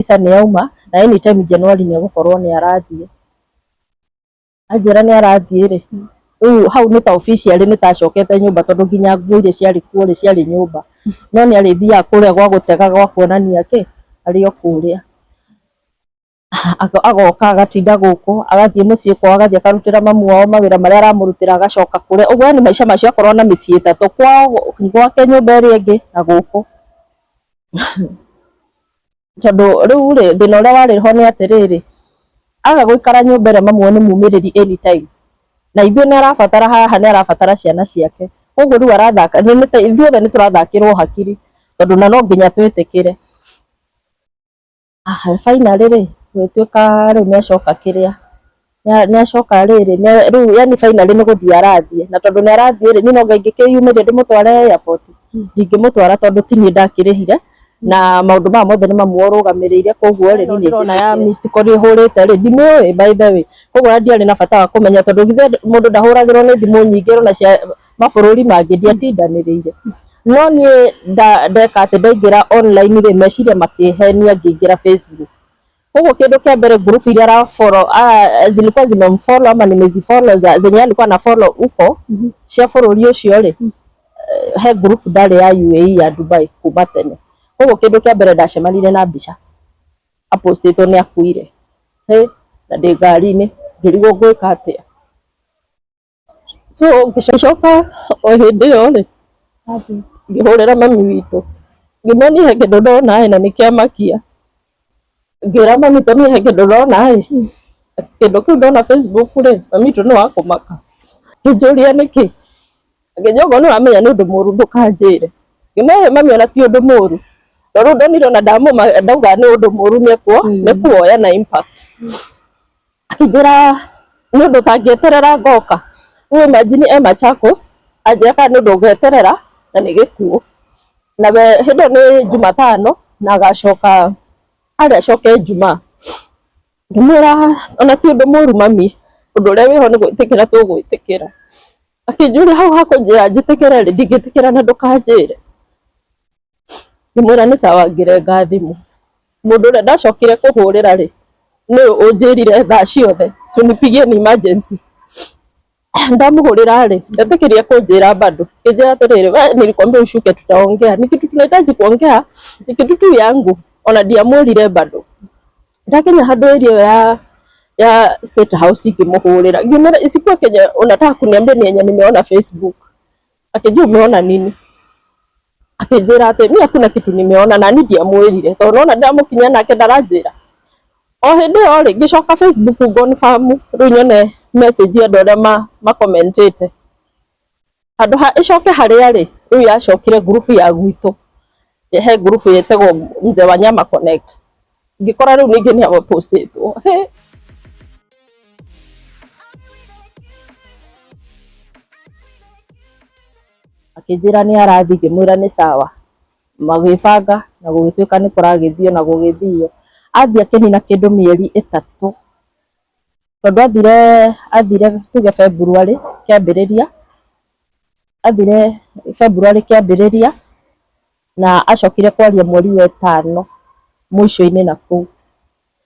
Visa nĩ yauma na anytime January nĩ egũkorwo nĩ arathiĩ. Anjĩra nĩ arathiĩ rĩ, rĩu hau nĩ ta officially nĩ ta acokete nyũmba tondũ nginya nguo iria ciarĩ kuo rĩ ciarĩ nyũmba. No nĩ arĩthiaga kũrĩa gwa gũtega gwa kuonania kĩ, arĩ o kũrĩa. Agoka agatinda gũkũ, agathiĩ mũciĩ kwao agathiĩ akarutĩra mamu wao mawĩra marĩa aramũrutĩra agacoka kũrĩa. Ũguo yaani maica macio akorwo na mĩciĩ ĩtatũ, kwao, gwake nyũmba ĩrĩa ĩngĩ na gũkũ. Tondũ rĩu rĩ, thĩna ũrĩa warĩ ho nĩ atĩrĩrĩ, aga gũikara nyũmba ĩrĩa mamu wao nĩ mumĩrĩri anytime, na ithuĩ nĩ arabatara haha nĩ arabatara ciana ciake, koguo rĩu arathaka, ithuothe nĩ tũrathakĩrwo hakiri, tondũ na no nginya twĩtĩkĩre. Finally rĩ, gũgĩtuĩka rĩu nĩ acoka kĩrĩa, nĩ acoka rĩrĩ, rĩu yaani finally nĩ gũthiĩ arathiĩ, na tondũ nĩ arathiĩ rĩ, niĩ no anga ingĩkĩyumĩria ndĩmũtware airport? Ndingĩmũtwara tondũ ti niĩ ndakĩrĩhire, na maũndũ maya mothe nĩ mamu ũrũgamĩrĩire, koguo rĩ, niĩ ndĩrona ya missed call ĩhũrĩte rĩ, ndimĩũĩ by the way, koguo ona ndiarĩ na bata wa kũmenya tondũ githĩ mũndũ ndahũragĩrwo nĩ thimũ nyingĩ ona cia mabũrũri mangĩ, ndiatindanĩrĩire. No niĩ ndeka atĩ ndaingĩra online rĩ, meciria makĩhenia ngĩingĩra Facebook. Koguo kĩndũ kĩa mbere group iria ara follow zilikuwa zimemfollow ama nimezifollow za zenye alikuwa na follow huko cia bũrũri ũcio rĩ, he group ndarĩ ya UAE ya Dubai kuma tene. Koguo kĩndũ kĩa mbere ndacemanirie na mbica apostĩtwo nĩ akuire. Hĩ, na ndĩ ngari-inĩ ngĩrigwo ngwĩka atĩa. So ngĩcoka o hĩndĩ ĩyo rĩ, ngĩhũrĩra mami witũ, ngĩmwĩra niĩ he kĩndũ ndona ĩ na nĩ kĩamakia. Ngĩra mami witũ niĩ he kĩndũ ndona ĩ, kĩndũ kĩu ndona Facebook rĩ, mami witũ nĩ wa kũmaka. Akĩnjũria nĩkĩ, akĩnjĩra okorwo nĩ ũramenya nĩ ũndũ mũru ndũkanjĩre. Ngĩmwĩra mami ona ti ũndũ mũru, tondũ rĩu ndonire ona ndauga nĩ ũndũ mũru nĩ ekuoya na impact. Akĩnjĩra nĩ ũndũ ũtangĩeterera ngoka. Rĩu imagine e Machakos, anjĩra kana nĩ ũndũ ũngeterera na nĩ gĩkuũ. Na we hĩndĩ ĩyo nĩ Jumatano na agacoka arĩ acoke Jumaa. Ngĩmwĩra ona ti ũndũ mũru mami, ũndũ ũrĩa wĩho nĩ gwĩtĩkĩra tũgwĩtĩkĩra. Akĩnjũria hau hakũnjĩra njĩtĩkĩre rĩ, ndingĩtĩkĩra na ndũkanjĩre. Ngĩmwĩra nĩ sawa ngĩrenga thimũ. Mũndũ ũrĩa ndacokire kũhũrĩra rĩ, nĩ ũyũ ũnjĩrire thaa ciothe si unipigie ni emergency. Ndamũhũrĩra rĩ, ndetĩkĩrire kũnjĩra bado. Akĩnjĩra atĩrĩrĩ, we nilikwambia ushuke tutaongea. Ni kitu tunahitaji kuongea, ni kitu tu yangu. Ona ndiamwĩrire bado. Ndakinya handũ area ĩyo ya State House ngĩmũhũrĩra. Ngĩmwĩra isikuwe kenye unataka kuniambia ni yenye nimeona Facebook. Akĩnjĩra umeona nini? Akĩnjĩra atĩ mi hakuna kitu nimeona na niĩ ndiamwĩrire tondũ nona ndamũkinya nake ndaranjĩra. O hĩndĩ ĩyo rĩ, ngĩcoka Facebook confirm rĩu nyone message ya andũ arĩa makomentĩte. Handũ ha ĩcoke harĩa rĩ, rĩu yacokire group ya gwitũ. He group ĩtagwo Mzee Wanyama Connect. Ngĩkora rĩu ningĩ nĩ postĩtwo. Akĩnjĩra nĩ arathiĩ, ngĩmwĩra nĩ sawa. Magĩbanga na gũgĩtuĩka nĩ kũragĩthio na gũgĩthio. Athiĩ akĩnina kĩndũ mĩeri 3. Tondũ athire tuge February kĩambĩrĩria, athire February kĩambĩrĩria na acokire kwaria mweri wa ĩtano mũico-inĩ na kũu.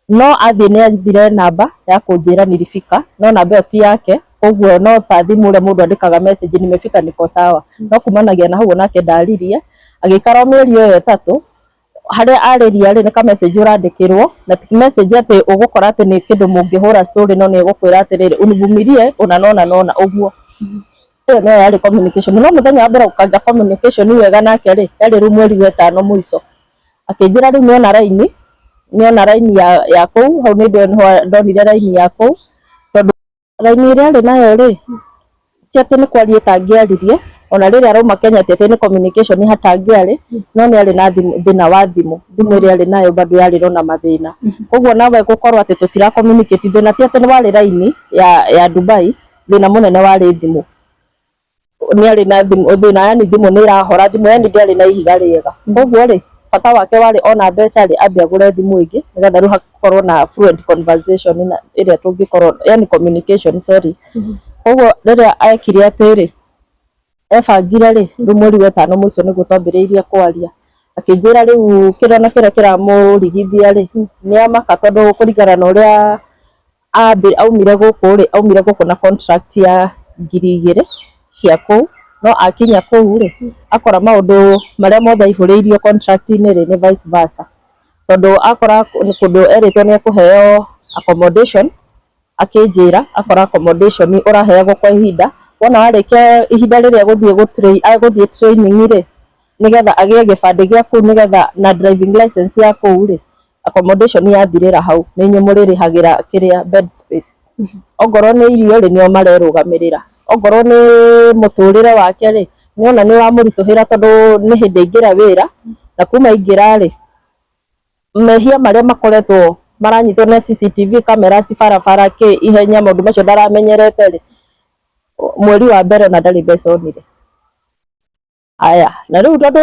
No athiĩ nĩ athire namba ya kũnjĩra nilifika, no namba ĩyo ti yake, koguo no ta thimũ ũrĩa mũndũ andĩkaga message nimefika niko sawa. No kumanagia na hau onake ndaririe, agĩikara o mĩeri ĩyo 3, harĩa arĩria rĩ, nĩ ka message ũrandĩkĩrwo, na ti message atĩ ũgũkora atĩ nĩ kĩndũ mũngĩhũra story no nĩ egũkwĩra atĩrĩrĩ univumilie ũna na ũna na ũna ũguo. Ĩyo nĩyo yarĩ communication. No mũthenya wa mbere gũkanja communication wega nake rĩ, yarĩ rĩu mweri wa ĩtano mũico. Akĩnjĩra rĩu nĩona raini, nĩona raini ya kũu, hau nĩ nĩho ndonire raini ya kũu, tondũ raini ĩrĩa arĩ nayo rĩ, ti atĩ nĩ kwaria ĩtangĩaririe, ona rĩrĩa arauma Kenya ti atĩ nĩ communication hatangĩarĩ, no nĩ arĩ na thĩna wa thimũ, thimũ ĩrĩa arĩ nayo bado yarĩ na mathĩna. Koguo nawe gũkorwo atĩ tũtira communicate, thĩna ti atĩ nĩ warĩ raini ya Dubai, thĩna mũnene warĩ thimũ. Nĩ arĩ na thimũ, thĩna yani thimũ nĩ ĩrahora, thimũ yani ndĩarĩ na ihiga rĩega. Koguo rĩ, bata wake warĩ ona mbeca rĩ, ambe agũre thimũ ĩngĩ, nĩgetha rĩu hakorwo na fluent conversation na ĩrĩa tũngĩkorwo, yani communication sorry. Koguo rĩrĩa ekire atĩ rĩ, ebangire rĩ, rĩu mweri wa ĩtano mũico nĩguo twambĩrĩirie kwaria. Akĩnjĩra rĩu kĩrĩa na kĩrĩa kĩramũrigithia rĩ, nĩ amaka tondũ kũringana na ũrĩa aumire gũkũ rĩ, aumire gũkũ na contract ya 2000 cia kũu, no akinya kũu rĩ, akora maũndũ marĩa mothe aihũrĩirio contract-inĩ rĩ, nĩ vice versa. Tondũ akora kũndũ erĩtwo nĩ ekũheo accommodation, akĩnjĩra akora accommodation ũraheagwo kwa ihinda, wona warĩkia ihinda rĩrĩa agũthiĩ training rĩ, nĩgetha agĩe gĩbandĩ gĩa kũu, nĩgetha na driving license ya kũu rĩ, accommodation yathirĩra hau, nĩ inyuĩ mũrĩrĩhagĩra kĩrĩa bed space. Ongorwo nĩ irio rĩ, nĩo marerũgamĩrĩra. Ongorwo nĩ mũtũrĩre wake rĩ, nĩona nĩ ũramũritũhĩra tondũ nĩ hĩndĩ aingĩra wĩra, na kuma aingĩra rĩ, mehia marĩa makoretwo maranyitwo na CCTV cameras barabara kĩ ihenya, maũndũ macio ndaramenyerete rĩ, mweri wa mbere ona ndarĩ mbeca onire. Aya, na rĩu tondũ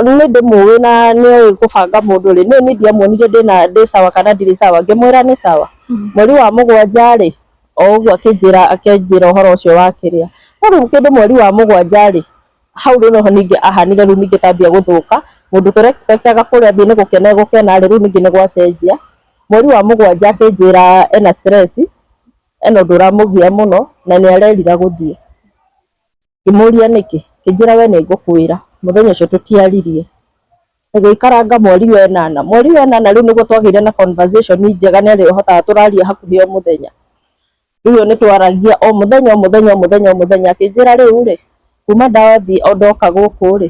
nĩ ndĩmũĩ na nĩoĩ gũbanga mũndũ rĩ, niĩ ndiamuonire ndĩna ndĩ sawa kana ndirĩ sawa, ngĩmwĩra nĩ sawa. Mweri wa 7 rĩ, o ũguo akĩnjĩra ũhoro ũcio wa kĩrĩa. No rĩu kĩndũ mweri wa 7 rĩ, hau rĩu noho ningĩ ahanire rĩu ningĩ tambia gũthũka, mũndũ tũra expectaga kũrĩa athiĩ nĩ gũkena egũkena rĩ, rĩu ningĩ nĩ gwacenjia. Mweri wa 7 akĩnjĩra ena stress, ena ũndũ ũramũgia mũno na nĩ arerira gũthiĩ. Ngĩmũria nĩkĩ, akĩnjĩra we nĩ ngũkwĩra, mũthenya ũcio tũtiaririe. Tũgĩikaranga mweri wa 8, mweri wa 8 rĩu nĩguo twagĩire na conversation njega, nĩ arĩhotaga tũraria hakuhĩ o mũthenya. Rĩu ĩyo nĩ twaragia o mũthenya o mũthenya o mũthenya o mũthenya, akĩnjĩra rĩu rĩ, kuma ndathiĩ o ndoka gũkũ rĩ,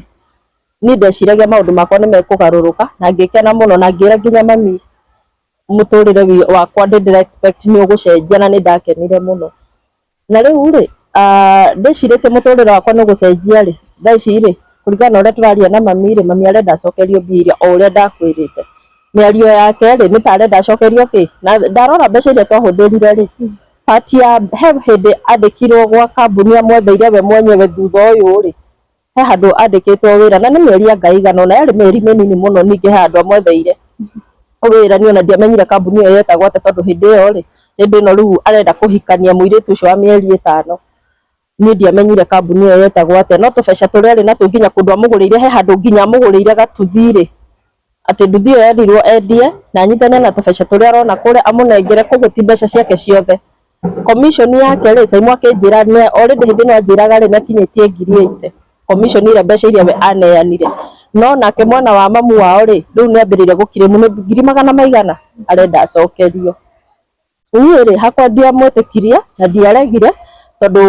niĩ ndeciragia maũndũ makwa nĩ mekũgarũrũka, na ngĩkena mũno na ngĩra nginya mami mũtũrĩre wakwa ndĩ expect nĩ ũgũcenjia, na nĩ ndakenire mũno. Na rĩu rĩ, ndĩcirĩtie mũtũrĩre wakwa nĩ ũgũcenjia rĩ, thaa ici rĩ, kũringana na ũrĩa tũraria na mami rĩ, mami arenda acokerio mbia iria o ũrĩa ndakwĩrĩte. Mĩario yake rĩ, nĩ ta arenda acokerio kĩ, na ndarora mbeca iria twahũthĩrire rĩ, part ya he hĩndĩ andĩkirwo gwa kambuni amwetheire we mwenyewe thutha ũyũ rĩ, he handũ andĩkĩtwo wĩra na nĩ mĩeri anga ĩigana ũna, yarĩ mĩeri mĩnini mũno, ningĩ he handũ amwetheire wĩra, niĩ ona ndiamenyire kambuni ĩyo yetagwo atĩa, tondũ hĩndĩ ĩyo rĩ, hĩndĩ ĩno rĩu arenda kũhikania mũirĩtu ũcio wa mĩeri 5, niĩ ndiamenyire kambuni ĩyo yetagwo atĩa, no tũbeca tũrĩa arĩ natuo nginya kũndũ amũgũrĩire, he handũ nginya amũgũrĩire gatuthi rĩ, atĩ nduthi ĩyo erirwo endie na anyitane na tũbeca tũrĩa arona kũrĩa amũnengere, koguo ti mbeca ciake ciothe. Commission yake rĩ, Saimo akĩnjĩra already hĩndĩ ĩno anjĩraga rĩ, nĩ akinyĩtie 80,000 commission ĩrĩa mbeca iria we aneanire. No nake mwena wa mamu wao rĩ, rĩu nĩ ambĩrĩirie gũkirĩmu nĩ ngiri magana maigana arenda acokerio. Niĩ rĩ, hakwa ndiamwĩtĩkirie na ndiaregire, tondũ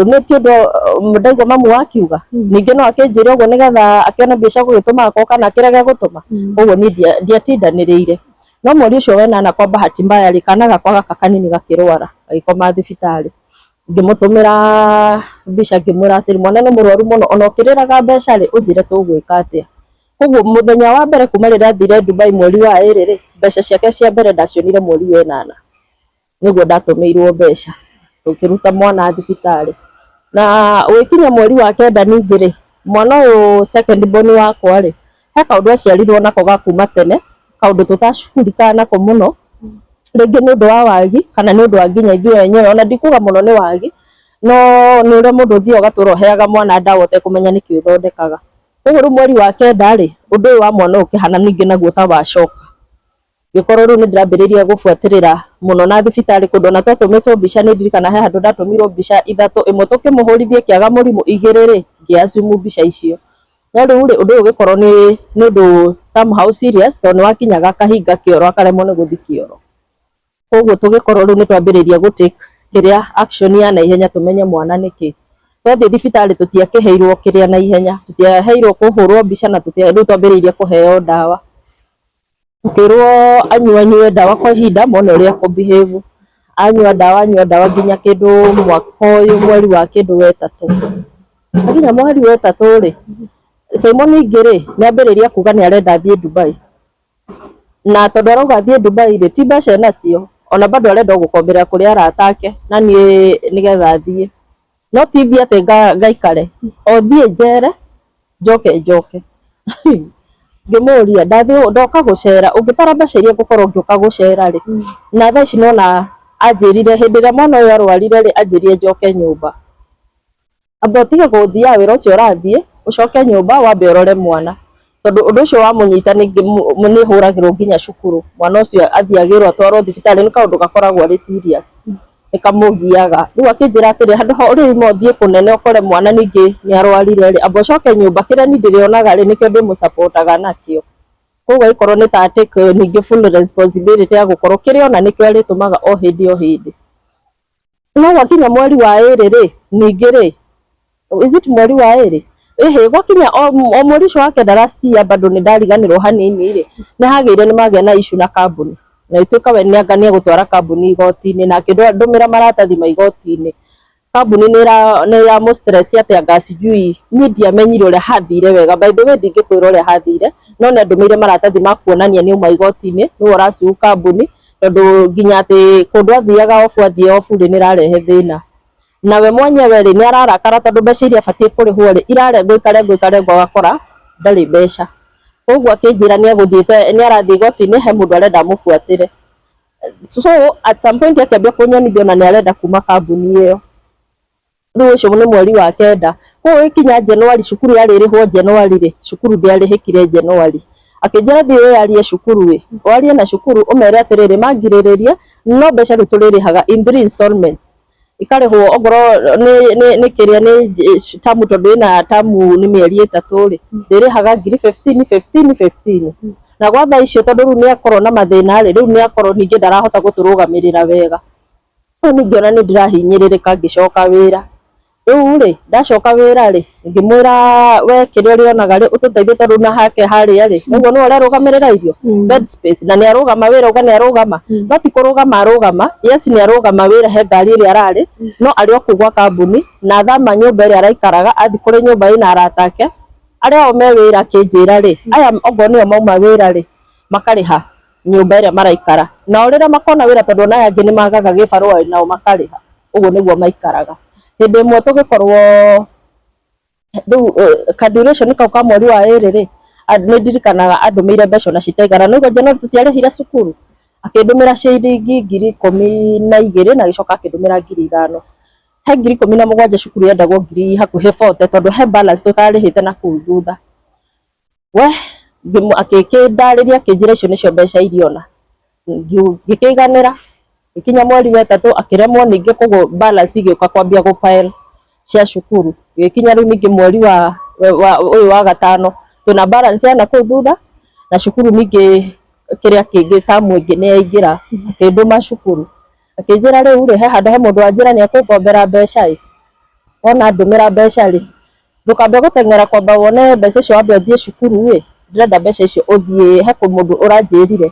nĩ ti ũndũ ndaigua mamu akiuga. Ningĩ no akĩnjĩre ũguo nĩgetha akĩone mbia cia gũgĩtũma akorwo kana akĩrege gũtũma. Koguo niĩ ndiatindanĩrĩire. No mweri ũcio wa 8 kwa bahati mbaya rĩ, kana gakwa gaka kanini gakĩrwara, gagĩkoma thibitarĩ. Ngĩmũtũmĩra mbica ngĩmwĩra atĩrĩ, mwana nĩ mũrwaru mũno, ona ũkĩrĩraga mbeca rĩ, ũnjĩre tũgwĩka atĩa. Koguo mũthenya wa mbere kuma rĩrĩa athire Dubai mweri wa 2 rĩ, mbeca ciake cia mbere ndacionire mweri wa 8. Nĩguo ndatũmĩirwo mbeca, tũkĩruta mwana thibitarĩ. Na ũgĩkinya mweri wa 9 ningĩ rĩ, mwana ũyũ second born wakwa rĩ, he kaũndũ aciarirwo nako ga kuma tene, kaũndũ tũtacugurikaga nako mũno, rĩngĩ nĩ ũndũ wa wagi kana nĩ ũndũ wa nginya ithuĩ enyewe, ona ndikuga mũno nĩ wagi, no nĩ ũrĩa mũndũ ũthiaga ũgatũra ũheaga mwana ndawa ũtekũmenya nĩkĩ ũthondekaga. Koguo rĩu mweri wa 9 rĩ, ũndũ ũyũ wa mwana ũyũ ũkĩhana ningĩ naguo ta wacoka. Ngĩkorwo rĩu nĩ ndĩrambĩrĩria gũbuatĩrĩra mũno na thibitarĩ kũndũ ona twatũmĩtwo mbica, nĩ ndirikana he handũ ndatũmirwo mbica 3, ĩmwe tũkĩmũhũrithia ĩkĩaga mũrimũ, 2 rĩ, ngĩ assume mbica icio. No rĩu rĩ, ũndũ ũyũ ũgĩkorwo nĩ ũndũ somehow serious, tondũ nĩ wakinyaga akahinga kĩoro akaremwo nĩ gũthiĩ kĩoro. Koguo tũgĩkorwo rĩu nĩ twambĩrĩria gũ take kĩrĩa action ya naihenya tũmenye mwana nĩkĩ. Twathiĩ thibitarĩ tũtiakĩheirwo kĩrĩa naihenya, tũtiaheirwo kũhũrwo mbica na rĩu twambĩrĩirie kũheo ndawa. Tũkĩrwo anyuanyue ndawa kwa ihinda mone ũrĩa ekũ behave. Anyua ndawa nginya kĩndũ mwaka ũyũ mweri wa kĩndũ wa 3. Akinya mweri wa 3 rĩ, Simon ningĩ rĩ, nĩ ambĩrĩria kuga nĩ arenda athiĩ Dubai. Na tondũ arauga athiĩ Dubai rĩ, ti mbeca enacio, ona bado arenda o gũkombera kũrĩ arata ake na niĩ nĩgetha athiĩ. No ti thiĩ atĩ ngaikare, o thiĩ njere, njoke njoke. Ngĩmũria ndathiĩ ndoka gũcera, ũngĩtara mbeca iria ngũkorwo ngĩũka gũcera rĩ, na thaa ici nona anjĩrire hĩndĩ ĩrĩa mwana ũyũ arwarire rĩ, anjĩrire njoke nyũmba. Amba ũtige gũthiaga wĩra ũcio ũrathiĩ, ũcoke nyũmba wambe ũrore mwana. Tondu undu ucio wamunyita ni huragirwo nginya cukuru, mwana ucio athiagirwo atwarwo thibitari, ni kaundu gakoragwo ari serious, ni kamugiaga. Riu akinjira atiri, handu ha uriuma uthie kunene ukore mwana ningi ni arwarire ri, amba ucoke nyumba, kiria ni ndirionaga ri nikio ndimusapotaga nakio. Koguo ikorwo ni ta take ningi full responsibility ya gukorwo kiria ona nikio aritumaga o hindi o hindi. No gwakinya mweri wa iri ri, ningi ri, is it mweri wa iri? Ĩhĩ, gwakinya o mweri ũcio wa kenda last year, bado nĩ ndariganĩrwo hanini rĩ, nĩ hagĩire nĩ magĩa na issue na kambuni, na ituĩka we nĩ anga nĩ egũtwara kambuni igoti-inĩ, na akĩndũmĩra maratathi ma igoti-inĩ. Kambuni nĩ ĩramũ stress atĩ anga sijui, niĩ ndiamenyire ũrĩa hathire wega. By the way, ndingĩkwĩra ũrĩa hathire, no nĩ andũmĩire maratathi ma kuonania nĩ auma igoti-inĩ, nĩwe ũraciu kambuni, tondũ nginya atĩ kũndũ athiaga obu, athiĩ obu rĩ, nĩ ĩrarehe thĩna. Nawe mwenyewe rĩ, nĩ ararakara tondũ mbeca iria abatiĩ kũrĩhwo rĩ, irarengwo ikarengwo ikarengwo, agakora ndarĩ mbeca. Koguo akĩnjĩra nĩ egũthiĩte, nĩ arathiĩ igoti-inĩ, he mũndũ arenda amũbuatĩre. So at some point akĩambia kũnyonithia ona nĩ arenda kuma kambuni ĩyo. Rĩu ũcio nĩ mweri wa kenda. Koguo ĩkinya January, cukuru yarĩ ĩrĩhwo January rĩ, cukuru ndĩarĩhĩkire January. Akĩnjĩra thiĩ wĩyarie cukuru ĩ, warie na cukuru ũmere atĩrĩrĩ, mangirĩrĩrie, no mbeca rĩu tũrĩrĩhaga in three installments, ikarĩhwo ongorwo nĩ kĩrĩa nĩ tamu, tondũ ĩna tamu nĩ mĩeri 3 rĩ, ndĩrĩhaga ngiri 15 15 15. Na gwa thaa icio, tondũ rĩu nĩ akorwo na mathĩna rĩ, rĩu nĩ akorwo ningĩ ndarahota gũtũrũgamĩrĩra wega. Rĩu ningĩ nĩ ndĩrahinyĩrĩrĩka ngĩcoka wĩra. Rĩu rĩ, ndacoka wĩra rĩ, ngĩmwĩra we kĩrĩa ũrĩonaga rĩ, ũtũteithie, tondũ na hake harĩa rĩ, ũguo nĩwe ũrarũgamĩrĩra irio, bed space, na nĩ arũgama wĩra, uga nĩ arũgama, no ti kũrũgama arũgama. Yes, nĩ arũgama wĩra, he ngari ĩrĩa ararĩ, no arĩ o kũu gwa kambuni, na athama nyũmba ĩrĩa araikaraga, athiĩ kũrĩ nyũmba ĩna arata ake arĩa o me wĩra. Akĩnjĩra rĩ, aya okorwo nĩo mauma wĩra rĩ, makarĩha nyũmba ĩrĩa maraikara, nao rĩrĩa makona wĩra, tondũ ona aya angĩ nĩ magaga gĩbarũa, nao makarĩha. Ũguo nĩguo maikaraga. Hĩndĩ ĩmwe tũgĩkorwo rĩu ka duration kau ka mweri wa ĩrĩ rĩ, nĩ ndirikanaga andũmĩire mbeca ona citaigana no January tũtiarĩhire cukuru, akĩndũmĩra ciringi 12,000, na agĩcoka akĩndũmĩra 5,000. He 17,000, cukuru yendagwo ngiri hakuhĩ 40, tondũ he balance tũtarĩhĩte na kũu thutha. We akĩndarĩria, akĩnjĩra icio nĩcio mbeca iria ona ngĩkĩiganĩra. Gĩkinya mweri wa ĩtatũ akĩremwo ningĩ, koguo balance igĩũka kwambia gũ pile cia cukuru. Gĩkinya rĩu ningĩ mweri wa ũyũ wa gatano, twĩna balance ya nakũu thutha na cukuru ningĩ, kĩrĩa kĩngĩ tamu ĩngĩ nĩ yaingĩra. Akĩndũma cukuru, akĩnjĩra rĩu rĩ, he handũ he mũndũ wanjĩra nĩ ekũngombera mbeca ĩ, wona ndũmĩra mbeca rĩ, ndũkambe gũteng'era kwamba wone mbeca icio, wambe ũthiĩ cukuru ĩ, ndĩrenda mbeca icio ũthiĩ he mũndũ ũranjĩrire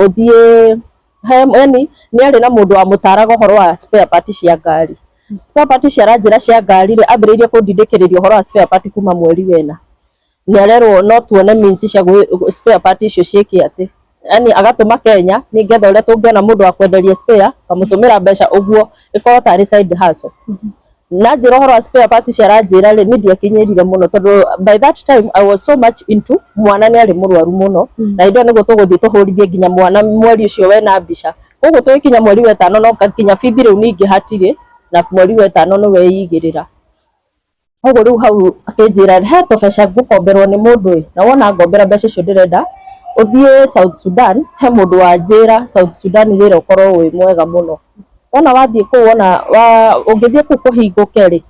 ũthiĩ he, yani nĩ arĩ na mũndũ wamũtaraga ũhoro wa spare part cia ngari. Spare part cia aranjĩra cia ngari rĩ, ambĩrĩirie kũndindĩkĩrĩria ũhoro wa spare part kuma mweri wena. Nĩ arerwo no tuone means cia spare part icio ciĩke atĩ, yani agatũma Kenya nĩgetha ũrĩa tũngĩona mũndũ wa kwenderia spare, akamũtũmĩra mbeca ũguo ĩkorwo tarĩ side hustle. Na njĩra ũhoro wa spare part cia aranjĩra rĩ, niĩ ndiakinyĩrire mũno, tondũ by that time I was so much into mwana nĩ arĩ mũrwaru mũno, na hĩndĩ ĩyo nĩguo tũgũthiĩ tũhũrithie nginya mwana mweri ũcio wena mbica. Koguo tũgĩkinya mweri wa ĩtano, no nginya bithi rĩu ningĩ hatirĩ, na mweri wa ĩtano nĩwe igĩrĩra. Koguo rĩu hau akĩnjĩra he tũbeca ngũkomberwo nĩ mũndũ ĩ, na wona ngombera mbeca icio ndĩrenda ũthiĩ South Sudan, he mũndũ wanjĩra South Sudan wĩra ũkorwo wĩ mwega mũno. Wona wathiĩ kũu, wona ũngĩthiĩ kũu kũhingũke rĩ,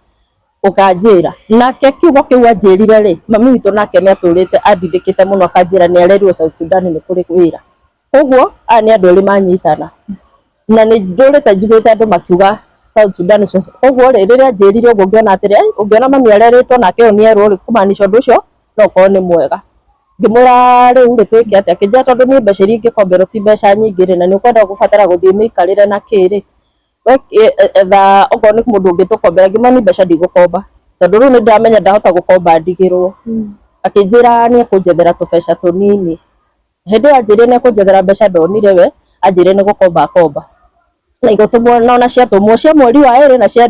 ũkanjĩra. Nake kiugo kĩu anjĩrire rĩ, mami witũ nake nĩ atũrĩte andindĩkĩte mũno, akanjĩra nĩ arerirwo South Sudan nĩ kũrĩ wĩra. Koguo aya nĩ andũ erĩ manyitana, na nĩ ndũrĩte njiguĩte andũ makiuga South Sudan. Koguo rĩ, rĩrĩa anjĩrire ũguo, ngĩona atĩrĩ, ũngĩona mami arerĩtwo nake ũyũ nĩ erwo rĩ, kũmaanisha ũndũ ũcio no ũkorwo nĩ mwega. Ngĩmwĩra rĩu rĩ, twĩke atĩa? Akĩnjĩra tondũ niĩ mbeca iria ingĩkomberwo ti mbeca nyingĩ rĩ, na nĩ ũkwenda gũbatara gũthiĩ mĩikarĩre na kĩ rĩ, we etha okorwo nĩ mũndũ ũngĩtũkombera. Ngĩmwĩra niĩ mbeca ndigũkomba, tondũ rĩu nĩ ndĩramenya ndahota gũkomba ndigĩrwo. Akĩnjĩra nĩ ekũnjethera tũbeca tũnini. Hĩndĩ ĩyo anjĩrire nĩ ekũnjethera mbeca, ndonire we anjĩrire nĩ gũkomba akomba, na igũtũmwo, na ona ciatũmwo cia mweri wa ĩrĩ na cia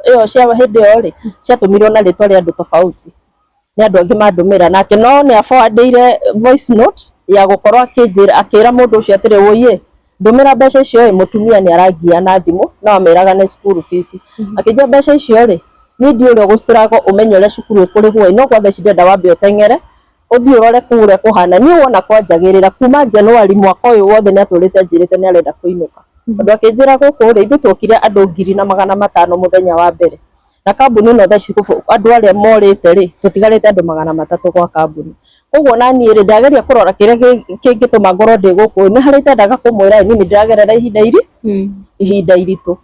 ĩyo cia hĩndĩ ĩyo rĩ, ciatũmirwo na rĩtwa rĩa andũ tofauti, nĩ andũ angĩ mandũmĩra nake, no nĩ aforwardĩire voice note ya gũkorwo akĩnjĩra, akĩra mũndũ ũcio atĩrĩ, "Wũiĩ, ndũmĩra mbeca icio ĩ, mũtumia nĩ arangia na thimũ." No ameraga nĩ school fees. Akĩnjĩra mbeca icio rĩ, niĩ ndiũĩ ũrĩa ũgũ struggle ũmenye ũrĩa cukuru ĩkũrĩhwo ĩ, no kwa thaa ici ndĩrenda wambe ũteng'ere. Ũthiĩ ũrore kũu ũrĩa kũhana. Niĩ wona kwanjagĩrĩra kuma January mwaka ũyũ wothe nĩ atũrĩte anjĩrĩte nĩ arenda kũinũka. Tondũ akĩnjĩra gũkũ rĩ, ithuĩ twokire andũ 1500 mũthenya wa mbere. Na kambuni ĩno thaa ici andũ arĩa morĩte rĩ, tũtigarĩte andũ 300 gwa kambuni. Koguo na niĩ rĩ, ndageria kũrora kĩrĩa kĩngĩtũma ngorwo ndĩ gũkũ, nĩ harĩa itendaga kũmwĩra niĩ nĩ ndĩragerera ihinda ihinda iritũ.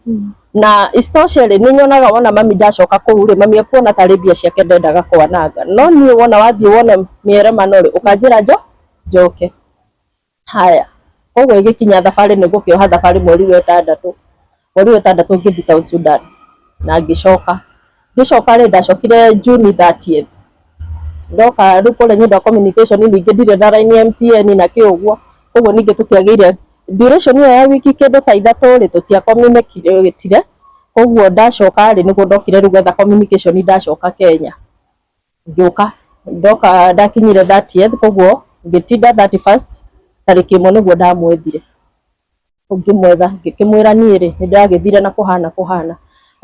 Na isitoshe rĩ, nĩ nyonaga wona mami ndacoka kũu rĩ, mami ekuona tarĩ mbia ciake ndendaga kwananga. No niĩ wona wathiĩ wone mĩeremano rĩ, ũkanjĩra njoke. Haya, koguo ĩgĩkinya thabarĩ nĩ gũkĩoha thabarĩ mweri wa ĩtandatũ. Mweri wa ĩtandatũ ngĩthiĩ South Sudan na ngĩcoka. Ngĩcoka rĩ, ndacokire June 30th. Ndoka rĩu kũrĩa nĩ ũndũ wa communication ningĩ ndirĩ na line ya MTN na kĩ ũguo, koguo ningĩ tũtiagĩire duration ĩyo ya wiki kĩndũ ta ithatũ rĩ, tũtia communicate koguo ndacoka rĩ, nĩguo ndokire rĩu gwetha communication ndacoka Kenya. Ngĩũka ndoka ndakinyire 30th, koguo ngĩtinda 31st tarĩki 1 nĩguo ndamwethire. Ngĩmwetha ngĩkĩmwĩra niĩ rĩ, nĩ ndĩragĩthire na kũhana kũhana.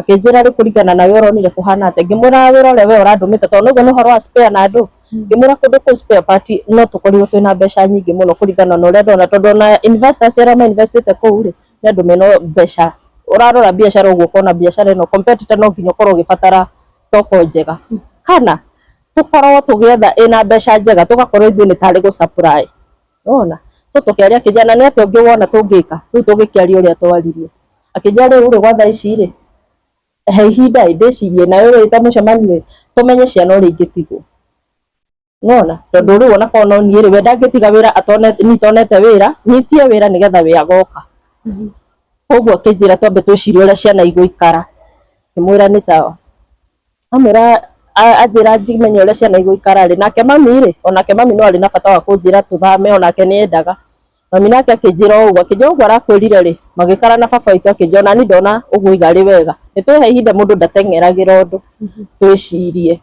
Akĩnjĩra rĩu kũringana na we ũronire kũhana atĩa. Ngĩmwĩra wĩra ũrĩa we ũrandũmĩte tondũ nĩguo nĩ ũhoro wa spare na andũ. Ngĩmwĩra kũndũ kũu spare part no tũkorirwo twĩna mbeca nyingĩ mũno kũringana na ũrĩa ndona tondũ ona investors arĩa ma investĩte kũu rĩ, nĩ andũ mena mbeca. Ũrarora biacara ũguo ũkona biacara ĩno competitor no nginya ũkorwo ũgĩbatara stock njega. Kana tũkorwo tũgĩetha ĩna mbeca njega tũgakorwo ithuĩ nĩ tarĩ gũ supply. Nĩwona? So tũkĩaria akĩnjĩra na nĩ atĩa ũngĩ wona tũngĩka? Rĩu tũgĩkĩaria ũrĩa twaririe. Akĩnjĩra rĩu rĩ gwa thaa ici rĩ, he ihinda ĩ ndĩcirie nawe wĩte mũcemanio ĩ tũmenye ciana ũrĩa ingĩtigwo. Nĩwona? Tondũ rĩu ona korwo no niĩ rĩ, we ndangĩtiga wĩra atonete niĩ itonete wĩra, nyitie wĩra nĩgetha we agoka. Koguo akĩnjĩra twambe twĩcirie ũrĩa ciana igũikara. Ngĩmwĩra nĩ sawa. Amwĩra anjĩra njimenye ũrĩa ciana igũikara rĩ, nake mami rĩ, onake mami no arĩ na bata wa kũnjĩra tũthame onake nĩ endaga. Mami nake akĩnjĩra o ũguo, akĩnjĩra ũguo arakwĩrire rĩ, magĩikara na baba witũ akĩnjĩra onani ndona ũguo oiga arĩ wega. Nĩ twĩhe ihinda mũndũ ndateng'eragĩra ũndũ, twĩcirie.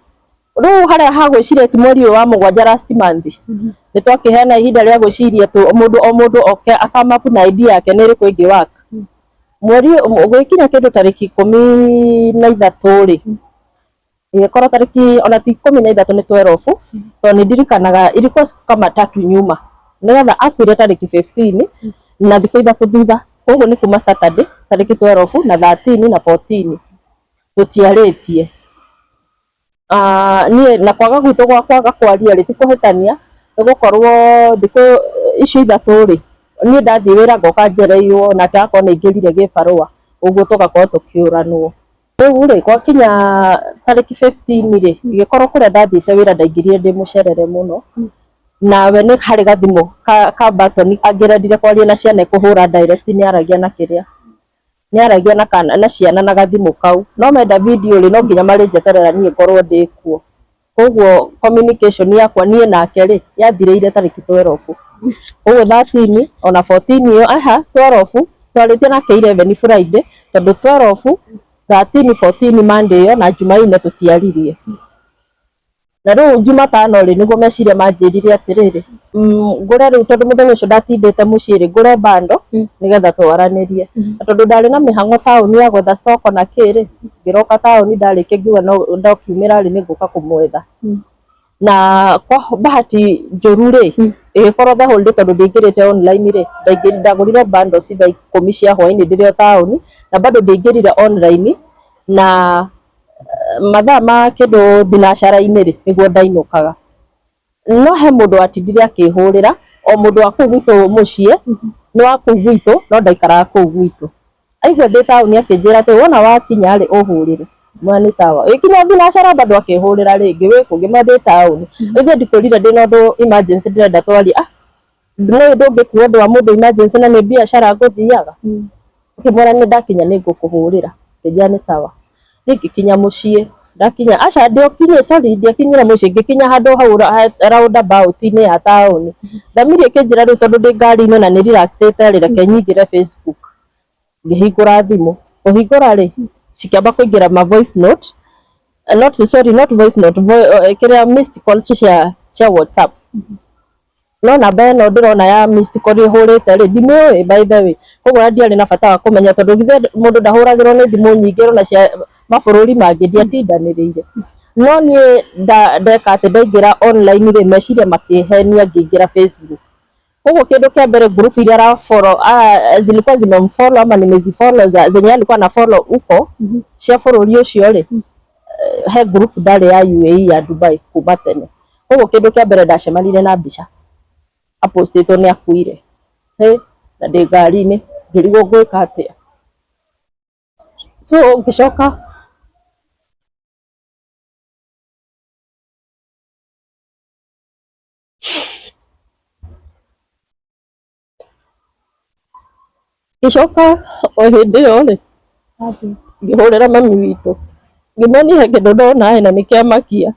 Rĩu harĩa ha gwĩciria ti mweri ũyũ wa mũgwanja last month, nĩ twakĩheana ihinda rĩa gwĩciria mũndũ o mũndũ oke a come up na idea yake nĩ ĩrĩkũ ĩngĩ work. Mweri gũgĩkinya kĩndũ tarĩki 13 rĩ, ĩgĩkorwo tarĩki ona ti 13 nĩ 12, tondũ nĩ ndirikanaga ilikuwa siku kama tatu nyuma, nĩgetha akuire tarĩki 15 na thikũ 3 thutha, koguo nĩ kuma Saturday tarĩki 12 na 13 na 14 tũtiarĩtie. Niĩ na kwaga gwitũ gwa kwaga kwaria rĩ, ti kũhĩtania, nĩ gũkorwo thikũ icio 3 rĩ, niĩ ndathiĩ wĩra ngoka njereirwo nake agakorwo nĩ aingĩrire gĩbarũa, ũguo tũgakorwo tũkĩũranwo. Rĩu rĩ, gwakinya tarĩki 15 rĩ, igĩkorwo kũrĩa ndathiĩte wĩra ndaingĩrire ndĩ mũcerere mũno, nawe nĩ harĩ gathimũ ka button angĩrendire kwaria na ciana ĩkũhũra direct nĩ aragia na kĩrĩa, nĩ aragia na kana na ciana na gathimũ kau. No menda video rĩ, no nginya marĩnjeterera niĩ ngorwo ndĩ kuo. Koguo communication yakwa niĩ nake rĩ, yathirĩire tarĩki 12. Koguo 13 ona 14 ĩyo, aha 12 twarĩtie nake 11 Friday, tondũ 12, 13, 14 Monday ĩyo na Jumaine tũtiaririe. Na rĩu Jumatano rĩ, nĩguo meciria manjĩrire atĩrĩrĩ, ngũre rĩu tondũ mũthenya ũcio ndatindĩte mũciĩ rĩ, ngũre bando nĩgetha twaranĩrie. Na tondũ ndarĩ na mĩhang'o taũni ya gwetha stock na kĩ rĩ, ngĩroka taũni ndarĩkia ngiuga no ndokiumĩra rĩ, nĩngũka kũmwetha. Na kwa bahati njũru rĩ, ĩgĩkorwo the whole day tondũ ndiaingĩrĩte online rĩ, ndagũrire bundles thaa 10 cia hwainĩ ndĩrĩ o taũni, na bado ndiaingĩrire online na mathaa ma kĩndũ thinacara-inĩ rĩ, nĩguo ndainũkaga. No he mũndũ watindire akĩhũrĩra, o mũndũ wa kũu gwitũ mũciĩ, nĩ wa kũu gwitũ, no ndaikaraga kũu gwitũ. Aigua ndĩ taũni akĩnjĩra atĩ wona wakinya rĩ, ũhũrĩre. Ngĩmwĩra nĩ sawa. Ĩgĩkinya thinacara bado akĩhũrĩra rĩngĩ, wĩkũ? Ngĩmwĩra ndĩ taũni. Ithuĩ ndikwĩrire ndĩna ũndũ emergency ndĩrenda twarie. Ah, nĩ ndũngĩkua ũndũ wa mũndũ emergency na nĩ biacara ngũthiaga. Ngĩmwĩra nĩ ndakinya nĩ ngũkũhũrĩra. Akĩnjĩra nĩ sawa. Niĩ ngĩkinya mũciĩ, ndakinya aca ndiokinyire sorry ndiakinyire mũciĩ, ngĩkinya handũ hau roundabout-inĩ ya taũni. Thamiri ĩkĩnjĩra rĩu tondũ ndĩ ngari-inĩ na nĩ relaxĩte rĩ, reke nyingĩre Facebook. Ngĩhingũra thimũ. Kũhingũra rĩ, cikĩamba kũingĩra ma voice note, not sorry not voice note, kĩrĩa missed calls cia WhatsApp. No namba ĩno ndĩrona ya missed call ĩhũrĩte rĩ, ndimĩũĩ by the way. Koguo ona ndiarĩ na bata wa kũmenya tondũ githĩ mũndũ ndahũragĩrwo nĩ thimũ nyingĩ ona cia mabũrũri mangĩ, ndiatindanĩrĩire. No niĩ ndeka atĩ ndaingĩra online rĩ, meciria makĩhenia ngĩingĩra Facebook. Koguo kĩndũ kĩa mbere group iria ara follow zilikuwa zimemfollow ama nimezifollow za zenye alikuwa na follow huko cia bũrũri ũcio rĩ, he group ndarĩ ya UAE ya Dubai kuma tene. Koguo kĩndũ kĩa mbere ndacemanirie na mbica apostĩtwo nĩ akuire. Hĩ, na ndĩ ngari-inĩ ngĩrigwo ngwĩka atĩa. So ngĩcoka ngĩcoka o hĩndĩ ĩyo rĩ, ngĩhũrĩra mami witũ ngĩmuonia he kĩndũ ndona ĩ na nĩkĩamakia.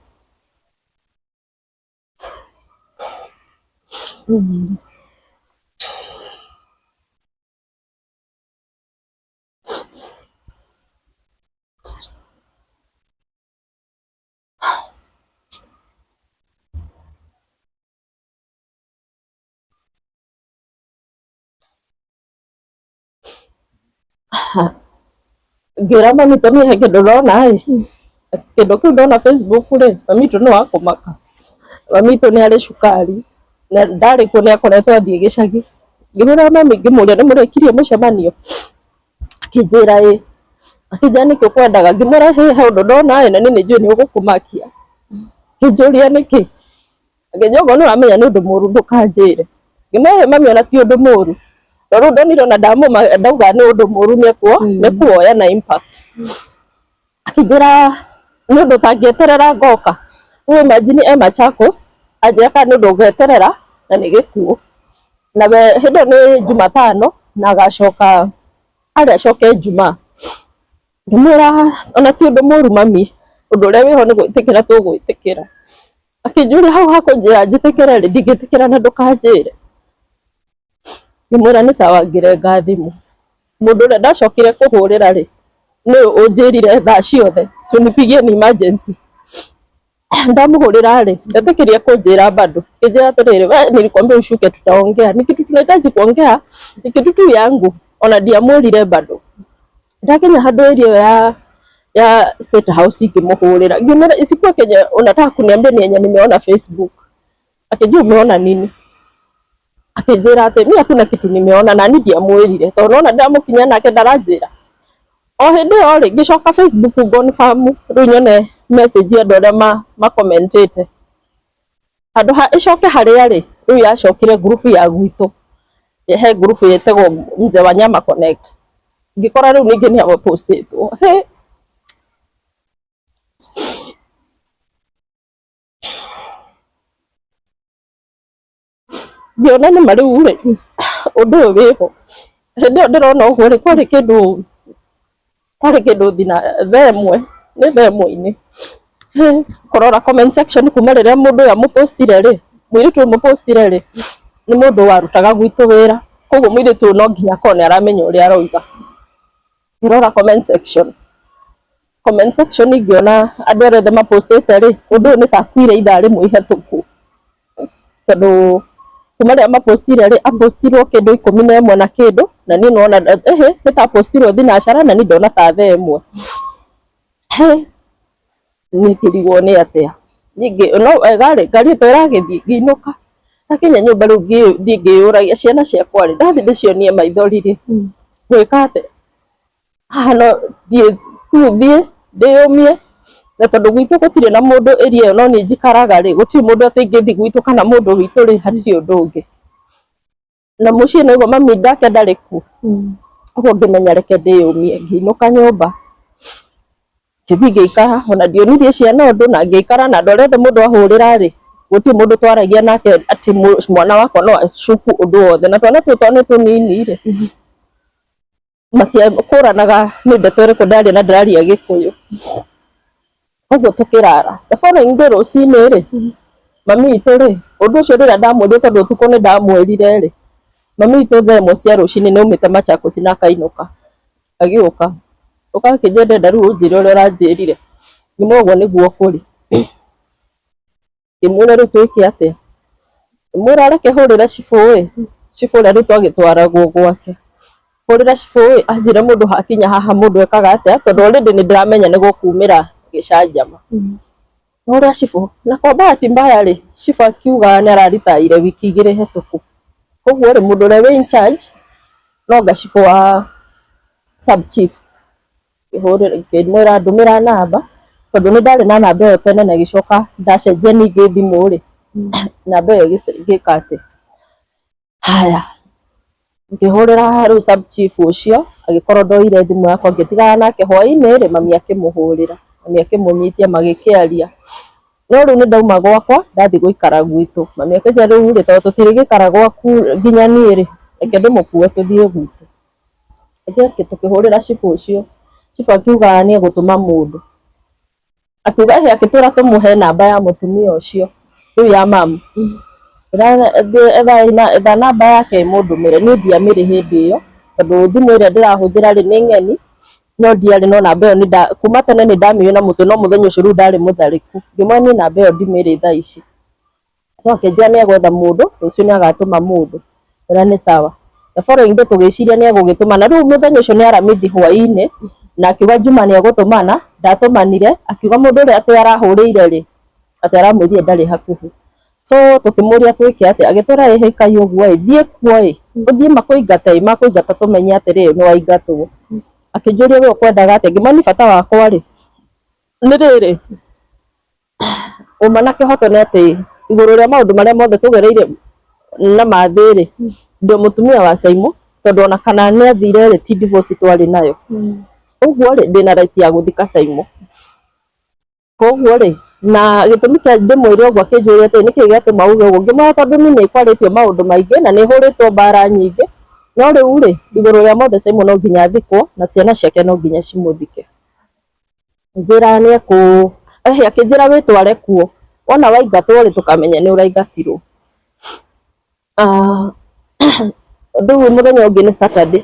Ngĩra mami tondũ he kĩndũ ndona ĩ, kĩndũ kĩu ndona Facebook rĩ, mami witũ nĩ wa kũmaka. Mami witũ nĩ arĩ cukari na ndarĩ kuo nĩ akoretwo athiĩ gĩcagi. Ngĩhũrĩra mami ngĩmũria nĩ mũrĩkirie mũcemanio? Akĩnjĩra ĩ, akĩnjĩra nĩkĩ ũkwendaga, ngĩmwĩra hĩ he ũndũ ndona ĩ na niĩ nĩ njũĩ nĩ ũgũkũmakia. Akĩnjũria nĩkĩ, akĩnjĩra okorwo nĩ ũramenya nĩ ũndũ mũru ndũkanjĩre. Ngĩmwĩra ĩ mami ona ti ũndũ mũru, tondũ rĩu ndonire ona ndauga nĩ ũndũ mũru nĩ ekuoya na impact. Akĩnjĩra nĩ ũndũ ũtangĩeterera ngoka. Rĩu imagine e Machakos, anjĩra kana nĩ ũndũ ũngeterera na nĩ gĩkuũ. Na we hĩndĩ ĩyo nĩ Jumatano na agacoka arĩ acoke Jumaa. Ngĩmwĩra ona ti ũndũ mũru mami, ũndũ ũrĩa wĩho nĩ gwĩtĩkĩra tũgwĩtĩkĩra. Akĩnjũria hau hakũnjĩra njĩtĩkĩre rĩ, ndingĩtĩkĩra na ndũkanjĩre. Ngĩmwĩra nĩ sawa ngĩrenga thimũ. Mũndũ ũrĩa ndacokire kũhũrĩra rĩ, nĩ ũyũ ũnjĩrire thaa ciothe si unipigie ni emergency. Ndamũhũrĩra rĩ, ndetĩkĩria kũnjĩra bado. Akĩnjĩra atĩrĩrĩ, we nilikwambia ushuke tutaongea. Ni kitu tunahitaji kuongea, ni kitu tu yangu. Ona ndiamwĩrire bado. Ndakinya handũ area ĩyo ya State House ngĩmũhũrĩra. Ngĩmwĩra isikuwe kenye unataka kuniambia ni yenye nimeona Facebook. Akĩnjĩra umeona nini? Akĩnjĩra atĩ mi hakuna kitu nimeona na niĩ ndiamwĩrire tondũ nona ndamũkinya nake ndaranjĩra. O hĩndĩ ĩyo rĩ, ngĩcoka Facebook confirm rĩu nyone message ya andũ arĩa makomentĩte. Handũ ha ĩcoke harĩa rĩ, rĩu yacokire group ya gwitũ. He group ĩtagwo Mzee wa Nyama Connect. Ngĩkora rĩu ningĩ nĩ postĩtwo. Hĩ! Ngĩona nĩma rĩu rĩ, ũndũ ũyũ wĩho. Hĩndĩ ĩyo ndĩrona ũguo rĩ, kwarĩ kĩndũ, kwarĩ kĩndũ thina thaa ĩmwe, nĩ thaa ĩmwe-inĩ. Kũrora comment section kuma rĩrĩa mũndũ ũyũ amũpostire rĩ, mũirĩtu ũyũ ũmũpostire rĩ, nĩ mũndũ warutaga gwitũ wĩra. Koguo mũirĩtu ũyũ no nginya akorwo nĩ aramenya ũrĩa aroiga. Ngĩrora comment section, comment section ngĩona andũ arĩa othe mapostĩte rĩ, ũndũ ũyũ nĩ ta akuire ithaa rĩmwe ihetũku. Tondũ kuma rĩrĩa mapostire rĩ, apostirwo kĩndũ 11 na kĩndũ, na niĩ nĩwona ĩhĩ, nĩ ta apostirwo thinacara na niĩ ndona ta thaa ĩmwe. Hĩ, niĩ ngĩrigwo nĩ atĩa. Niĩ no wega rĩ, ngari ĩyo ĩragĩthiĩ ngĩinũka. Ndakinya nyũmba rĩu thiĩ ngĩyũragia ciana ciakwa rĩ, ndathiĩ ndĩcionie maithori rĩ, ngwĩka atĩa? Haha no thiĩ tu thiĩ ndĩyũmie, na tondũ gwitũ gũtirĩ na mũndũ area ĩyo no niĩ njikaraga rĩ, gũtirĩ mũndũ atĩ ingĩthiĩ gwitũ kana mũndũ witũ rĩ, hatirĩ ũndũ ũngĩ. Na mũciĩ nĩguo mami nake ndarĩ kuo. Ũguo ngĩmenya reke ndĩyũmie, ngĩinũka nyũmba, ngĩthiĩ ngĩikara, ona ndionirie ciana ũndũ na ngĩikara na andũ arĩa othe mũndũ ahũrĩra rĩ, gũtirĩ mũndũ twaragia nake atĩ mwana wakwa no acuku ũndũ wothe, na twana tũtũ tondũ nĩ tũnini rĩ, matiakũranaga nĩ ndeto ĩrĩkũ ndaria na ndĩraria Gĩkũyũ. Ũguo tũkĩrara. The following day rũcinĩ rĩ, mami witũ rĩ, ũndũ ũcio rĩrĩa ndamwĩrire tondũ ũtukũ nĩ ndamwĩrire rĩ, mami witũ thaa ĩmwe cia rũcinĩ nĩ aumĩte Machakos na akainũka, agĩũka. Ũka akĩnjĩra ndĩrenda rĩu ũnjĩre ũrĩa ũranjĩrire. Ngĩmwĩra ũguo nĩguo kũrĩ. Ngĩmwĩra rĩu twĩke atĩa? Ngĩmwĩra reke hũrĩre cibũ ĩ, cibũ ũrĩa rĩu twagĩtwaragwo gwake. Hũrĩre cibũ ĩ, anjĩre mũndũ hakinya haha mũndũ ekaga atĩa, tondũ already nĩ ndĩramenya nĩ gũkumĩra gĩcanjama. Na ũrĩa cibũ, na kwa bahati mbaya rĩ, cibũ akiuga nĩ araritaire wiki 2 hetũku. Koguo rĩ, mũndũ ũrĩa wĩ in charge no anga cibũ wa sub chief. Ngĩmwĩra ndũmĩra namba, tondũ nĩ ndarĩ na namba ĩyo tene na ĩgĩcoka ndacenjia ningĩ thimũ rĩ, namba ĩyo ĩgĩka atĩ. Haya, ngĩhũrĩra rĩu sub chief ũcio, agĩkorwo ndoire thimũ yakwa ngĩtigana nake hwainĩ rĩ, mami akĩmũhũrĩra, mami akĩmũnyitia magĩkĩaria. No rĩu nĩ ndauma gwakwa ndathiĩ gũikara gwitũ, mami akĩnjĩra rĩu rĩ, tondũ tũtirĩgĩikara gwaku nginya niĩ rĩ, reke ndĩmũkue tũthiĩ gwitũ. Tũkĩhũrĩra cibũ ũcio, cibũ akiuga nĩ egũtũma mũndũ. Akiuga ĩhĩ akĩtwĩra tũmũhe namba ya mũtumia ũcio rĩu ya mamu. Etha namba yake ĩmũndũmĩre, niĩ ndiamĩrĩ hĩndĩ ĩyo tondũ thimũ ĩrĩa ndĩrahũthĩra rĩ nĩ ng'eni no ndiarĩ no namba ĩyo kuma tene nĩ ndamĩũĩ na mũtwe no mũthenya ũcio rĩu ndarĩ mũtharĩku. Ngĩmwĩra niĩ namba ĩyo ndimĩrĩ thaa ici. So akĩnjĩra nĩ egwetha mũndũ, rũciũ nĩ agatũma mũndũ. Ngĩmwĩra nĩ sawa. The following day tũgĩciria nĩ egũgĩtũmana, rĩu mũthenya ũcio nĩ aramithi hwainĩ na akiuga Juma nĩ egũtũmana, ndatũmanire, akiuga mũndũ ũrĩa atĩ arahũrĩire rĩ, atĩ aramwĩrire ndarĩ hakuhĩ. So tũkĩmũria twĩke atĩa, agĩtwĩra ĩhĩ kai ũguo ĩ, thiĩ kuo ĩ, ũthiĩ makũingate ĩ, makũingata tũmenye atĩrĩrĩ nĩ waingatwo. Akĩnjũria we ũkwendaga atĩa, ngĩmwĩra niĩ bata wakwa rĩ, nĩ rĩrĩ, ũma na kĩhoto nĩ atĩ igũrũ rĩa maũndũ marĩa mothe tũgereire na mathĩ rĩ, ndĩ mũtumia wa Caimo tondũ ona kana nĩ athire rĩ, ti divorce twarĩ nayo. Ũguo rĩ, ndĩna right ya gũthika Caimo. Koguo rĩ, na gĩtũmi kĩa ndĩmwĩre ũguo akĩnjũria atĩrĩ, nĩkĩ gĩatũma uge ũguo? Ngĩmwĩra tondũ niĩ nĩ kwarĩtio maũndũ maingĩ na nĩ hũrĩtwo mbara nyingĩ, no rĩu rĩ, igũrũ rĩa mothe Caimo no nginya athikwo na ciana ciake no nginya cimũthike. Akĩnjĩra nĩ ekũ, ehe akĩnjĩra wĩtware kuo, wona waingatwo rĩ tũkamenya nĩ ũraingatirwo. Rĩu mũthenya ũngĩ nĩ Saturday,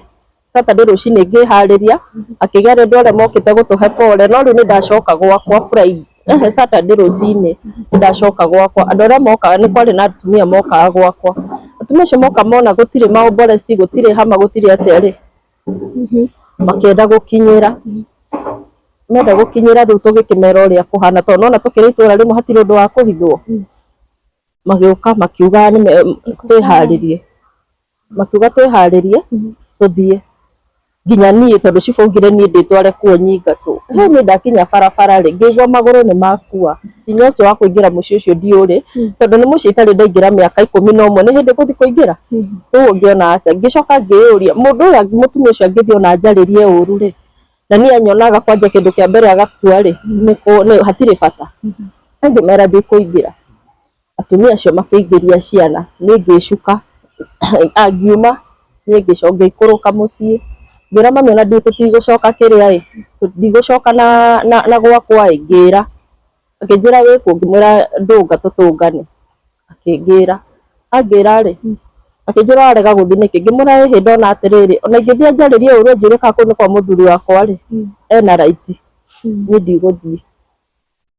Saturday rũcinĩ ngĩharĩria, akĩgĩa andũ arĩa mokĩte gũtũhe pole, no rĩu nĩ ndacoka gwakwa Friday, ehe Saturday rũcinĩ nĩ ndacoka gwakwa, andũ arĩa mokaga nĩ kwarĩ na atumia mokaga gwakwa, atumia acio moka mona gũtirĩ maomboreci, gũtirĩ hama, gũtirĩ atĩa rĩ, makĩenda gũkinyĩra, menda gũkinyĩra rĩu tũgĩkĩmera ũrĩa kũhana tondũ nĩwona tũkĩrĩ itũra rĩmwe hatirĩ ũndũ wa kũhithwo. Magĩũka makiuga twĩharĩrie, makiuga twĩharĩrie tũthiĩ nginya niĩ tondũ cibũ augire niĩ ndĩtware kuo nyingatwo. He niĩ ndakinya barabara rĩ, ngĩigua magũrũ nĩ makua, hinya ũcio wa kũingĩra mũciĩ ũcio ndiũrĩ tondũ nĩ mũciĩ itarĩ ndaingĩra mĩaka 11 nĩ hĩndĩ ngũthiĩ kũingĩra? Koguo ngĩona aca, ngĩcoka ngĩyũria mũndũ ũyũ mũtumia ũcio angĩthiĩ ona anjarĩrie ũru rĩ, na niĩ anyonaga kwanja kĩndũ kĩa mbere agakua rĩ, hatirĩ bata. Ngĩmera ndikũingĩra, atumia acio makĩingĩria ciana, niĩ ngĩcuka, ngiuma niĩ ngĩcoka ngĩikũrũka mũciĩ, ngĩra mami ona tũtigũcoka kĩrĩa ĩ, ndigũcoka na gwakwa ĩ, ngĩra, akĩnjĩra wĩkũ, ngĩmwĩra ndũnga tũtũngane, akĩngĩra, angĩra rĩ, akĩnjĩra warega gũthiĩ nĩkĩ, ngĩmwĩra ĩhĩ ndona atĩrĩrĩ, ona ingĩthiĩ anjarĩrie ũru anjĩre kana kũu nĩ kwa mũthuri wakwa rĩ, ena right, niĩ ndigũthiĩ.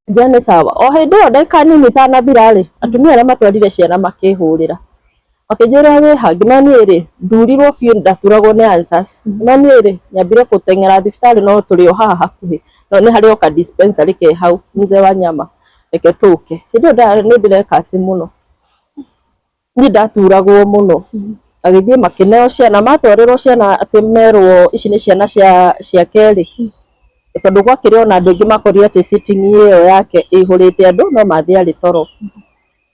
Njĩra nĩ sawa. O hĩndĩ ĩyo ndagĩka nini itanathira rĩ, atumia arĩa matwarire ciana makĩhũrĩra. Makĩnjĩra wĩha, ngĩmera niĩ rĩ, ndurirwo biũ ndaturagwo nĩ ulcers. Ngĩmera niĩ rĩ, nyambire gũteng'era thibitarĩ no tũrĩ o haha hakuhĩ. No nĩ harĩ o ka dispensary ke hau, mzee wa nyama, reke tũke. Hĩndĩ ĩyo nĩ ndĩreka atĩ mũno. Niĩ ndaturagwo mũno. Agĩthiĩ makĩneo ciana, matwarĩrwo ciana atĩ merwo ici nĩ ciana ciake rĩ, tondũ gwakĩrĩ ona andũ aingĩ makorire atĩ sitting ĩyo yake ĩihũrĩte andũ no mathiĩ arĩ toro.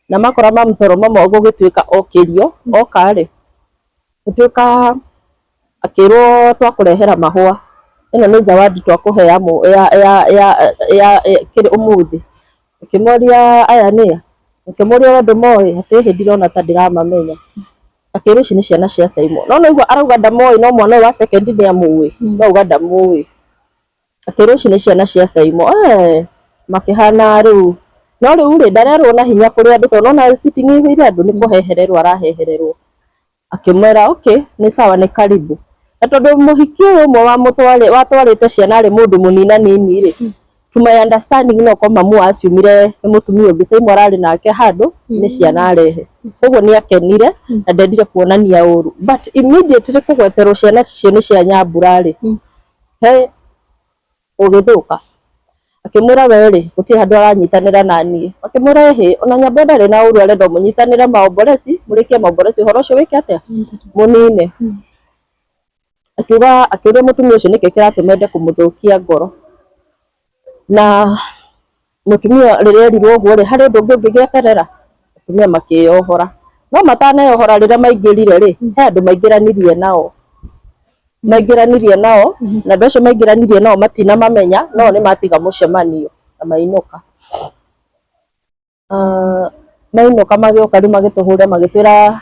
Na makora mamu toro mama gũgĩtuĩka okĩrio, oka rĩ, gũtuĩka akĩrwo twakũrehera mahũa, ĩno nĩ zawadi twakũhe ya ya kĩrĩ ũmũthĩ. Akĩmoria aya nĩa? Akĩmoria we ndũmoĩ? Atĩ ĩhĩ ndirona ta ndĩramamenya. Akĩrwo ici nĩ ciana cia Simon. No nĩaigua arauga ndamoĩ no mwana ũyũ wa second nĩ amũĩ, no auga ndamũĩ. Akĩrwo ici nĩ ciana cia Simon. Eh, makĩhana rĩu no rĩu rĩ ndarerwo na hinya kũrĩ andũ tondũ nĩwona sitting ĩihũire andũ nĩ kũhehererwo arahehererwo. Akĩmwĩra okay nĩ sawa nĩ karibu. Na tondũ mũhiki ũyũ ũmwe watwarĩte ciana arĩ mũndũ mũnina nini rĩ, to my understanding no korwo mamu aciumire nĩ mũtumia ũngĩ Simon ararĩ nake handũ nĩ ciana arehe. Koguo nĩ akenire na ndendire kuonania ũru. But immediately kũgweterwo ciana icio nĩ cia Nyambura rĩ, he ũgĩthũka. Akĩmwĩra we rĩ, gũtirĩ handũ aranyitanĩra na niĩ. Akĩmwĩra ĩhĩ, ona Nyambo ndarĩ na ũru, arenda mũnyitanĩre maomboreci, mũrĩkie maomboreci, ũhoro ũcio wĩke atĩa, mũnine. Akiuga, akĩũria mũtumia ũcio nĩkĩ kĩratũma ende kũmũthũkia ngoro. Na mũtumia rĩrĩa erirwo ũguo rĩ, harĩ ũndũ ũngĩ ũngĩgĩeterera? Atumia makĩyohora. No mataneyohora rĩrĩa maingĩrire rĩ, he andũ maingĩranirie nao. Maingĩranirie nao, na andũ acio maingĩranirie nao matinamamenya, no nĩ matiga mũcemanio na mainũka. Mainũka magĩũka rĩu magĩtũhũrĩra magĩtwĩra,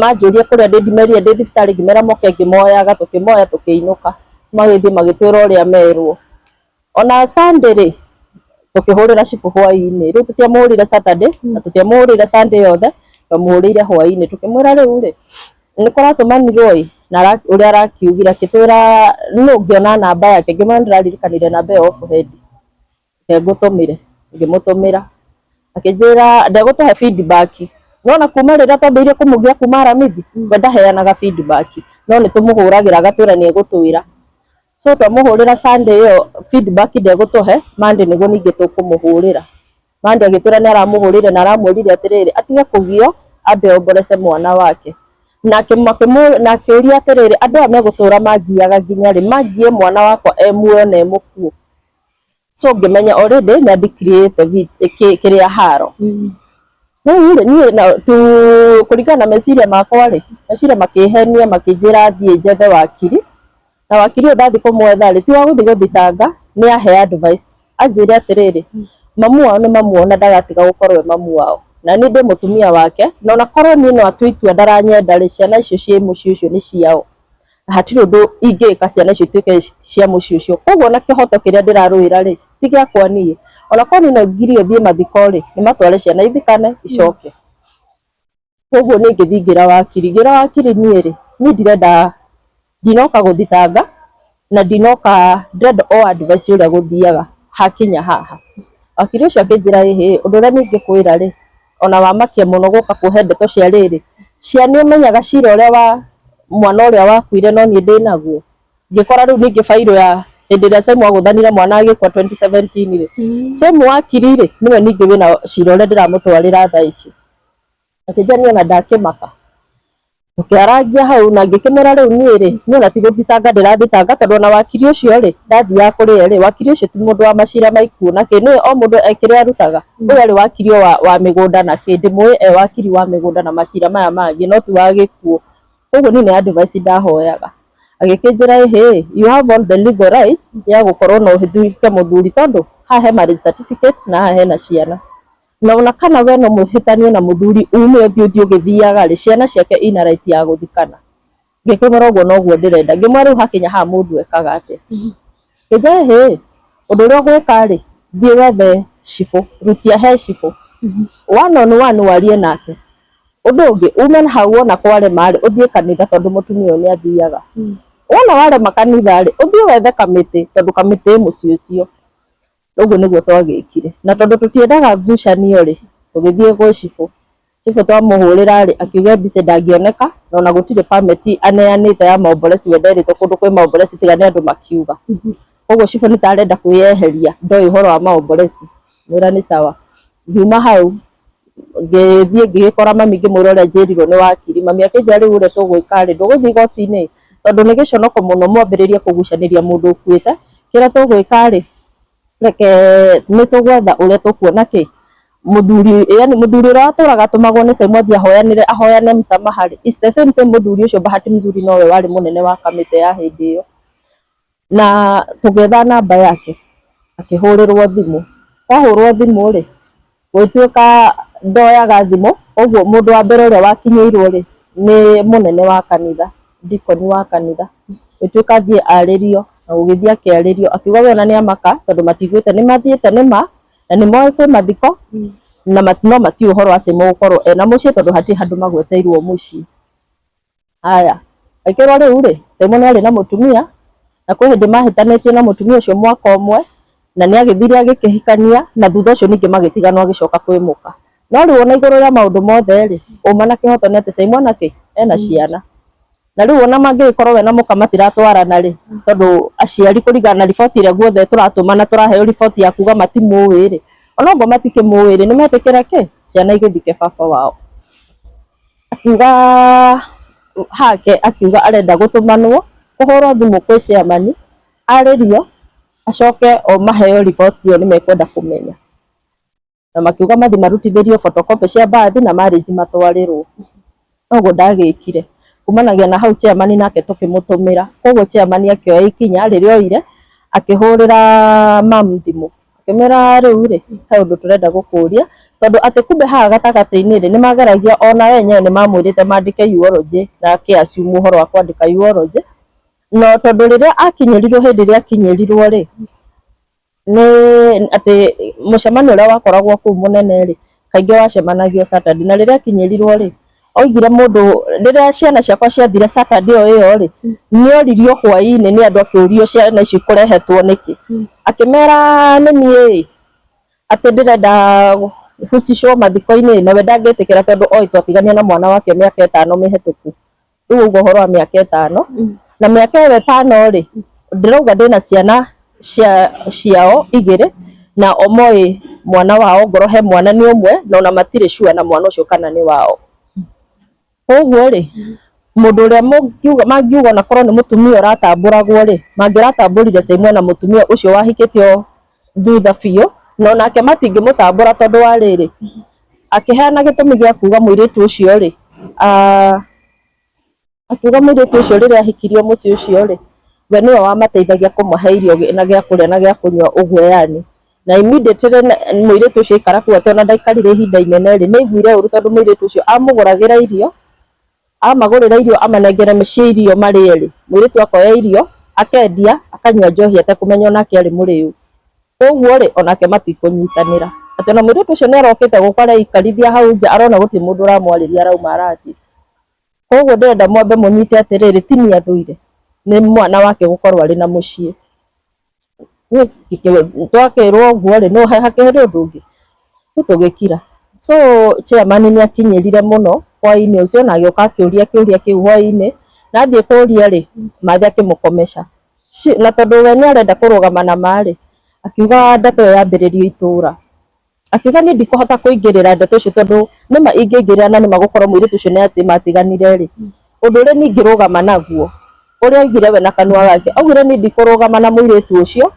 manjũria kũrĩa ndĩ ndimerire ndĩ thibitarĩ ngĩmera moke ngĩmoyaga, tũkĩmoya tũkĩinũka. Magĩthiĩ magĩtwĩra ũrĩa merwo. Ona Sunday rĩ, tũkĩhũrĩra cibũ hwainĩ, rĩu tũtiamũhũrĩire Saturday na tũtiamũhũrĩire Sunday yothe, twamũhũrĩire hwainĩ tũkĩmwĩra rĩu rĩ, nĩ kũratũmanirwo ĩ, na ũrĩa arakiugire akĩtwĩra nũ ũngĩona namba yake, ngĩmwĩra nĩ ndĩraririkanire namba ĩyo off head. Reke ngũtũmĩre, ngĩmũtũmĩra akĩnjĩra ndegũtũhe feedback, no na kuma rĩrĩa twambĩrĩirie kũmũgia kuma Aramithi we ndaheanaga feedback, no nĩ tũmũhũragĩra agatwĩra nĩ egũtwĩra. So twamũhũrĩra Sunday ĩyo feedback ndegũtũhe, Monday nĩguo ningĩ tũkũmũhũrĩra. Monday agĩtwĩra nĩ aramũhũrĩire na aramwĩrire atĩrĩrĩ, atige kũgio ambe omborece mwana wake. Na akĩũria atĩrĩrĩ, andũ aya megũtũra mangiaga nginya rĩ? Mangie mwana wakwa e muoyo na e mũkuũ? So ngĩmenya already nĩ andicreate kĩrĩa haro. Rĩu rĩ, niĩ na tu kũringana na meciria makwa rĩ, meciria makĩhenia makĩnjĩra thiĩ njethe wakiri, na wakiri ũyũ ndathiĩ kũmwetha rĩ, ti wa gũthiĩ gũthitanga, nĩ ahe advice, anjĩre atĩrĩrĩ, mamu wao nĩ mamu wao na ndagatiga gũkorwo e mamu wao, na niĩ ndĩ mũtumia wake, na ona korwo niĩ no atue itua ndaranyenda rĩ, ciana icio ciĩ mũciĩ ũcio nĩ ciao. Na hatirĩ ũndũ ingĩka ciana icio ituĩke cia mũciĩ ũcio. Koguo ona kĩhoto kĩrĩa ndĩrarũĩra rĩ, ti gĩakwa niĩ. Ona korwo niĩ no ngirio thiĩ mathiko rĩ, nĩ matware ciana ithikane icoke. Koguo niĩ ngĩthiĩ ngĩra wakiri, ngĩra wakiri niĩ rĩ, niĩ ndirenda, ndinoka gũthitanga na ndinoka, ndĩrenda o advice ũrĩa gũthiaga hakinya haha. Wakiri ũcio akĩnjĩra ĩhĩ, ũndũ ũrĩa niĩ ingĩkwĩra rĩ, ona wamakia mũno gũka kũhe ndeto cia rĩrĩ, cia nĩ ũmenyaga cira ũrĩa wa mwana ũrĩa wakuire no niĩ ndĩnaguo. Ngĩkora rĩu ningĩ bairũ ya hĩndĩ ĩrĩa Semu agũthanire mwana agĩkua 2017 rĩ, Semu wakiri rĩ, nĩwe ningĩ wĩna cira ũrĩa ndĩramũtwarĩra thaa ici. Akĩnjĩra niĩ ona ndakĩmaka. Tũkĩarangia hau na ngĩkĩmwĩra rĩu niĩ rĩ, niĩ ona ti gũthitanga ndĩrathitanga tondũ ona wakiri ũcio rĩ, ndathiaga kũrĩ we rĩ, wakiri ũcio ti mũndũ wa macira ma ikuũ na kĩ, nĩũĩ o mũndũ e kĩrĩa arutaga. Ũyũ arĩ wakiri o wa mĩgũnda na kĩ, ndĩmũĩ e wakiri wa mĩgũnda na macira maya mangĩ no ti wa gĩkuũ. Koguo niĩ nĩ advice ndahoyaga. Agĩkĩnjĩra ĩhĩ, you have all the legal rights ya gũkorwo no ũhike mũthuri tondũ haha he marriage certificate na haha hena ciana. Na ona kana we no mũhĩtanie na mũthuri ume ũthiĩ ũthiĩ ũgĩthiaga rĩ, ciana ciake ina right ya gũthikana. Ngĩkĩmwĩra ũguo noguo ndĩrenda. Ngĩmwĩra rĩu hakinya haha mũndũ ekaga atĩa? Akĩnjĩra ĩhĩ, ũndũ ũrĩa ũgwĩka rĩ, thiĩ wethe cibũ, rutia he cibũ. One on one warie nake. Ũndũ ũngĩ, ume hau wona kwarema rĩ, ũthiĩ kanitha tondũ mũtumia ũyũ nĩ athiaga. Wona warema kanitha rĩ, ũthiĩ wethe kamĩtĩ tondũ kamĩtĩ ĩ mũciĩ ũcio. Ũguo nĩguo twagĩkire. Na tondũ tũtiendaga ngucanio rĩ, tũgĩthiĩ gwĩ cibũ. Cibũ twamũhũrĩra rĩ, akiuga Ebise ndangĩoneka, na ona gũtirĩ permit aneanĩte ya maombolezi, we nderĩtwo kũndũ kwĩ maombolezi tiga nĩ andũ makiuga. Koguo cibũ nĩ ta arenda kwĩyeheria, ndoĩ ũhoro wa maombolezi. Ngĩmwĩra nĩ sawa. Ngiuma hau, ngĩthiĩ ngĩgĩkora mami ngĩmwĩra ũrĩa njĩrirwo nĩ wakiri. Mami akĩnjĩra rĩu ũrĩa tũgwĩka rĩ, ndũgũthiĩ igoti-inĩ, tondũ nĩ gĩconoko mũno mwambĩrĩrie kũgucanĩria mũndũ ũkuĩte. Kĩrĩa tũgwĩka rĩ, reke nĩ tũgwetha ũrĩa tũkuona kĩ, mũthuri yani mũthuri ũrĩa watũraga atũmagwo nĩ Saimu athiĩ ahoyanĩre ahoyane msamaha rĩ, it's the same same mũthuri ũcio bahati mzuri nowe warĩ mũnene wa kamĩtĩ ya hĩndĩ ĩyo. Na tũgĩetha namba yake, akĩhũrĩrwo thimũ. Kwahũrwo thimũ rĩ, gũgĩtuĩka ndoyaga thimũ, ũguo mũndũ wa mbere ũrĩa wakinyĩirwo rĩ, nĩ mũnene wa kanitha, dikoni wa kanitha. Gũgĩtuĩka athiĩ arĩrio, na gũgĩthiĩ akĩarĩrio, akiuga we ona nĩ amaka tondũ matiguĩte, nĩ mathiĩte nĩ ma, na nĩ moĩ kwĩ mathiko, na no matiũĩ ũhoro wa Simon gũkorwo ena mũciĩ tondũ hatirĩ handũ magweteirwo mũciĩ. Haya, akĩrwo rĩu rĩ, Simon arĩ na mũtumia, na kwĩ hĩndĩ mahĩtanĩtie na mũtumia ũcio mwaka ũmwe, na nĩ agĩthire agĩkĩhikania, na thutha ũcio ningĩ magĩtiganwo agĩcoka kwĩ mũka. No rĩu ona igũrũ rĩa maũndũ mothe rĩ, ũma na kĩhoto nĩ atĩ Simon akĩ, ena ciana. Na rĩu ona mangĩgĩkorwo we na mũka matiratwarana rĩ, tondũ aciari kũringana na riboti ĩrĩa guothe tũratũma na tũraheo riboti ya kuga matimũĩ rĩ, onokorwo matikĩmũĩ rĩ, nĩmetĩkĩre kĩ ciana igĩthike baba wao. Akiuga hake, akiuga arenda gũtũmanwo kũhũrwo thimũ kwĩ chairman arĩrio, acoke o maheo riboti ĩyo nĩmekwenda kũmenya. Na makiuga mathiĩ marutithĩrio photocopy cia birth na marriage matwarĩrwo. Noguo ndagĩkire. Kumanagia na hau chairman nake tũkĩmũtũmĩra. Koguo chairman akĩoya ikinya rĩrĩa oire, akĩhũrĩra mam thimũ. Akĩmwĩra rĩu rĩ, he ũndũ tũrenda gũkũria, tondũ atĩ kumbe haha gatagatĩ-inĩ rĩ, nĩmageragia ona enyewe nĩmamwĩrĩte mandĩke eulogy na akĩ assume ũhoro wa kwandĩka eulogy. No tondũ rĩrĩa akinyĩrirwo hĩndĩ ĩrĩa akinyĩrirwo rĩ, nĩ atĩ mũcemanio ũrĩa wakoragwo kũu mũnene rĩ, kaingĩ wacemanagio Saturday, na rĩrĩa akinyĩrirwo rĩ, oigire mũndũ rĩrĩa ciana ciakwa ciathire Saturday o ĩyo rĩ, nĩ oririo hwaĩ-inĩ nĩ andũ akĩũrio ciana ici ikũrehetwo nĩkĩ. Akĩmera nĩ niĩ atĩ ndĩrenda husishwo mathiko-inĩ, nawe ndangĩtĩkĩra tondũ oĩ twatiganire na mwana wake mĩaka 5 mĩhetũku. Rĩu ũguo ũhoro wa mĩaka 5, na mĩaka ĩyo 5 rĩ, ndĩrauga ndĩna ciana ciao 2, na o moĩ mwana wao ngoro he mwana nĩ ũmwe, na ona matirĩ sure na mwana ũcio kana nĩ wao. Koguo rĩ, mũndũ ũrĩa mangiuga ona korwo nĩ mũtumia ũratambũragwo rĩ, mangĩratambũrire Simon na mũtumia ũcio wahikĩtio thutha biũ, na onake matingĩmũtambũra tondũ wa rĩrĩ, akĩheana gĩtũmi gĩa kuga mũirĩtu ũcio rĩ, akiuga mũirĩtu ũcio rĩrĩa ahikirio mũciĩ ũcio rĩ, we nĩwe wamateithagia kũmahe irio na gĩa kũrĩa na gĩa kũnyua ũguo yani. Na immediately mũirĩtu ũcio aikara kũu atĩ ona ndaikarire ihinda inene rĩ, nĩ aiguire ũru tondũ mũirĩtu ũcio amũgũragĩra irio, amagũrĩra irio amanengere mĩciĩ irio marĩe rĩ, mũirĩtu akoya irio akendia akanyua njohi atekũmenya onake arĩ mũrĩu. Koguo rĩ, onake matikũnyitanĩra. Atĩ ona mũirĩtu ũcio nĩ arokĩte gũkũ areikarithia hau nja arona gũtirĩ mũndũ ũramwarĩria arauma arathiĩ. Koguo ndĩrenda mwambe mũnyite atĩrĩrĩ, ti niĩ athũire, nĩ mwana wake gũkorwo arĩ na mũciĩ. Twakĩrwo ũguo rĩ, no hakĩrĩ ũndũ ũngĩ? Rĩu tũgĩkira. So chairman nĩ akinyĩrire mũno hwaĩ-inĩ ũcio na agĩũka akĩũria kĩũria kĩu hwaĩ-inĩ, na athiĩ kũria rĩ, Mathĩ akĩmũkomesha. Na tondũ we nĩ arenda kũrũgama na ma rĩ, akiuga ndeto ĩyo yambĩrĩrio itũra. Akiuga niĩ ndikũhota kũingĩrĩra ndeto icio tondũ nĩma ingĩingĩrĩra na nĩma gũkorwo mũirĩtu ũcio nĩ atĩ matiganire rĩ, ũndũ ũrĩa niĩ ingĩrũgama naguo, ũrĩa oigire we na kanua gake, augire niĩ ndikũrũgama na mũirĩtu ũcio,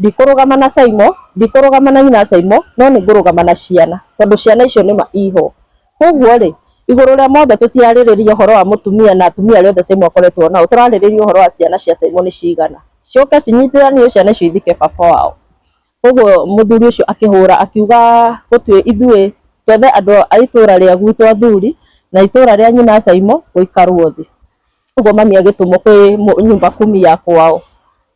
ndikũrũgama na Saimo, ndikũrũgama na nyina Saimo, no nĩ ngũrũgama na ciana, tondũ ciana icio nĩma iho. Koguo rĩ, igũrũ rĩa mothe tũtirarĩrĩria ũhoro wa mũtumia na atumia arĩa othe Saimo akoretwo nao, tũrarĩrĩria ũhoro wa ciana cia Saimo nĩ cigana. Ciũke cinyitithanio ciana icio ithike baba wao. Koguo mũthuri ũcio akĩhũra akiuga gũtuĩ ithuĩ twethe andũ a itũra rĩa gwitũ athuri na itũra rĩa nyina Saimo gũikarwo thĩ. Ũguo mami agĩtũmwo kwĩ nyumba kumi ya kwao.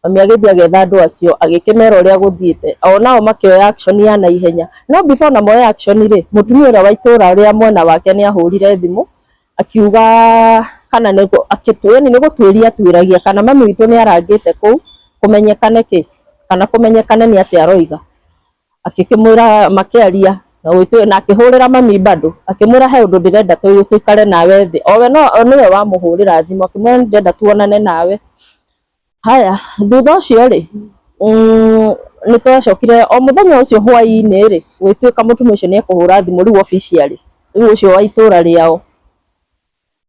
Mami agĩthiĩ agetha andũ acio agĩkĩmera ũrĩa gũthiĩte. O nao makĩoya action ya naihenya. No before na moe action rĩ, mũtumia ũrĩa wa itũra rĩa mwena wake nĩ ahũrire thimũ akiuga kana nĩ yani nĩ gũtuĩria atuĩragia kana mami witũ nĩ arangĩte kũu kũmenyekane kĩ kana kũmenyekane nĩ atĩa aroiga. Akĩkĩmwĩra makĩaria na gwĩtũ na akĩhũrĩra mami bado akĩmwĩra he ũndũ ndĩrenda tũikare nawe thĩ. O we no nĩwe wamũhũrĩra thimũ akĩmwĩra nĩ ndĩrenda tuonane nawe. Haya thutha ũcio rĩ, nĩ twacokire o mũthenya ũcio hwaĩ-inĩ rĩ, gũgĩtuĩka mũtumia ũcio nĩ ekũhũra thimũ rĩu officially, rĩu ũcio wa itũra rĩao.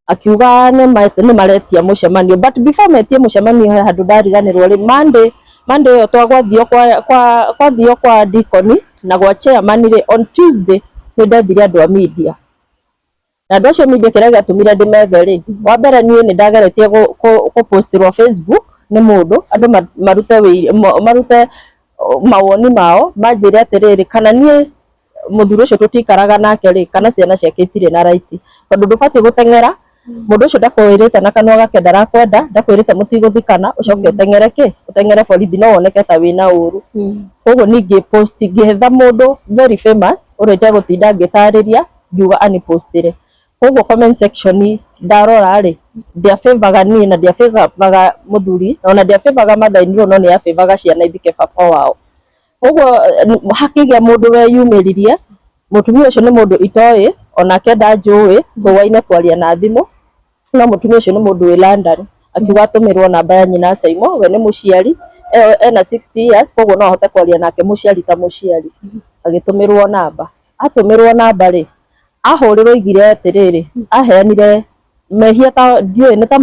Akiuga nĩ maretia mũcemanio, but before metie mũcemanio he handũ ndariganĩrwo rĩ, Monday ĩyo gwathio kwa kwa deacon na gwa chairman rĩ, on Tuesday nĩ ndethire andũ a media. Na andũ acio media kĩrĩa gĩatũmire ndĩmethe rĩ, wa mbere niĩ nĩ ndageretie kũpostirwo Facebook nĩ mũndũ, andũ marute mawoni mao, manjĩre atĩrĩrĩ, kana niĩ mũthuri ũcio tũtikaraga nake rĩ, kana ciana ciake itirĩ na right. Tondũ ndũbatiĩ gũteng'era, mũndũ ũcio ndakwĩrĩte na kanua gake ndarakwenda, ndakwĩrĩte mũtigũthikana, ũcoke ũteng'ere kĩ? Ũteng'ere borithi no woneke ta wĩna ũru. Koguo niĩ ngĩ-post ngĩetha mũndũ very famous ũrĩa itegũtinda ngĩtarĩria, ngiuga anipostĩre. Koguo comment section ndarora rĩ, ndiabĩvaga niĩ na ndiabĩvaga mũthuri, ona ndiabĩvaga mother in law no nĩ yabĩvaga ciana ithike baba wao. Koguo hakĩgĩa mũndũ weyumĩririe, mũtumia ũcio nĩ mũndũ itoĩ, onake ndanjũĩ, tũwaine kwaria na thimũ. No mũtumia ũcio nĩ mũndũ wĩ London, akiuga atũmĩrwo namba ya nyina Saimo, we nĩ mũciari, ena 60 years, koguo no ahote kwaria nake mũciari ta mũciari. Agĩtũmĩrwo namba, atũmĩrwo namba rĩ, ahũrĩrwo oigire atĩrĩrĩ, aheanire mehia ta ndiũĩ nĩ ta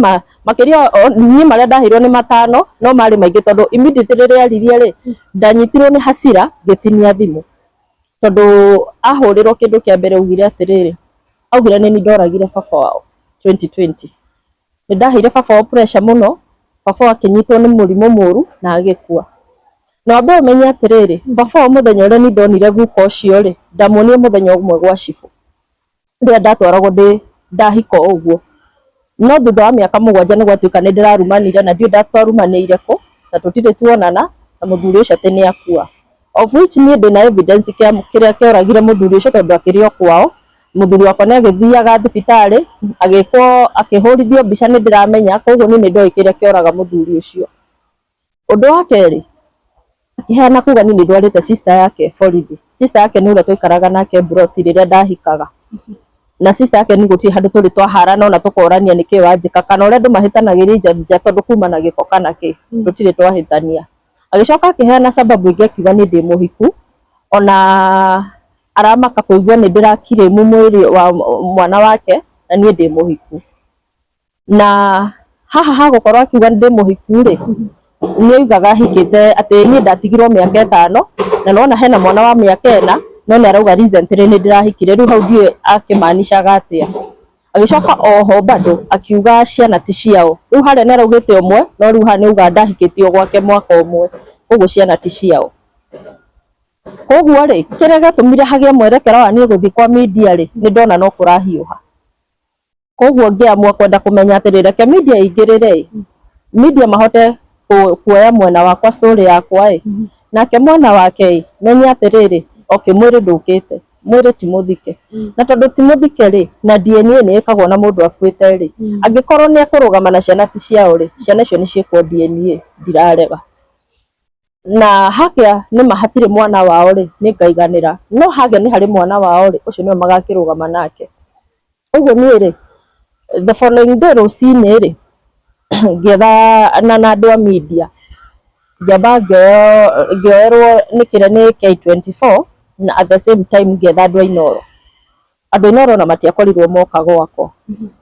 makĩria niĩ marĩa ndaheirwo nĩ matano, no marĩ maingĩ tondũ immediately rĩrĩa aririe rĩ, ndanyitirwo nĩ hasira ngĩtinia thimũ. Tondũ ahũrĩrwo kĩndũ kĩa mbere augire atĩrĩrĩ, augire nĩ niĩ ndoragire baba wao 2020. Nĩ ndaheire baba wao pressure mũno, baba wao akĩnyitwo nĩ mũrimũ mũru na agĩkua. Na wambe ũmenye atĩrĩrĩ, baba wao mũthenya ũrĩa niĩ ndonire guka ũcio rĩ, ndamuonire mũthenya ũmwe gwa cibũ. Rĩrĩa ndatwaragwo ndĩ ndahika o ũguo. No thutha wa mĩaka 7 nĩ gwatuĩka nĩ ndĩrarumanire na ndiũĩ twarumanĩire kũ na tũtirĩ tuonana na mũthuri ũcio atĩ nĩ akua. Of which niĩ ndĩna evidence kĩrĩa kĩoragire mũthuri ũcio tondũ akĩrĩ o kwao. Mũthuri wakwa nĩ agĩthiaga thibitarĩ agĩkwo akĩhũrithio mbica nĩ ndĩramenya, koguo niĩ nĩ ndoĩ kĩrĩa kĩoraga mũthuri ũcio. Ũndũ wa kerĩ, akĩheana kuga niĩ nĩ ndwarĩte sister yake borithi. Sister yake nĩ ũrĩa twaikaraga nake mburoti rĩrĩa ndahikaga. Na sister yake nĩ gũtirĩ handũ tũrĩ twaharana ona tũkorania nĩkĩ wanjĩka kana ũrĩa andũ mahĩtanagĩria nja nja tondũ kuma na gĩko kana kĩ, tũtirĩ twahĩtania. Agĩcoka akĩheana sababu ĩngĩ akiuga niĩ ndĩ mũhiku ona aramaka kũigua nĩ ndĩrakirĩmu mwĩrĩ wa mwana wake na niĩ ndĩ mũhiku. Na haha hagũkorwo akiuga ndĩ mũhiku rĩ, nĩ oigaga hikĩte atĩ niĩ ndatigirwo mĩaka 5 na nona hena mwana wa mĩaka 4, no nĩ arauga recently nĩ ndĩrahikire, rĩu hau ndiũĩ akĩmanicaga atĩa. Agĩcoka oho bado akiuga ciana ti ciao, rĩu harĩa nĩ araugĩte ũmwe, no rĩu haha nĩ auga ndahikĩtio gwake mwaka ũmwe, koguo ciana ti ciao. Koguo rĩ, kĩrĩa gĩatũmire hagĩe mwerekera wa niĩ gũthiĩ kwa media rĩ, nĩ ndona no kũrahiũha. Koguo ngĩamua kwenda kũmenya atĩrĩ, reke media ĩingĩrĩre ĩ, media mahote kuoya mwena wakwa story yakwa ĩ, nake mwena wake ĩ, menye atĩrĩrĩ, okay mwĩrĩ ndũkĩte, mwĩrĩ ti mũthike. Na tondũ ti mũthike rĩ, na DNA nĩ ĩkagwo na mũndũ akuĩte rĩ, angĩkorwo nĩ ekũrũgama na ciana ti ciao rĩ, ciana icio nĩ ciĩkwo DNA, ndirarega. Na hagĩa nĩma hatirĩ mwana wao rĩ, nĩ ngaiganĩra. No hagĩa nĩ harĩ mwana wao rĩ, ũcio nĩwe magakĩrũgama nake. Ũguo niĩ rĩ, the following day rũcinĩ rĩ, ngĩethana na andũ a media, ngĩamba ngĩoerwo nĩ kĩrĩa nĩ K24 na at the same time ngĩetha andũ a Inooro. Andũ a Inooro ona matiakorirwo moka gwakwa,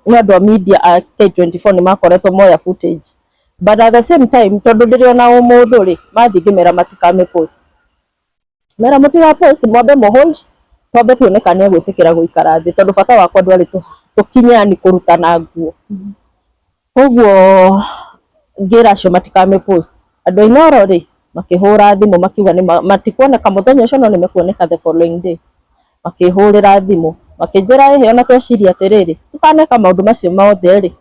no andũ a media a K24 nĩ makoretwo moya footage. But at the same time tondũ ndĩrĩ ona ũmũndũ rĩ, mathiĩ ngĩmera matikamĩ post. Mera mũtiga post mwambe mũ hold twambe tuone kana nĩ egwĩtĩkĩra gũikara thĩ tondũ bata wakwa ndwarĩ tũkinye yani kũrutana nguo. Koguo ngĩra acio matikamĩ post. Andũ a Inooro rĩ, makĩhũra thimũ makiuga matikuoneka mũthenya ũcio no nĩ mekuoneka the following day. Makĩhũrĩra thimũ makĩnjĩra ĩhĩ ona tweciria atĩrĩrĩ, tũtaneka maũndũ macio mothe rĩ,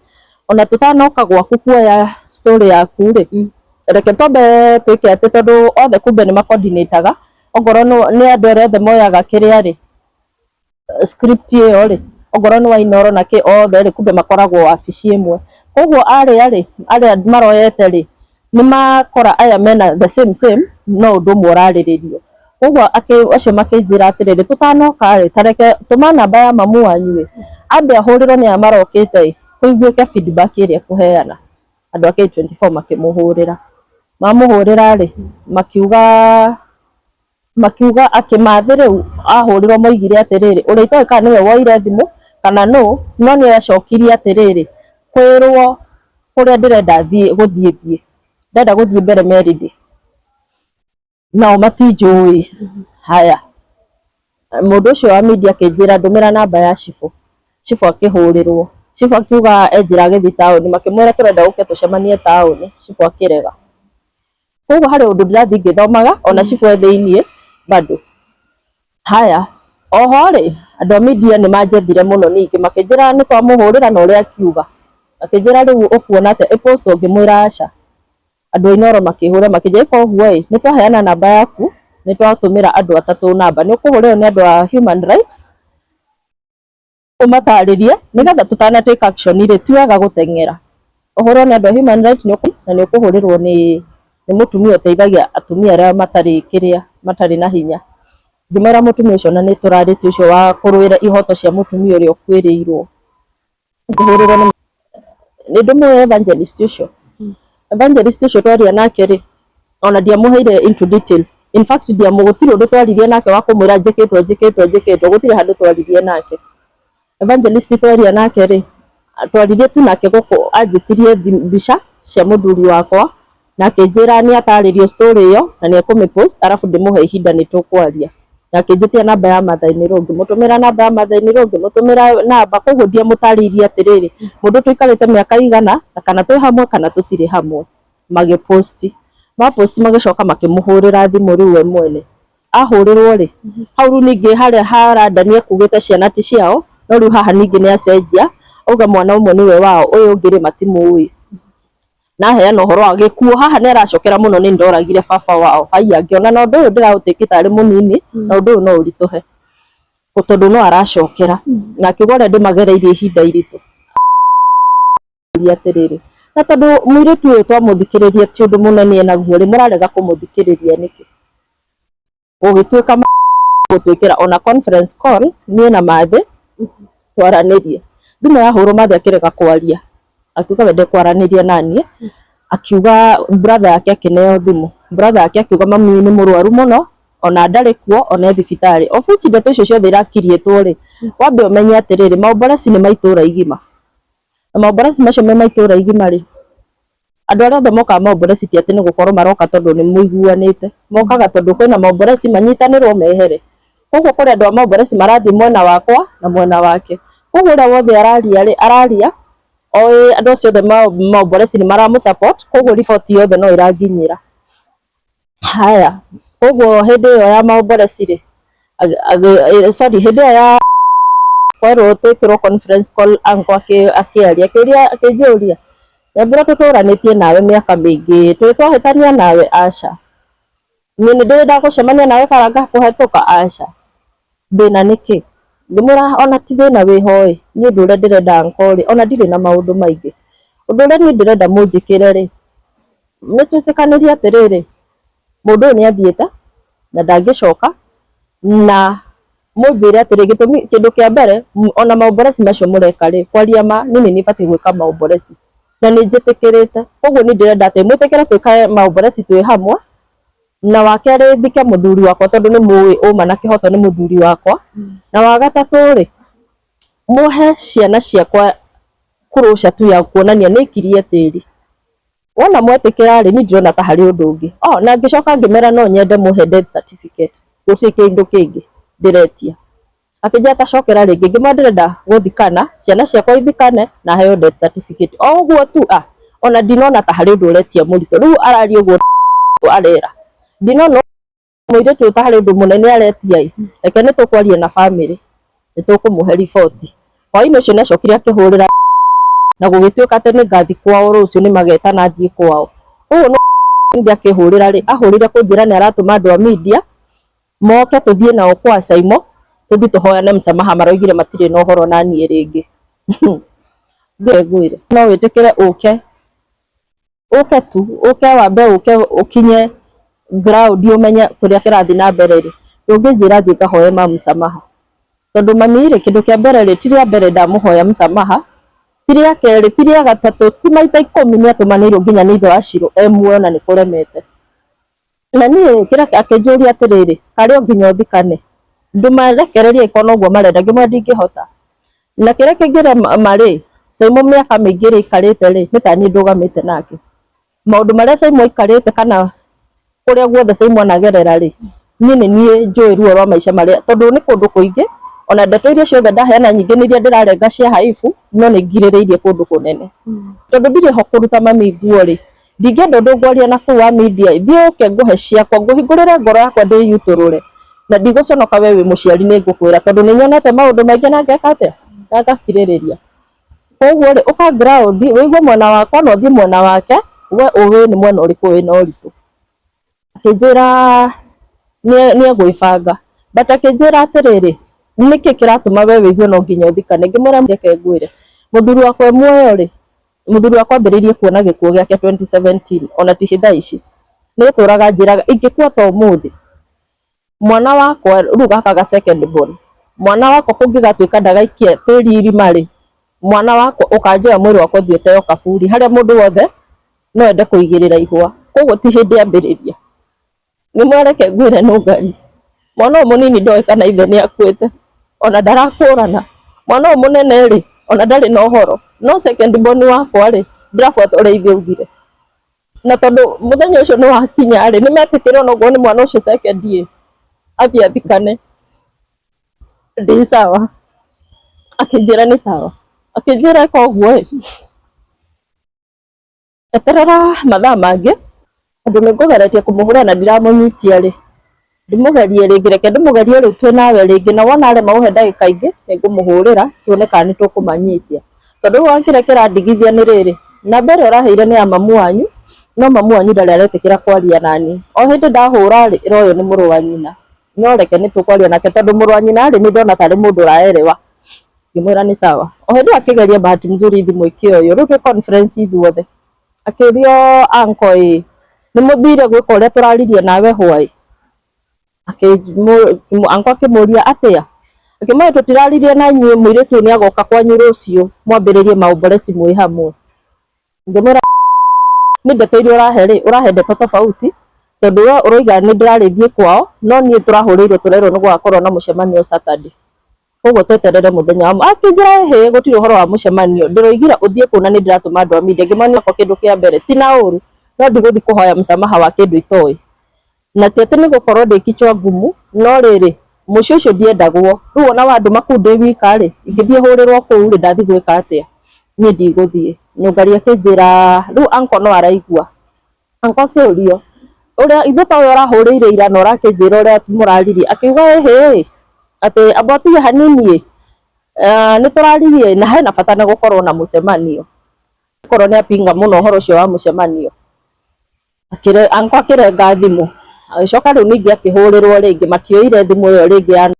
ona tũtanoka gwaku kuoya story yaku rĩ, reke twambe twĩke atĩ tondũ othe kumbe nĩ macoordinataga, ongorwo nĩ andũ arĩa othe moyaga kĩrĩa rĩ, script ĩyo rĩ, ongorwo nĩ wa Inooro na kĩ othe rĩ, kumbe makoragwo wabici ĩmwe. Koguo arĩa rĩ, arĩa maroyete rĩ, nĩ makora aya mena the same same, no ũndũ ũmwe ũrarĩrĩrio. Koguo acio makĩnjĩra atĩrĩrĩ, tũtanoka rĩ, ta reke tũma namba ya mamu wanyu ĩ, ambe ahũrĩrwo nĩ aya marokĩte ĩ, kũiguĩke feedback ĩrĩa ekũheana. Andũ a K24 makĩmũhũrĩra. Mamũhũrĩra rĩ, makiuga akĩmathĩ rĩu ahũrĩrwo moigire atĩrĩrĩ, ũrĩa itoĩ kana nĩwe woire thimũ kana nũ, no nĩ acokirie atĩrĩrĩ, kwĩrwo kũrĩa ndĩrenda gũthiĩ thiĩ, ndĩrenda gũthiĩ mbere Meridi, nao matinjũĩ. Haya, mũndũ ũcio wa media akĩnjĩra ndũmĩra namba ya cibũ, cibũ akĩhũrĩrwo, cibũ akiuga enjĩra agĩthiĩ taũni, makĩmwĩra tũrenda ũke tũcemanie taũni, cibũ akĩrega. Koguo harĩ ũndũ ndĩrathiĩ ngĩthomaga ona cibũ e thĩiniĩ bado. Haya, oho rĩ, andũ a media nĩ manjethire mũno ningĩ makĩnjĩra nĩ twamũhũrĩra na ũrĩa akiuga, makĩnjĩra rĩu ũkuona atĩa ĩ post wo, ngĩmwĩra aca. Andũ a Inooro makĩhũra makĩnjĩra ĩka ũguo ĩ, nĩ twaheana namba yaku, nĩ twatũmĩra andũ atatũ namba, nĩ ũkũhũrĩrwo nĩ andũ a human rights, ũmatarĩrie nĩgetha tũtana take action rĩ, ti wega gũteng'era. Ũhũrwo nĩ andũ a human rights na nĩ ũkũhũrĩrwo nĩ mũtumia ũteithagia atumia arĩa matarĩ kĩrĩa, matarĩ na hinya. Ngĩmwĩra mũtumia ũcio na nĩ tũrarĩtie ũcio wa kũrũĩra ihoto cia mũtumia ũrĩa ũkuĩrĩirwo. Ngĩhũrĩrwo nĩ Nĩ ndũmũĩ evangelist ũcio? Evangelist ũcio twaria nake rĩ, ona ndiamũheire into details. In fact ndiamũ gũtirĩ ũndũ twaririe nake wa kũmwĩra njĩkĩtwo njĩkĩtwo njĩkĩtwo, gũtirĩ handũ twaririe nake. Evangelist twaria nake rĩ, twaririe tu nake gũkũ anjĩtirie mbica cia mũthuri wakwa na akĩnjĩra nĩ atarĩrio story ĩyo na nĩ ekũmĩ post arabu ndĩmũhe ihinda nĩ tũkwaria. Na akĩnjĩtia namba ya mother in law, ngĩmũtũmĩra namba ya mother in law, ngĩmũtũmĩra namba, koguo ndiamũtarĩirie atĩrĩrĩ, mũndũ tũikarĩte mĩaka igana na kana twĩ hamwe kana tũtirĩ hamwe. Magĩ post, ma post magĩcoka makĩmũhũrĩra thimũ rĩu we mwene. Ahũrĩrwo rĩ, hau rĩu ningĩ harĩa haranda nĩ ekugĩte ciana ti ciao, no rĩu haha ningĩ nĩ acenjia, auga mwana ũmwe nĩwe wao, ũyũ ũngĩ rĩ matimũĩ. Na aheana ũhoro wa gĩkuũ haha nĩ aracokera mũno nĩ ndoragire baba wao. Haiya ngĩona na ũndũ ũyũ ndĩraũtĩkĩte arĩ mũnini, na ũndũ ũyũ no ũritũhe tondũ no aracokera. Na akiuga ũrĩa ndĩmagereirie ihinda iritũ. Atĩrĩrĩ, na tondũ mũirĩtu ũyũ twamũthikĩrĩria ti ũndũ mũnene enaguo rĩ, mũrarega kũmũthikĩrĩria nĩkĩ? Gũgĩtuĩka gũtwĩkĩra ona conference call niĩ na Mathĩ twaranĩrie. Thimũ yahũrwo Mathĩ akĩrega kwaria, akiuga we ndekwaranĩria naniĩ, akiuga brother yake akĩneo thimũ, brother yake akiuga mami nĩ mũrwaru mũno ona ndarĩ kuo ona e thibitarĩ. Of which ndeto icio ciothe irakiriĩtwo rĩ, wambe ũmenye atĩrĩrĩ, maomboreci nĩ ma itũra igima, na maomboreci macio me ma itũra igima rĩ, andũ arĩa othe mokaga maomboreci ti atĩ nĩ gũkorwo maroka tondũ nĩ mũiguanĩte, mokaga tondũ kwĩna maomboreci manyitanĩrwo mehere. Koguo kũrĩ andũ a maomboreci marathiĩ mwena wakwa na mwena wake. Koguo ũrĩa wothe araria rĩ, araria oĩ andũ acio othe maomboreci nĩ maramũ support, koguo riboti yothe no ĩranginyĩra. Haya, koguo hĩndĩ ĩyo ya maomboreci rĩ, sorry, hĩndĩ ĩyo ya kwerwo twĩkĩrwo conference call uncle akĩaria, akĩũria, akĩnjũria, Nyambura tũtũranĩtie nawe mĩaka mĩingĩ, tũrĩ twahĩtania nawe? Aca. Niĩ nĩ ndĩrĩ ndagũcemania nawe bara ngakũhetũka? Aca. Thĩna nĩ kĩ? Ngĩmwĩra ona ti thĩna wĩho ĩ, niĩ ũndũ ũrĩa ndĩrenda uncle rĩ, ona ndirĩ na maũndũ maingĩ. Ũndũ ũrĩa niĩ ndĩrenda mũnjĩkĩre rĩ, nĩ twĩtĩkanĩrie atĩrĩrĩ, mũndũ ũyũ nĩ athiĩte na ndangĩcoka, na mũnjĩre atĩrĩ, gĩtũmi kĩndũ kĩa mbere, ona maomboreci macio mũreka rĩ, kwaria ma niĩ nĩ niĩ batiĩ gwĩka maomboreci na nĩ njĩtĩkĩrĩte. Koguo niĩ ndĩrenda atĩ mwĩtĩkĩre twĩkage maomboreci twĩ hamwe, na wa kerĩ thike mũthuri wakwa tondũ nĩ mũĩ ũma na kĩhoto nĩ mũthuri wakwa, na wa gatatũ rĩ, mũhe ciana ciakwa closure tu ya kuonania nĩ ikirie tĩri. Wona mwetĩkĩra rĩ, niĩ ndirona ta harĩ ũndũ ũngĩ. Oh, na ngĩcoka ngĩmera no nyende mũhe death certificate, gũtirĩ kĩndũ kĩngĩ ndĩretia. Akĩnjĩra ta cokera rĩngĩ, ngĩmwĩra ndĩrenda gũthikana, ciana ciakwa ithikane na heo death certificate. O ũguo tu, ah, ona ndinona ta harĩ ũndũ ũretia mũritũ. Rĩu araria ũguo arera. Ndinona mũirĩtu ũyũ ta harĩ ũndũ mũnene aretia ĩ, reke nĩ tũkwaria na bamĩrĩ, nĩ tũkũmũhe riboti. Hwaĩ-inĩ ũcio nĩ acokire akĩhũrĩra na gũgĩtuĩka atĩ nĩ ngathiĩ kwao rũciũ nĩ magetana thiĩ kwao. Koguo no akĩhũrĩra rĩ, ahũrĩre kũnjĩra nĩ aratũma andũ a media moke tũthiĩ nao kwa Saimo tũthiĩ tũhoyane msamaha, maroigire matirĩ na ũhoro na niĩ rĩngĩ. Ngwĩre no wĩtĩkĩre ũke ũke tu ũke wambe ũke ũkinye ground ũmenye kũrĩa kĩrathiĩ na mbere rĩ, ndũngĩnjĩra thiĩ ngahoe ma msamaha. Tondũ mami rĩ, kĩndũ kĩa mbere rĩ, ti rĩa mbere ndamũhoya msamaha, ti rĩa kerĩ, ti rĩa gatatũ, ti maita ikũmi nĩ atũmanĩirwo nginya nĩ ithe wa Shiro e muoyo na nĩ kũremete. Na niĩ kĩrĩa akĩnjũria atĩrĩrĩ, karĩ o nginya ũthikane, ndũmarekererie angĩkorwo noguo marenda, ngĩmwĩra ndingĩhota. Na kĩrĩa kĩngĩrema rĩ, Saimo mĩaka mĩingĩ ĩrĩa aikarĩte rĩ, nĩ ta niĩ ndũgamĩte nake. Maũndũ marĩa Saimo aikarĩte kana kũrĩa guothe Saimo anagerera rĩ, niĩ nĩ niĩ njũĩ ruo rwa maica marĩa, tondũ nĩ kũndũ kũingĩ, ona ndeto iria ciothe ndaheana nyingĩ nĩ iria ndĩrarenga cia haibu, no nĩ ngirĩrĩirie kũndũ kũnene. Tondũ ndirĩ ho kũruta mami nguo rĩ, ndingĩenda ũndũ ngwaria na kũu wa media, thiĩ ũke ngũhe ciakwa, ngũhingũrĩre ngoro yakwa ndĩyutũrũre, na ndigũconoka we wĩ mũciari nĩ ngũkwĩra, tondũ nĩ nyonete maũndũ maingĩ na ngeka atĩa, na ngakirĩrĩria. Koguo rĩ, ũka ground wĩigue mwena wakwa na ũthiĩ mwena wake, we ũĩ nĩ mwena ũrĩkũ wĩna ũritũ. Akĩnjĩra nĩ egwĩbanga, but akĩnjĩra atĩrĩrĩ, nĩkĩ kĩratũma we wĩigue no nginya ũthikane? Ngĩmwĩra reke ngwĩre, mũthuri wakwa e muoyo rĩ, mũthuri wakwa ambĩrĩirie kuona gĩkuũ gĩake 2017 ona ti thaa ici. Nĩ tũraga njĩraga ingĩkua ta ũmũthĩ, mwana wakwa rĩu gaka ga second born, mwana wakwa kũngĩgatuĩka ndagaikia tĩri irima rĩ, Mwana wakwa ũkanjoya mwĩrĩ wakwa ũthiĩ ũteo kaburi harĩa mũndũ wothe no ende kũigĩrĩra ihũa. Koguo ti hĩndĩ ambĩrĩria. Ngĩmwĩra reke ngwĩre nũngari. Mwana ũyũ mũnini ndoĩ kana ithe nĩ akuĩte ona ndarakũrana. Mwana ũyũ mũnene rĩ, ona ndarĩ na ũhoro. No second born wakwa rĩ, ndĩrabuata ũrĩa ithe augire. Na tondũ mũthenya ũcio nĩ wakinya rĩ, nĩ metĩkĩra onokorwo nĩ mwana ũcio second ĩ, athiĩ athikane. Ndĩ sawa. Akĩnjĩra nĩ sawa. Akĩnjĩra eka ũguo ĩ, eterera mathaa mangĩ tondũ nĩ ngũgeretie kũmũhũrĩra na ndiramũnyitia rĩ, ndĩmũgerie rĩngĩ, reke ndĩmũgerie rĩu twĩ nawe rĩngĩ, na wona arema gũhe ndagĩka ingĩ nĩ ngũmũhũrĩra tuone kana nĩ tũkũmanyitia. Tondũ rĩu kĩrĩa kĩrandigithia nĩ rĩrĩ, namba ĩrĩa ũraheire nĩ ya mamu wanyu, no mamu wanyu ndarĩ aretĩkĩra kwaria naniĩ. O hĩndĩ ndahũra rĩ, ĩroywo nĩ mũrũ wa nyina. No reke nĩ tũkwaria nake tondũ mũrũ wa nyina rĩ, nĩ ndona tarĩ mũndũ ũraerewa. Ngĩmwĩra nĩ sawa. O hĩndĩ ĩyo akĩgeria bahati mzuri thimũ ĩkĩoywo, rĩu twĩ conference ithuothe. Akĩũrio uncle ĩ, nĩ mũthire gwĩka ũrĩa tũraririe nawe hwaĩ? Uncle akĩmũria atĩa? Akĩmwĩra tũtiraririe na inyuĩ mũirĩtu ũyũ nĩ agoka kwanyu rũciũ mwambĩrĩrie maombolezi mwĩ hamwe. Ngĩmwĩra nĩ ndeto iria ũrahe rĩ, ũrahe ndeto tofauti tondũ we ũroiga nĩ ndĩrarĩthiĩ kwao no niĩ tũrahũrĩirwo tũrerwo nĩ gũgakorwo na mũcemanio Saturday. Koguo tweterere mũthenya wa akĩnjĩra ĩhĩ gũtirĩ ũhoro wa mũcemanio ndĩroigire ũthiĩ kũu na nĩ ndĩratũma andũ a media. Ngĩmwĩra kĩndũ kĩa mbere ti na ũru no ndigũthiĩ kũhoya msamaha wa kĩndũ itoĩ. Na ti atĩ nĩ gũkorwo ndĩ kichwa ngumu no rĩrĩ mũciĩ ũcio ndiendagwo. Rĩu ona wandũma kũu ndĩ wika rĩ, ingĩthiĩ hũrĩrwo kũu rĩ, ndathiĩ gwĩka atĩa? Niĩ ndigũthiĩ. Nyũngari akĩnjĩra rĩu uncle no araigua. Uncle akĩũrio ũrĩa ithe tawe ũrahũrĩire ira na ũrakĩnjĩra ũrĩa mũraririe. Akiuga ĩhĩ atĩ amba ũtige hanini ĩ, nĩ tũraririe na hena bata na gũkorwo na mũcemanio. Korwo nĩ apinga mũno ũhoro ũcio wa mũcemanio. Uncle akĩrenga thimũ agĩcoka rĩu ningĩ akĩhũrĩrwo rĩngĩ, matioire thimũ ĩyo rĩngĩ ya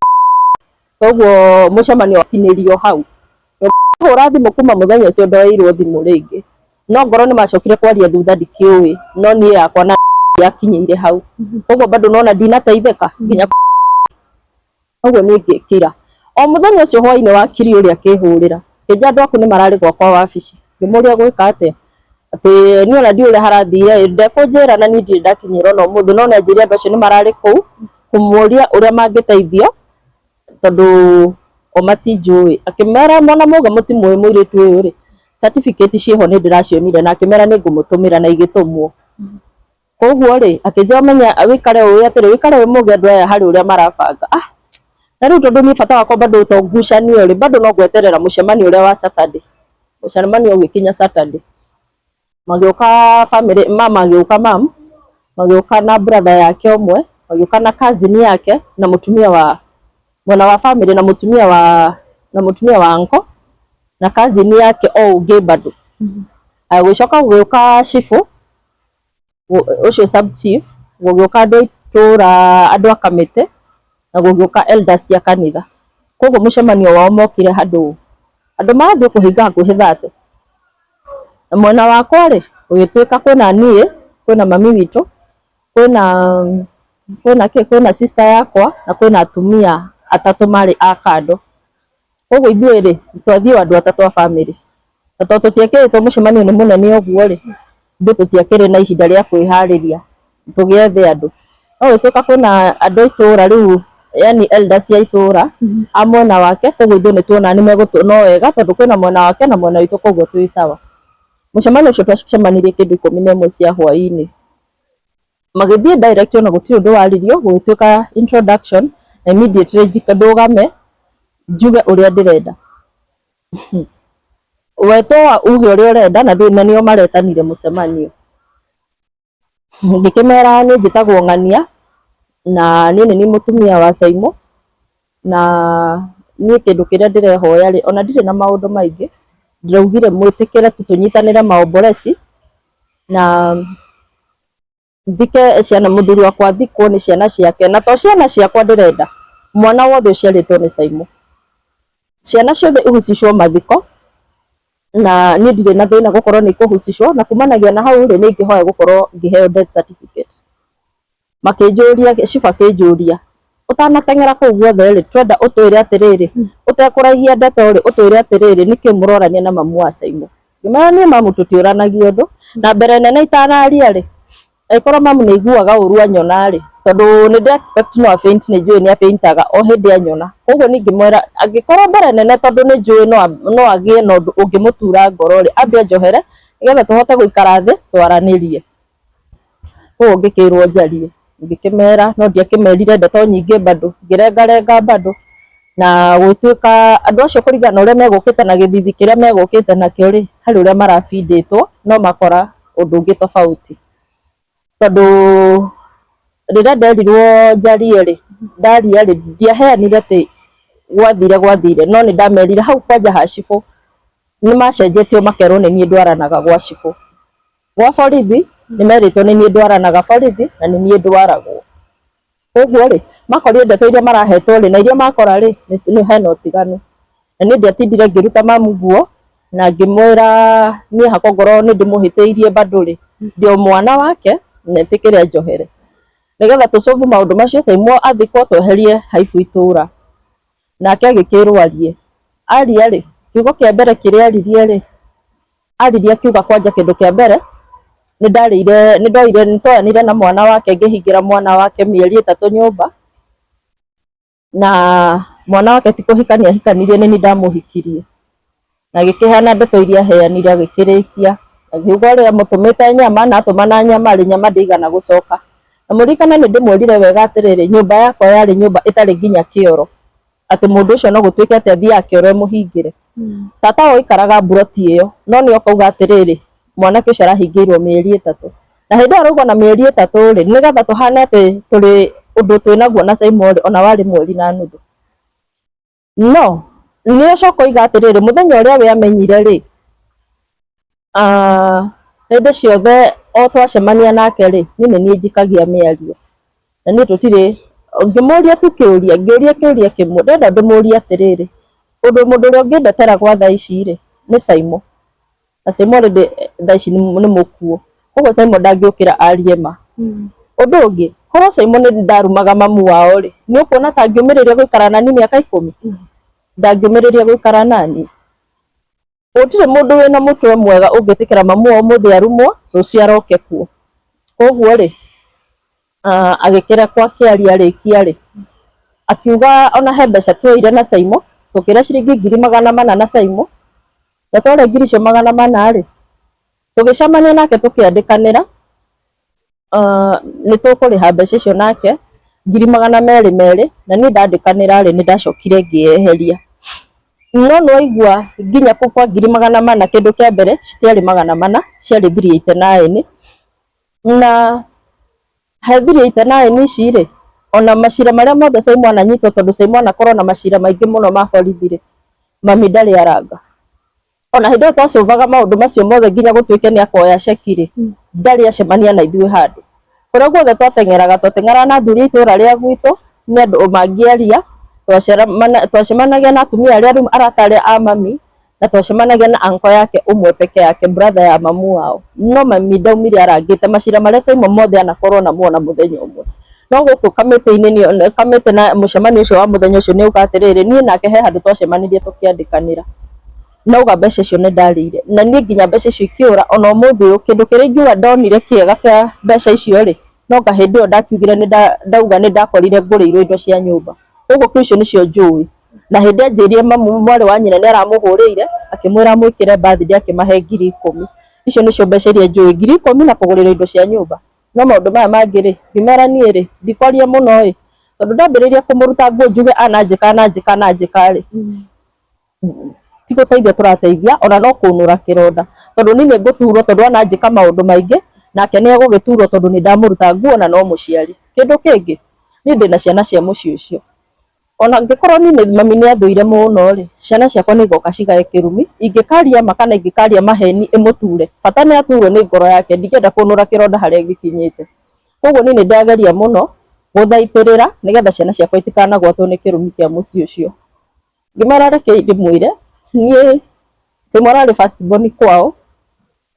koguo mũcemanio watinĩrio hau. Hũra thimũ kuma mũthenya ũcio ndoeirwo thimũ rĩngĩ. No ngorwo nĩ macokire kwaria thutha ndikĩũĩ, no niĩ yakwa na yakinyĩire hau. Koguo bado nona ndinateithĩka nginya koguo niĩ ngĩkira. O mũthenya ũcio hwainĩ wa kiri ũrĩa akĩhũrĩra, akĩnjĩra andũ aku nĩ mararĩ gwakwa wabici. Ngĩmũria gwĩka atĩa? Atĩ niĩ ona ndiũĩ ũrĩa harathire ĩ, ndekũnjĩra na niĩ ndirĩ ndakinyĩra ona ũmũthĩ, no nĩ anjĩrire andũ acio nĩ mararĩ kũu kũmũria ũrĩa mangĩteithio tondũ o matinjũĩ. Akĩmera mona mwauga mũtimũĩ mũirĩtu ũyũ rĩ, certificate ciĩho nĩ ndĩracionire na akĩmera nĩ ngũmũtũmĩra na igĩtũmwo. Koguo rĩ, akĩnjĩra ũmenye wĩikare ũĩ atĩrĩ, wĩikare wĩ mũgĩ andũ aya harĩ ũrĩa marabanga. Ah, na rĩu tondũ niĩ bata wakwa bado to ngucanio rĩ, bado no gweterera mũcemanio ũrĩa wa Saturday. Mũcemanio ũgĩkinya Saturday, magĩũka family, mama agĩũka mam, magĩũka na brother yake ũmwe, magĩũka na cousin yake na mũtumia wa mwena wa family na mũtumia wa na mũtumia wa uncle na cousin yake o ũngĩ bado. Gũgĩcoka gũgĩũka cibũ ũcio sub chief, gũgĩũka andũ a itũra, andũ a kamĩtĩ na gũgĩũka elders cia kanitha. Koguo mũcemanio wao mokire handũ andũ marathiĩ kũhinga hakuhĩ 30. Na mwena wakwa rĩ, gũgĩtuĩka kwĩna niĩ, kwĩna mami witũ, kwĩna kwĩna kĩ, kwĩna sister yakwa na kwĩna atumia atatũ marĩ a kando. Koguo ithuĩ rĩ, twathiĩ o andũ atatũ a bamĩrĩ. Na tondũ tũtiekĩrĩtwo mũcemanio nĩ mũnene ũguo rĩ, ithuĩ tũtiakĩrĩ na ihinda rĩa kwĩharĩria tũgĩethe andũ. No gũgĩtuĩka kwĩna andũ a itũra rĩu yani elders a itũra a mwena wake, koguo ithuĩ nĩ tuonaga nĩ megũtũ no wega tondũ kwĩna mwena wake na mwena witũ koguo twĩ sawa. Mũcemanio ũcio twacemanirie kĩndũ 11 cia hwaĩ-inĩ. Magĩthiĩ direct ona gũtirĩ ũndũ waririo, gũgĩtuĩka introduction na immediately ndũgame njuge ũrĩa ndĩrenda. Wetwo uge ũrĩa ũrenda na ndũĩ na nĩo maretanire mũcemanio. Ngĩkĩmera niĩ njĩtagwo Ng'ania na niĩ nĩ niĩ mũtumia wa Saimo na niĩ kĩndũ kĩrĩa ndĩrehoya rĩ, ona ndirĩ na maũndũ maingĩ, ndĩraugire mwĩtĩkĩre tu tũnyitanĩre maombolezi na thike ciana, mũthuri wakwa athikwo nĩ ciana ciake, na to ciana ciakwa ndĩrenda, mwana wothe ũciarĩtwo nĩ Saimo. Ciana ciothe ihusishwo mathiko na niĩ ndirĩ na thĩna gũkorwo nĩ ikũhusishwo na kumanagia na hau rĩ, nĩ ingĩhoya gũkorwo ngĩheo death certificate. Makĩnjũria, cibũ akĩnjũria Ũtanateng'era kũu guothe rĩ, twenda ũtwĩre atĩrĩrĩ, ũtekũraihia ndeto rĩ, ũtwĩre atĩrĩrĩ, nĩkĩ mũrorania na mamu wa Saimo? Ngĩmera niĩ mamu tũtiũranagia ũndũ, na mbere nene itanaria rĩ, angĩkorwo mamu nĩ aiguaga ũru anyona rĩ, tondũ nĩ ndĩ expect no a faint, nĩ njũĩ nĩ afaintaga o hĩndĩ anyona. Koguo niĩ ngĩmwĩra angĩkorwo mbere nene tondũ nĩ njũĩ no agĩe na ũndũ ũngĩmũtura ngoro rĩ, ambe anjohere nĩgetha tũhote gũikara thĩ twaranĩrie. Koguo ngĩkĩrwo njarie, ngĩkĩmera no ndiakĩmerire ndeto nyingĩ bado, ngĩrengarenga bado, na gũgĩtuĩka andũ acio kũringana na ũrĩa megũkĩte na gĩthithi kĩrĩa megũkĩte nakĩo rĩ, harĩ ũrĩa marabindĩtwo no makora ũndũ ũngĩ tofauti. Tondũ rĩrĩa nderirwo njarie rĩ, ndaria rĩ, ndiaheanire atĩ gwathire gwathire, no nĩ ndamerire hau kwanja ha cibũ nĩ macenjetio makerwo nĩ niĩ ndwaranaga gwa cibũ. Gwa borithi nĩ merĩtwo nĩ niĩ ndwaranaga borithi na nĩ niĩ ndwaragwo. Koguo rĩ, makorire ndeto iria marahetwo rĩ, na iria makora rĩ, nĩ hena ũtiganu. Na niĩ ndiatindire ngĩruta mamu nguo na ngĩmwĩra niĩ hakwa ngorwo nĩ ndĩmũhĩtĩirie bado rĩ, ndĩ o mwana wake na etĩkĩre anjohere. Nĩgetha tũ solve maũndũ macio, Saimo athikwo tweherie haibu itũra. Nake agĩkĩrwo arie. Aria rĩ, kiugo kĩa mbere kĩrĩa aririe rĩ, aririe akiuga kwanja kĩndũ kĩa mbere, nĩ ndarĩire, nĩ ndoire, nĩ twoyanire na mwana wake ngĩhingĩra mwana wake mĩeri 3 nyũmba, na mwana wake ti kũhikania ahikanirie nĩ niĩ ndamũhikirie. Na agĩkĩheana ndeto iria aheanire agĩkĩrĩkia, akiuga ũrĩa amũtũmĩte nyama na atũmana nyama rĩ, nyama ndĩigana gũcoka. Na mũririkane nĩ ndĩmwĩrire wega atĩrĩrĩ, nyũmba yakwa yarĩ nyũmba ĩtarĩ nginya kĩoro, atĩ mũndũ ũcio no gũtuĩke atĩ athiaga kĩoro ĩmũhingĩre. Tata wao aikaraga mburoti ĩyo, no nĩ okauga atĩrĩrĩ, mwanake ũcio arahingĩirwo mĩeri 3. Na hĩndĩ ĩyo arauga na mĩeri 3 rĩ, nĩgetha tũhane atĩ tũrĩ ũndũ twĩnaguo na Saimo rĩ, ona warĩ mweri na nuthu. No nĩ acoka oiga atĩrĩrĩ, mũthenya ũrĩa we amenyire rĩ, hĩndĩ ciothe o twacemania nake rĩ, niĩ nĩ niĩ njikagia mĩario. Na niĩ tũtirĩ, ngĩmũria tu kĩũria, ngĩũria kĩũria kĩmwe, ndĩrenda ndĩmũrie atĩrĩrĩ, ũndũ mũndũ ũrĩa ũngĩndetera gwa thaa ici rĩ, nĩ Saimo. Na Saimo already thaa ici nĩ mũkuũ. Koguo Saimo ndangĩũkĩra arie ma. Ũndũ ũngĩ, korwo Saimo nĩ ndarumaga mamu wao rĩ, nĩ ũkuona ta angĩũmĩrĩria gũikara nani mĩaka 10? Ndangĩũmĩrĩria gũikara nani. Gũtirĩ mũndũ wĩna mũtwe mwega ũngĩtĩkĩra mamu wao ũmũthĩ arumwo, rũciũ aroke kuo. Koguo rĩ, agĩkĩrekwo akĩaria arĩkia rĩ, akiuga ona he mbeca tuoire na Saimo, tũkĩrĩa ciringi 400,000 na Saimo, na twarĩa ngiri icio 400 rĩ, tũgĩcemania nake tũkĩandĩkanĩra nĩ tũkũrĩha mbeca icio nake 200,000 merĩ, na niĩ ndandĩkanĩra rĩ, nĩ ndacokire ngĩyeheria. No nĩ waigua nginya kũu kwa 400,000 kĩndũ kĩa mbere citiarĩ 400, ciarĩ 389, na he 389 ici rĩ, ona macira marĩa mothe Saimo ananyitwo, tondũ Saimo anakorwo na macira maingĩ mũno ma borithi rĩ, mami ndarĩ aranga. Ona hĩndĩ ĩyo twacũvaga maũndũ macio mothe nginya gũtuĩke nĩ akoya ceki rĩ, ndarĩ acemania na ithuĩ handũ. Kũrĩa guothe twateng'eraga, twateng'eraga na athuri a itũra rĩa gwitũ, nĩ andũ mangĩaria, twacemanagia na atumia arĩa rĩu arata arĩa a mami, na twacemanagia na uncle yake ũmwe peke yake, brother ya mamu wao. No mami ndaumire arangĩte macira marĩa Saimo mothe anakorwo namo ona mũthenya ũmwe. No gũkũ kamĩtĩ-inĩ, kamĩtĩ na mũcemanio ũcio wa mũthenya ũcio nĩ auga atĩrĩrĩ, niĩ nake he handũ twacemanirie tũkĩandĩkanĩra. Na auga mbeca icio nĩ ndarĩire. Na niĩ nginya mbeca icio ikĩũra ona ũmũthĩ ũyũ kĩndũ kĩrĩa ingiuga ndonire kĩega kĩa mbeca icio rĩ, no anga hĩndĩ ĩyo ndakiugire nĩ ndauga nĩ ndakorire ngũrĩirwo indo cia nyũmba. Koguo kĩu icio nĩcio njũĩ. Na hĩndĩ anjĩrire mamu mwarĩ wa nyina nĩ aramũhũrĩire akĩmwĩra amwĩkĩre birthday akĩmahe 10,000. Icio nĩcio mbeca iria njũĩ, 10,000 na kũgũrĩrwo indo cia nyũmba. No maũndũ maya mangĩ rĩ, ngĩmera niĩ rĩ, ndikwaria mũno ĩ, tondũ ndambĩrĩria kũmũruta nguo njuge ananjĩka ananjĩka ananjĩka rĩ, ti gũteithia tũrateithia, ona no kũnũra kĩronda. Tondũ niĩ nĩ ngũturwo tondũ ananjĩka maũndũ maingĩ, nake nĩ egũgĩturwo tondũ nĩ ndamũruta nguo na no mũciari. Kĩndũ kĩngĩ, niĩ ndĩna ciana cia mũciĩ ũcio. Ona angĩkorwo niĩ mami nĩ athũire mũno rĩ, ciana ciakwa nĩ igoka cigae kĩrumi, ingĩkaria ma kana ingĩkaria maheni ĩmũture, bata nĩ aturwo nĩ ngoro yake, ndingĩenda kũnũra kĩronda harĩa gĩkinyĩte. Koguo niĩ nĩ ndageria mũno gũthaitĩrĩra nĩgetha ciana ciakwa itikanagwatwo nĩ kĩrumi kĩa mũciĩ ũcio. Ngĩmera rekei ndĩmwĩre, niĩ Saimo ararĩ first born kwao,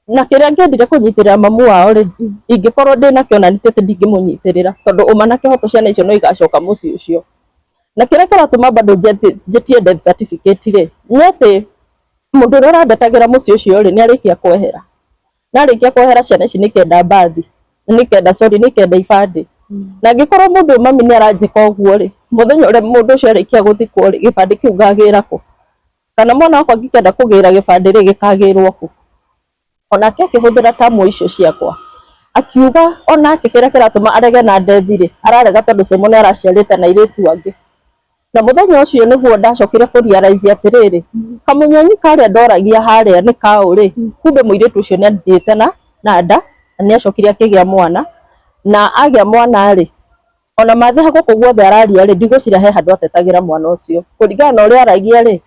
Na kĩrĩa ngĩendire kũnyitĩrĩra mamu wao rĩ, ingĩkorwo ndĩnakĩo na nĩ atĩ ndingĩmũnyitĩrĩra, tondũ ũma na kĩhoto ciana icio no igacoka mũciĩ ũcio. Na kĩrĩa kĩratũma bado njĩtie death certificate rĩ, nĩ atĩ mũndũ ũrĩa ũrandetagĩra mũciĩ ũcio rĩ, nĩ arĩkia kwehera. Na arĩkia kwehera ciana ici nĩ kenda mbathi, nĩ kenda sorry, nĩ kenda ibandĩ. Na angĩkorwo mũndũ ũyũ mami nĩ aranjĩka ũguo rĩ, mũthenya ũrĩa mũndũ ũcio arĩkia gũthikwo rĩ, gĩbandĩ kĩu ngagĩra kũ? Kana mwana wakwa angĩkenda kũgĩra gĩbandĩ rĩ, gĩkagĩrwo kũ? Onake akĩhũthĩra tamu icio ciakwa akiuga onake kĩrĩa kĩratũma arege na ndethi rĩ, ararega tondũ Simon araciarĩte na airĩtu angĩ. Na mũthenya ũcio nĩguo ndacokire kũ realize atĩrĩrĩ, kamũnyonyi karĩa ndoragia harĩa nĩ kaũ rĩ, kumbe mũirĩtu ũcio nĩ athiĩte na nda na nĩ acokire akĩgĩa mwana, na agĩa mwana rĩ, ona mathe gũkũ guothe araria rĩ, ndigwĩciria he handũ atetagĩra mwana ũcio. Kũringana na ũrĩa aragia rĩ,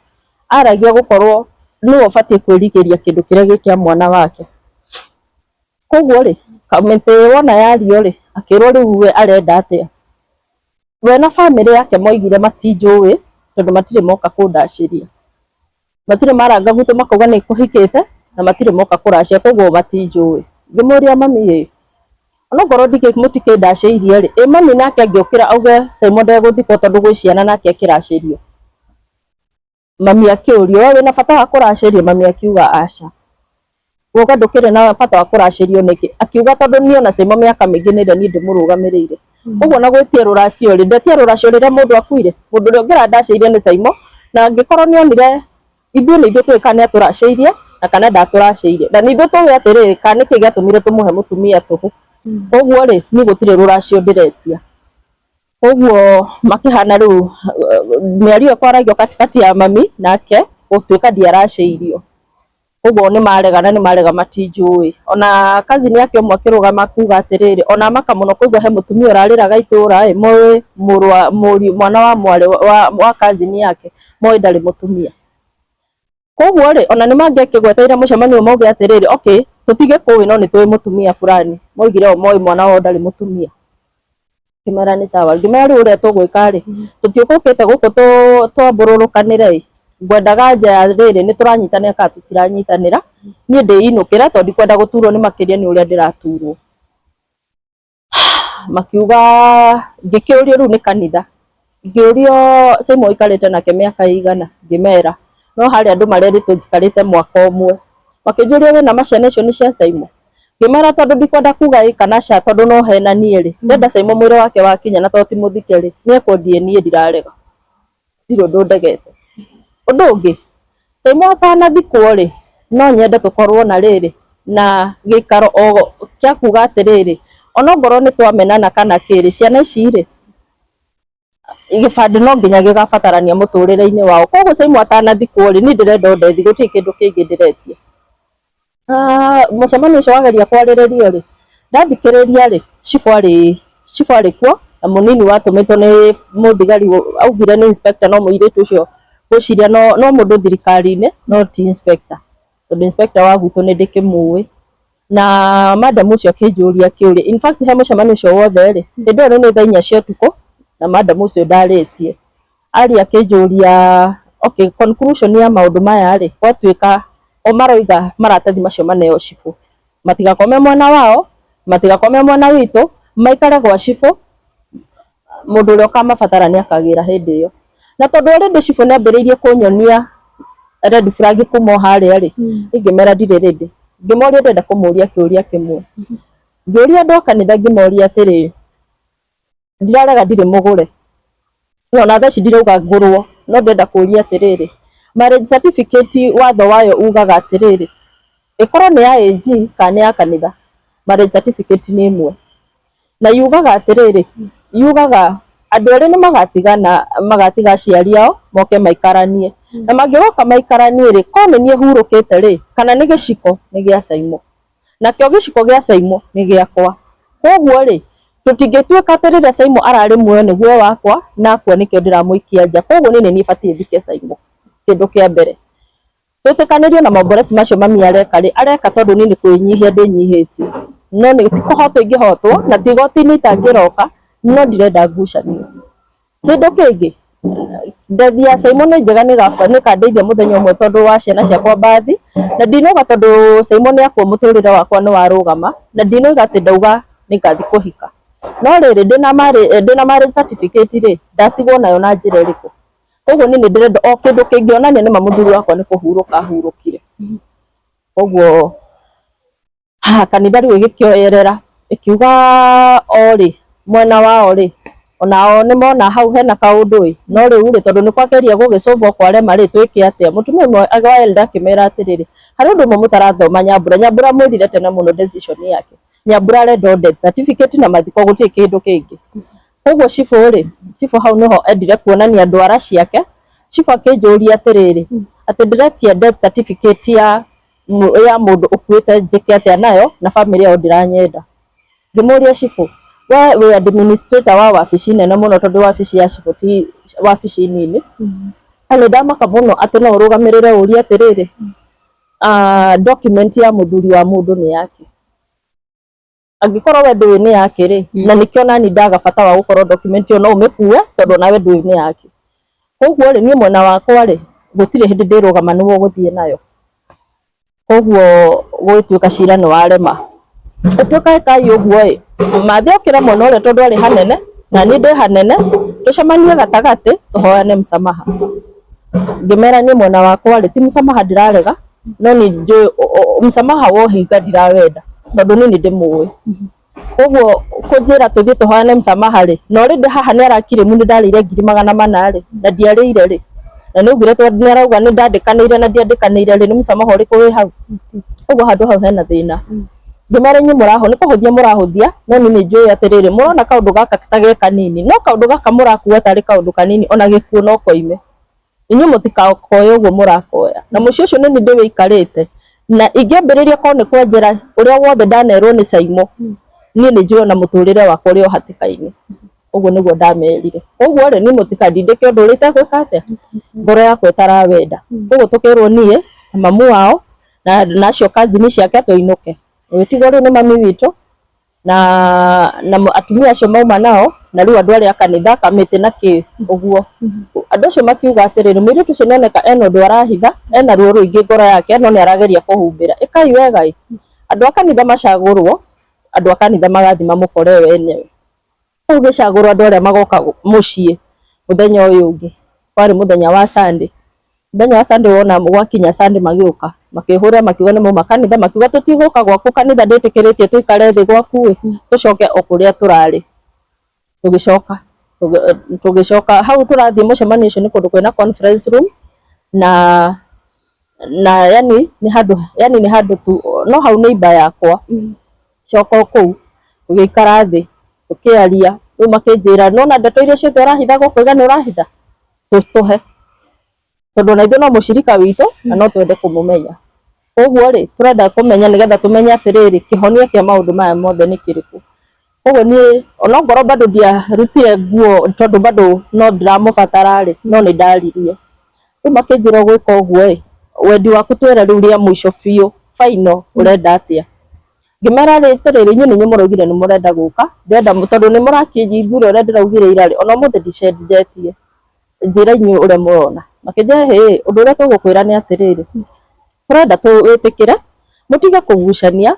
aragia gũkorwo nĩwe ũbatiĩ kwĩrigĩria kĩndũ kĩrĩa gĩ kĩa mwana wake. Koguo rĩ, kamĩtĩ wona yario rĩ, akĩrwo rĩu we arenda atĩa. We na bamĩrĩ yake moigire matinjũĩ tondũ matirĩ moka kũndacĩria. Matirĩ maranga gwitũ makauga nĩ kũhikĩte na matirĩ moka kũracia koguo matinjũĩ. Ngĩmũria mami ĩ, onokorwo mũtikĩndacĩirie rĩ, ĩ mami nake angĩũkĩra auge Simon ndegũthikwo tondũ gwĩ ciana nake akĩracĩrio. Mami akĩũrio, we wĩna bata wa kũracĩrio? Mami akiuga aca. Woga ndũkĩrĩ na bata wa kũracĩrio nĩkĩ? Akiuga tondũ niĩ ona Simon mĩaka mĩingĩ nĩ ĩrĩa niĩ ndĩmũrũgamĩrĩire. Ũguo na gwĩtia rũracio rĩ, ndetia rũracio rĩrĩa mũndũ akuire? Mũndũ ũrĩa ũngĩrandacĩirie nĩ Simon, na angĩkorwo nĩ onire ithuĩ nĩ ithuĩ tũĩ kana nĩ atũracĩirie na kana ndatũracĩirie. Na nĩ ithuĩ tũĩ atĩrĩrĩ, kana nĩkĩ gĩatũmire tũmũhe mũtumia tũhũ. Koguo rĩ, niĩ gũtirĩ rũracio ndĩretia. Koguo makĩhana rĩu mĩario ĩkwaragio katikati ya mami nake gũtuĩka ndiaracĩirio. Koguo nĩ marega na nĩ marega matinjũĩ. Ona cousin yake ũmwe akĩrũgama kuga atĩrĩrĩ, ona amaka mũno kũigua he mũtumia ũrarĩraga itũra ĩ, moĩ mũrũ wa mũriũ mwana wa mwarĩ wa cousin yake, moĩ ndarĩ mũtumia. Koguo rĩ, ona nĩ mangĩakĩgweteire mũcemanio mauge atĩrĩrĩ, okay, tũtigĩkũĩ no nĩ tũĩ mũtumia fulani. Moigire o moĩ mwana wao ndarĩ mũtumia. Ngĩmera nĩ sawa. Ngĩmera rĩu ũrĩa tũgwĩka rĩ, tũtiũkũkĩte gũkũ twambũrũrũkanĩre ĩ, ngwendaga anja ya rĩrĩ nĩ tũranyitanĩra kana tũtiranyitanĩra, niĩ ndĩinũkĩre tondũ ndikwenda gũturwo nĩ makĩria nĩ ũrĩa ndĩraturwo. Makiuga, ngĩkĩũrio rĩu nĩ kanitha, ngĩũrio Simon ũikarĩte nake mĩaka ĩigana, ngĩmera no harĩa andũ marerĩtwo njikarĩte mwaka ũmwe. Makĩnjũria wĩna ma ciana icio nĩ cia Simon? Ngĩmera tondũ ndikwenda kuga ĩ kana ca tondũ no henanie rĩ, ndĩrenda Simon mwĩrĩ wake wakinya na tondũ ti mũthike rĩ, nĩ ekũndiĩ niĩ ndirarega. Ndirĩ ũndũ ndegete. Ũndũ ũngĩ, Simon atanathikwo rĩ, no nyende tũkorwo na rĩrĩ, na gĩikaro o kĩa kuga atĩrĩrĩ, onokorwo nĩ twamenana kana kĩ rĩ, ciana ici rĩ, gĩbandĩ no nginya gĩgabatarania mũtũrĩre-inĩ wao. Koguo Simon atanathikwo rĩ, niĩ ndĩrenda ũndeithie gũtirĩ kĩndũ kĩngĩ ndĩretia. Mũcemanio ũcio wageria kwarĩrĩrio rĩ, ndathikĩrĩria rĩ, cibũ arĩ cibũ arĩ kuo na mũnini watũmĩtwo nĩ mũthigari augire nĩ inspector no mũirĩtu ũcio ngwĩciria no mũndũ thirikari-inĩ no ti inspector, tondũ inspector wa gwitũ nĩ ndĩkĩmũĩ. Na madam ũcio akĩnjũria kĩũria, in fact he mũcemanio ũcio wothe rĩ, hĩndĩ ĩyo nĩ thaa inya cia ũtukũ na madam ũcio ndarĩtie. Aria akĩnjũria okay conclusion ya maũndũ maya rĩ, gwatuĩka o maroiga maratathi macio maneo cibũ, matigakome mwena wao, matigakome mwena witũ, maikare gwa cibũ, mũndũ ũrĩa ũkamabatara nĩ akagĩra hĩndĩ ĩyo. Na tondũ already cibũ nĩ ambĩrĩirie kũnyonia red flag kuma o harĩa rĩ, niĩ ngĩmera ndirĩ ready. Ngĩmoria ndĩrenda kũmũria kĩũria kĩmwe. Ngĩũria andũ a kanitha ngĩmoria atĩrĩrĩ, ndirarega ndirĩ mũgũre, no ona thaa ici ndirauga ngũrwo, no ndĩrenda kũria atĩrĩrĩ, marriage certificate watho wayo ugaga atĩrĩrĩ, ĩkorwo nĩ ya AG kana nĩ ya kanitha, marriage certificate nĩ ĩmwe. Na yugaga atĩrĩrĩ, yugaga andũ erĩ nĩ magatigana, magatiga aciari ao moke maikaranie. Na mangĩgoka maikaranie rĩ, korwo nĩ niĩ hurũkĩte rĩ, kana nĩ gĩciko nĩ gĩa Saimo. Nakĩo gĩciko gĩa Saimo nĩ gĩakwa. Koguo rĩ, tũtingĩtuĩka atĩ rĩrĩa Saimo ararĩ muoyo nĩguo wakwa, na akua nĩkĩo ndĩramũikia nja. Koguo niĩ nĩ niĩ batiĩ thike Saimo, kĩndũ kĩa mbere. Twĩtĩkanĩrie na maomboreci macio mami areka rĩ, areka tondũ niĩ nĩ kwĩnyihia ndĩnyihĩtie. No nĩ ti kũhotwo ingĩhotwo, na ti igoti-inĩ itangĩroka, no ndirenda ngucanio. Kĩndũ kĩngĩ, Death ya Simon nĩ njega nĩ kandeithia mũthenya ũmwe tondũ wa ciana ciakwa mbathi na ndinauga tondũ Simon nĩ akua mũtũrĩre wakwa nĩ warũgama na ndinauga atĩ ndauga nĩ ngathi kũhika no rĩrĩ ndĩna marriage certificate rĩ ndatigwo nayo na njĩra ĩrĩkũ koguo niĩ nĩ ndĩrenda o kĩndũ kĩngĩonania nĩma mũthuri wakwa nĩ kũhurũka ahurũkire koguo ha kanitha rĩu ĩgĩkĩoyerera ĩkiuga o rĩ mwena wao rĩ onao nĩ mona hau hena kaũndũ ĩ no rĩu rĩ tondũ nĩ kwageria gũgĩcũmbwo kwarema rĩ twĩke atĩa mũtumia ũmwe wa elder akĩmera atĩrĩrĩ harĩ ũndũ ũmwe mũtarathoma Nyambura Nyambura mwĩrire tene mũno decision yake Nyambura arenda o death certificate na mathiko gũtirĩ kĩndũ kĩngĩ koguo cibũ rĩ cibũ hau nĩho endire kuonania ndwara ciake cibũ akĩnjũria atĩrĩrĩ atĩ ndĩretia death certificate ya ya mũndũ ũkuĩte njĩke atĩa nayo na bamĩrĩ yao ndĩranyenda ngĩmũria cibũ we wĩ administrator wa wabici nene mũno tondũ wabici ya cibũ ti wabici nini na nĩ ndamaka mũno atĩ no ũrũgamĩrĩre ũrie atĩrĩrĩ document ya mũthuri wa mũndũ nĩ yake angĩkorwo we ndũĩ nĩ yake rĩ na nĩkĩo nani ndaga bata wa gũkorwo document ĩyo no ũmĩkue tondũ onawe ndũĩ nĩ yake koguo rĩ niĩ mwena wakwa rĩ gũtirĩ hĩndĩ ndĩrũgama nĩwe ũgũthiĩ nayo koguo gũgĩtuĩka cira nĩ warema ũtuĩka ĩkai ũguo ĩ mathe okĩra mwena ũrĩa tondũ arĩ hanene na niĩ ndĩ hanene tũcemanie gatagatĩ tũhoyane msamaha ngĩmera niĩ mwena wakwa rĩ ti msamaha ndĩrarega no nĩ njũĩ msamaha wa ũhinga ndirawenda tondũ niĩ nĩ ndĩmũĩ koguo kũnjĩra tũthiĩ tũhoyane msamaha rĩ na already haha nĩ arakirĩmu nĩ ndarĩire 400,000 rĩ na ndiarĩire rĩ na nĩ augire tondũ nĩ arauga nĩ ndandĩkanĩire na ndiandĩkanĩire rĩ nĩ msamaha ũrĩkũ wĩ hau koguo handũ hau hena thĩna ngĩmera inyuĩ mũraho nĩ kũhũthia mũrahũthia no niĩ nĩ njũĩ atĩrĩrĩ mũrona kaũndũ gaka ta ge kanini no kaũndũ gaka mũrakua tarĩ kaũndũ kanini ona gĩkuũ no koime inyuĩ mũtikakoya ũguo mũrakoya na mũciĩ ũcio nĩ niĩ ndĩwĩikarĩte na ingĩambĩrĩria korwo nĩ kwenjera ũrĩa wothe ndanerwo nĩ Saimo niĩ nĩ njũĩ ona mũtũrĩre wakwa ũrĩ o hatĩka-inĩ ũguo nĩguo ndamerire koguo rĩ niĩ mũtikandindĩke ũndũ ũrĩa itegwĩka atĩa ngoro yakwa ĩtarawenda koguo tũkĩrwo niĩ na mamu wao na acio cousin ciake tũinũke ũgĩtigwo rĩu nĩ mami witũ na atumia acio mauma nao na rĩu andũ arĩa a kanitha kamĩtĩ na kĩ ũguo andũ acio makiuga atĩrĩrĩ mũirĩtu ũcio nĩoneka ena ũndũ arahitha ena ruo rũingĩ ngoro yake no nĩ arageria kũhumbĩra ĩkai wega ĩ andũ a kanitha macagũrwo andũ a kanitha magathiĩ mamũkore we enyewe kũu gĩcagũrwo andũ arĩa magoka mũciĩ mũthenya ũyũ ũngĩ kwarĩ mũthenya wa Sunday mũthenya wa Sunday wona gwakinya Sunday magĩũka makĩhũra makiuga nĩ mauma kanitha makiuga tũtigũka gwaku kanitha ndĩtĩkĩrĩtie tũikare thĩ gwaku ĩ tũcoke o kũrĩa tũrarĩ tũgĩcoka tũgĩcoka hau tũrathiĩ mũcemanio ũcio nĩ kũndũ kwĩna conference room na yani nĩ handũ yani nĩ handũ tu no hau neighbor yakwa coka o kũu tũgĩikara thĩ tũkĩaria rĩu makĩnjĩra nona ndeto iria ciothe ũrahitha gũkũ nĩ ũrahitha tũhe tondũ ona ithuĩ no mũcirika witũ na no twende kũmũmenya koguo rĩ tũrenda kũmenya nĩgetha tũmenye atĩrĩrĩ kĩhonia kĩa maũndũ maya mothe nĩ kĩrĩkũ koguo niĩ onokorwo bado ndiarutire nguo tondũ bado no ndĩramũbatara rĩ no nĩ ndaririe rĩu makĩnjĩra ũgwĩka ũguo ĩ wendi waku twĩre rĩu rĩa mũico biũ final ũrenda atĩa ngĩmera rĩ atĩrĩrĩ inyuĩ nĩ inyuĩ mũraugire nĩ mũrenda gũka ndĩrenda tondũ nĩ mũrakĩnjiguire ũrĩa ndĩraugire ira rĩ ona ũmũthĩ ndicenjetie njĩra inyuĩ ũrĩa mũrona makĩnjĩra hĩ ũndũ ũrĩa tũgũkwĩra nĩ atĩrĩrĩ tũrenda wĩtĩkĩre mũtige kũgucania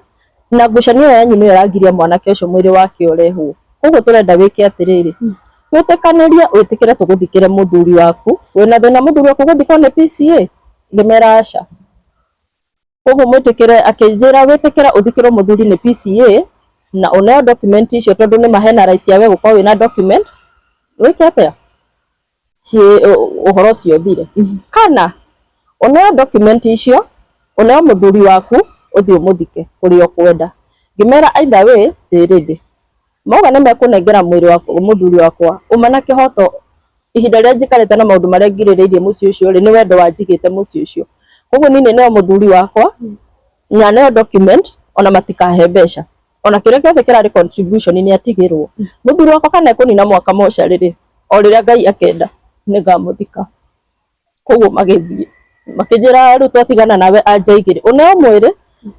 na ngucanio ĩyo yanyu nĩyo ĩragiria mwanake ũcio mwĩrĩ wake ũrehwo koguo tũrenda wĩke atĩrĩrĩ twĩtĩkanĩrie wĩtĩkĩre tũgũthikĩre mũthuri waku wĩna thĩna mũthuri waku gũthikwo nĩ PCA ngĩmera aca koguo mwĩtĩkĩre akĩnjĩra wĩtĩkĩre ũthikĩrwo mũthuri nĩ PCA na ũneo document icio tondũ nĩ mahena right ya we gũkorwo wĩna document wĩke atĩa ũhoro ũcio ũthire kana ũneo document icio ũneo mũthuri waku ũthiĩ ũmũthike kũrĩa ũkwenda ngĩmera either way ndĩ ready mauga nĩ mekũnengera mwĩrĩ wa mũthuri wakwa uma na kĩhoto ihinda rĩrĩa njikarĩte na maũndũ marĩa ngirĩrĩirie mũciĩ ũcio rĩ nĩ wendo wanjigĩte mũciĩ ũcio koguo niĩ nĩneo mũthuri wakwa na neo document ona matikahe mbeca ona kĩrĩa gĩothe kĩrarĩ contribution nĩ atigĩrwo mũthuri wakwa kana ekũnina mwaka mocarĩ rĩ o rĩrĩa Ngai akenda nĩ ngamũthika koguo magĩthiĩ makĩnjĩra rĩu twatigana nawe anja igĩrĩ ũneo mwĩrĩ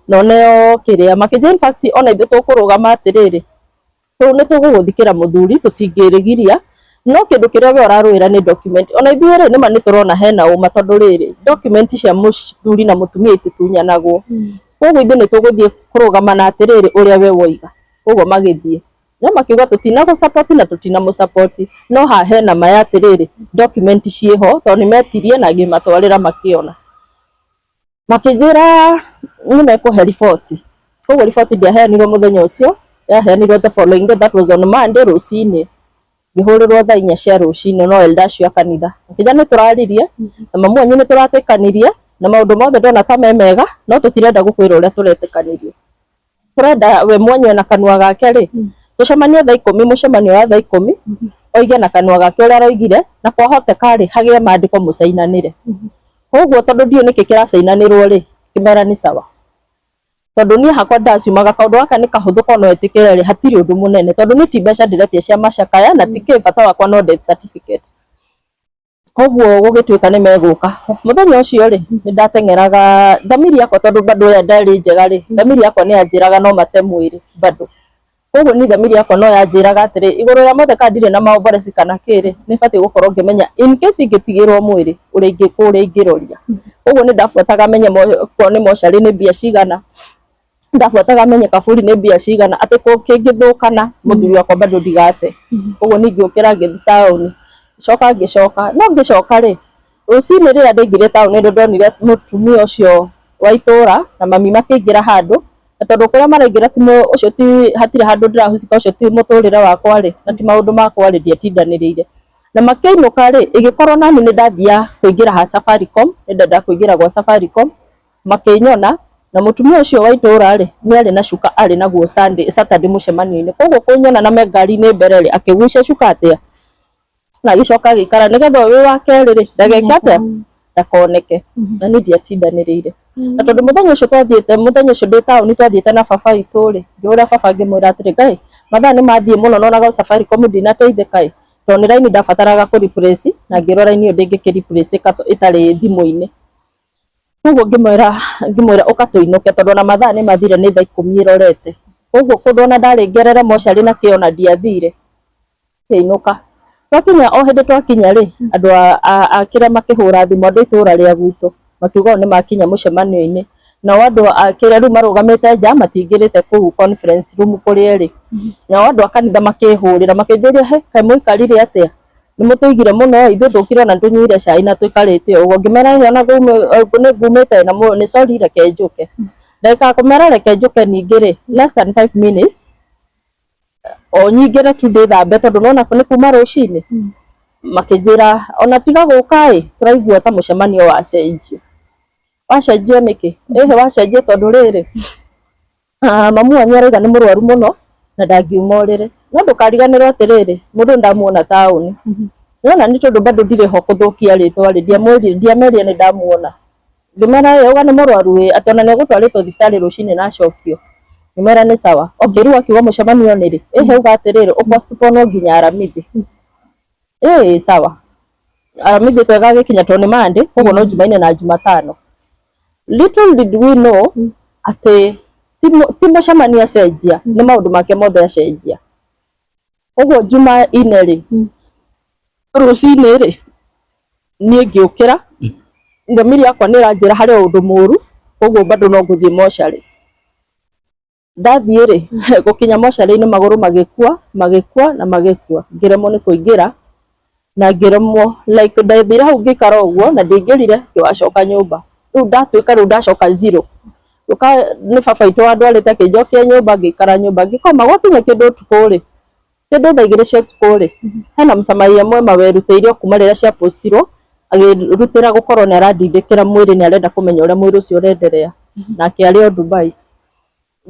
na ũneo kĩrĩa makĩnjĩra in fact ona ithuĩ tũkũrũgama atĩrĩrĩ nĩ tũgũgũthikĩra mũthuri tũtingĩrĩgiria No kĩndũ kĩrĩa we ũrarũĩra nĩ document. Ona ithuĩ rĩ, nĩma nĩ tũrona hena ũma tondũ rĩrĩ, document cia mũthuri na mũtumia ititunyanagwo. Koguo ithuĩ nĩ tũgũthiĩ kũrũgama na atĩrĩrĩ ũrĩa we woiga. Koguo magĩthiĩ. No makiuga tũtinagũ support na tũtinamũ support. No haha hena ma ya atĩrĩrĩ, document ciĩho tondũ nĩ metirie na ngĩmatwarĩra makĩona. Makĩnjĩra nĩ mekũhe riboti. Koguo riboti ndĩaheanirwo mũthenya ũcio, yaheanirwo the following day, that was on Monday rũcinĩ. Ngĩhũrĩrwo thaa 4 cia rũcinĩ no elder acio a kanitha. Makĩnjĩra nĩ tũraririe na mamu wanyu nĩ tũratĩkanirie na maũndũ mothe ndona ta me mega no tũtirenda gũkwĩra ũrĩa tũretĩkanirie. Tũrenda we mwenyewe na kanua gake rĩ, tũcemanie thaa 10, mũcemanio wa thaa 10, oige na kanua gake ũrĩa aroigire, na kwahoteka rĩ, hagĩe maandĩko mũcainanĩre. Koguo tondũ ndiũĩ nĩkĩ kĩracainanĩrwo rĩ, ngĩmera nĩ sawa. Tondũ niĩ hakwa ndaciumaga kaũndũ gaka nĩ kahũthũ korwo no etĩkĩre rĩ, hatirĩ ũndũ mũnene. Tondũ niĩ ti mbeca ndĩretia cia macakaya na ti kĩ bata wakwa no death certificate. Koguo gũgĩtuĩka nĩ megũka. Mũthenya ũcio rĩ, nĩ ndateng'eraga thamiri yakwa tondũ bado ĩrĩa ndarĩ njega rĩ, thamiri yakwa nĩ yanjĩraga no mate mwĩrĩ bado. Koguo niĩ thamiri yakwa no yanjĩraga atĩrĩ, igũrũ rĩa mothe kana ndirĩ na maomboreci kana kĩ rĩ, nĩ batiĩ gũkorwo ngĩmenya in case ingĩtigĩrwo mwĩrĩ ũrĩa kũrĩa ingĩroria. Koguo nĩ ndabuataga menye okorwo nĩ mocarĩ nĩ mbia cigana, ndabuataga menye kaburi nĩ mbia cigana, atĩ kĩngĩthũkana mũthuri wakwa bado ndigate. Koguo niĩ ngĩũkĩra ngĩthiĩ taũni, ngĩcoka ngĩcoka, no ngĩcoka rĩ, rũcinĩ rĩrĩa ndaingĩrire taũni nĩ ndonire mũtumia ũcio wa itũra na mami makĩingĩra handũ, na tondũ kũrĩa maraingĩra ti ũcio ti hatirĩ handũ ndĩrahucika ũcio ti mũtũrĩre wakwa rĩ, na ti maũndũ makwa rĩ, ndiatindanĩrĩire. Na makĩinũka rĩ, ĩgĩkorwo nani nĩ ndathiaga kũingĩra ha Safaricom, nĩ ndendaga kũingĩra gwa Safaricom, makĩnyona na mũtumia ũcio wa itũra rĩ, nĩ arĩ na cuka arĩ naguo Sunday, Saturday mũcemanio-inĩ. Koguo kũnyona na me ngari-inĩ mbere rĩ, akĩgucia cuka atĩa na agĩcoka agĩikara nĩgetha wĩ wa kerĩ rĩ, ndageke atĩa, ndakoneke. Na niĩ ndiatindanĩrĩire. Na tondũ mũthenya ũcio twathiĩte, mũthenya ũcio ndĩ taũni twathiĩte na baba witũ rĩ, ngĩhũrĩra baba ngĩmwĩra atĩrĩ, Ngai, mathaa nĩ mathiĩ mũno na ona Safaricom ndinateithĩka ĩ, tondũ nĩ raini ndabataraga kũ replace na ngĩrwo raini ĩyo ndĩngĩkĩ replace ĩka ĩtarĩ thimũ-inĩ. Koguo ngĩmwĩra ũka tũinũke tondũ ona mathaa nĩ mathire nĩ thaa 10 ĩrorete. Koguo kũndũ ona ndarĩ ngerere mocarĩ na kĩ ona ndiathire. Ngĩinũka. Twakinya o hĩndĩ twakinya rĩ, andũ a kĩrĩa makĩhũra thimũ, andũ a itũra rĩa gwitũ makiuga o nĩ makinya mũcemanio-inĩ. Nao andũ a kĩrĩa rĩu marũgamĩte nja matingĩrĩte kũu conference room kũrĩa ĩrĩ. Nao andũ a kanitha makĩhũrĩra makĩnjũria, he kaĩ mũikarire atĩa? Nĩ mũtũigire mũno ithuĩ tũkire ona tũnyuire cai na tũikarĩte o ũguo. Ngĩmera ĩhĩ ona nĩ ngumĩte na nĩ sorry reke njũke. Ndagĩka ya kũmera reke njũke ningĩ rĩ, less than 5 minutes o nyingĩre tu ndĩthambe tondũ nĩwona nĩ kuma rũcinĩ, makĩnjĩra ona tiga gũka ĩ, tũraigua ta mũcemanio wacenjio. Wacenjio nĩkĩ? Ĩhĩ wacenjio tondũ rĩrĩ, mamu wanyu arauga nĩ mũrwaru mũno na ndangiuma ũrĩrĩ. No ndũkariganĩrwo atĩrĩrĩ, mũndũ ndamuona taũni. Nĩwona nĩ tondũ bado ndirĩ ho kũthũkia rĩtwa rĩ, ndiamerire nĩ ndamuona. Ngĩmera ĩ auga nĩ mũrwaru ĩ, atĩ ona nĩ egũtwarĩtwo thibitarĩ rũcinĩ na acokio. Ngĩmera nĩ sawa. Okay rĩu akiuga mũcemanio nĩ rĩ? Ĩhĩ auga atĩrĩrĩ, ũ postpone nginya Aramithi. Ĩĩ sawa. Aramithi twegagĩkinya tondũ nĩ Monday, koguo no Jumanne na Jumatano. Little did we know atĩ ti mũcemanio acenjia, nĩ maũndũ make mothe acenjia. Koguo Jumanne rĩ, rũcinĩ rĩ, niĩ ngĩũkĩra, thamiri yakwa nĩ ĩranjĩra harĩ o ũndũ mũru, koguo bado no ngũthiĩ mocarĩ. Ndathiĩ rĩ, gũkinya mocarĩ-inĩ magũrũ magĩkua, magĩkua na magĩkua, ngĩremwo nĩ kũingĩra na ngĩremwo like ndathire hau ngĩikara ũguo na ndiaingĩrire ngĩgacoka nyũmba. Rĩu ndatuĩka rĩu ndacoka zero. Ngĩũka nĩ baba witũ wandwarĩte akĩnjokia nyũmba ngĩikara nyũmba ngĩkoma. Gwakinya kĩndũ ũtukũ rĩ, kĩndũ thaa 2 cia ũtukũ rĩ, hena mũcamaria mwema werutĩire o kuma rĩrĩa cia postirwo, agĩrutĩra gũkorwo nĩ arandindĩkĩra mwĩrĩ nĩ arenda kũmenya ũrĩa mwĩrĩ ũcio ũrenderea, nake arĩ o Dubai.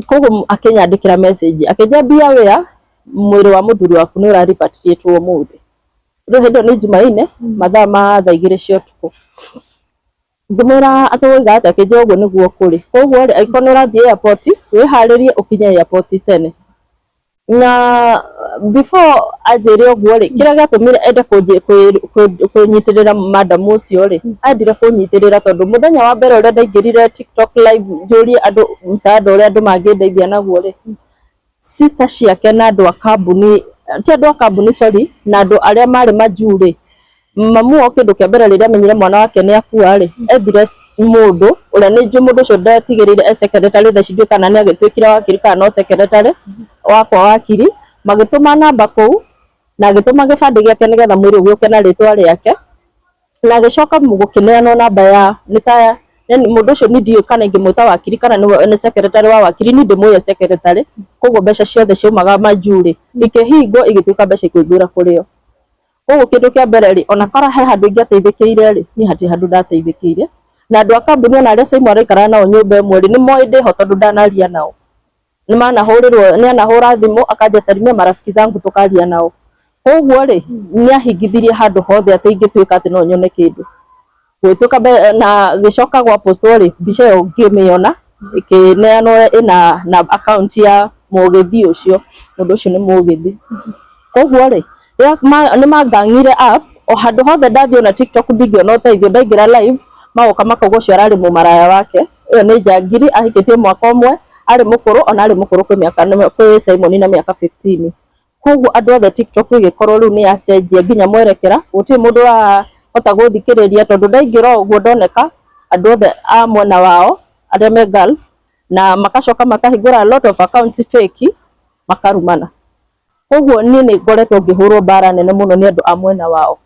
Koguo akĩnyandĩkĩra message akĩnjĩra be aware mwĩrĩ wa mũthuri waku nĩ ũra repatriate ũmũthĩ. Rĩu hĩndĩ ĩyo nĩ Jumaine mathaa ma thaa 2 cia ũtukũ. Ngĩmwĩra atĩ woiga atĩa, akĩnjĩra ũguo nĩguo kũrĩ. Koguo rĩ, angĩkorwo nĩ ũrathiĩ airport, wĩharĩrie ũkinye airport tene. Na before anjĩre ũguo rĩ, kĩrĩa gĩatũmire ende kũnyitĩrĩra madam ũcio rĩ, endire kũnyitĩrĩra tondũ mũthenya wa mbere ũrĩa ndaingĩrire TikTok live njũrie andũ msaada ũrĩa andũ mangĩndeithia naguo rĩ, sister ciake na andũ a kambuni ti andũ a kambuni, sorry, na andũ arĩa marĩ majuu rĩ, mamu wao kĩndũ kĩa mbere rĩrĩa amenyire mwana wake nĩ akua rĩ, ethire mũndũ ũrĩa nĩ njũĩ mũndũ ũcio ndatigĩrĩire e secretary thaa ici ndiũĩ kana nĩ agĩtuĩkire wakiri kana no secretary wakwa wakiri, magĩtũma namba kũu na agĩtũma gĩbandĩ gĩake nĩgetha mwĩrĩ ũgĩũke na rĩtwa rĩake, na agĩcoka gũkĩneanwo namba ya nĩ ta yani mũndũ ũcio niĩ ndiũĩ kana ingĩmwĩta wakiri kana nĩ secretary wa wakiri, niĩ ndĩmũĩ e secretary, koguo mbeca ciothe ciaumaga majuu rĩ, ikĩhingwo igĩtuĩka mbeca ikũingĩra kũrĩ o. Koguo kĩndũ kĩa mbere rĩ, ona korwo he handũ ingĩateithĩkĩire rĩ, niĩ hatirĩ handũ ndateithĩkĩire, na andũ a kambuni ona arĩa Simon araikaraga nao nyũmba ĩmwe rĩ, nĩ moĩ ndĩho tondũ ndanaria nao. Nĩ manahũrĩrwo, nĩ anahũra thimũ akanja salimia marafiki zangu tukaria nao. Koguo rĩ, nĩ ahingithirie handũ hothe atĩ ingĩtuĩka atĩ no nyone kĩndũ. Gũgĩtuĩka na gĩcoka gwa postwo rĩ, mbica ĩyo ngĩmĩona ĩkĩneanwo ĩna na account ya mũgĩthi ũcio, mũndũ ũcio nĩ mũgĩthi. Koguo rĩ, nĩ mangang'ire up o handũ hothe ndathiĩ ona TikTok ndingĩona ũteithio, ndaingĩra live magoka makauga ũcio ararĩ mũmaraya wake, ĩyo nĩ njangiri ahikĩtie mwaka ũmwe, arĩ mũkũrũ ona arĩ mũkũrũ kwĩ mĩaka kwĩ Simon na mĩaka 15. Koguo andũ othe TikTok ĩgĩkorwo rĩu nĩ yacenjia nginya mwerekera, gũtirĩ mũndũ ũrahota gũthikĩrĩria tondũ ndaingĩra ũguo ndoneka andũ othe a mwena wao arĩa me Gulf, na makacoka makahingũra a lot of accounts fake makarumana. Koguo niĩ nĩ ngoretwo ngĩhũrwo mbara nene mũno nĩ andũ a mwena wao,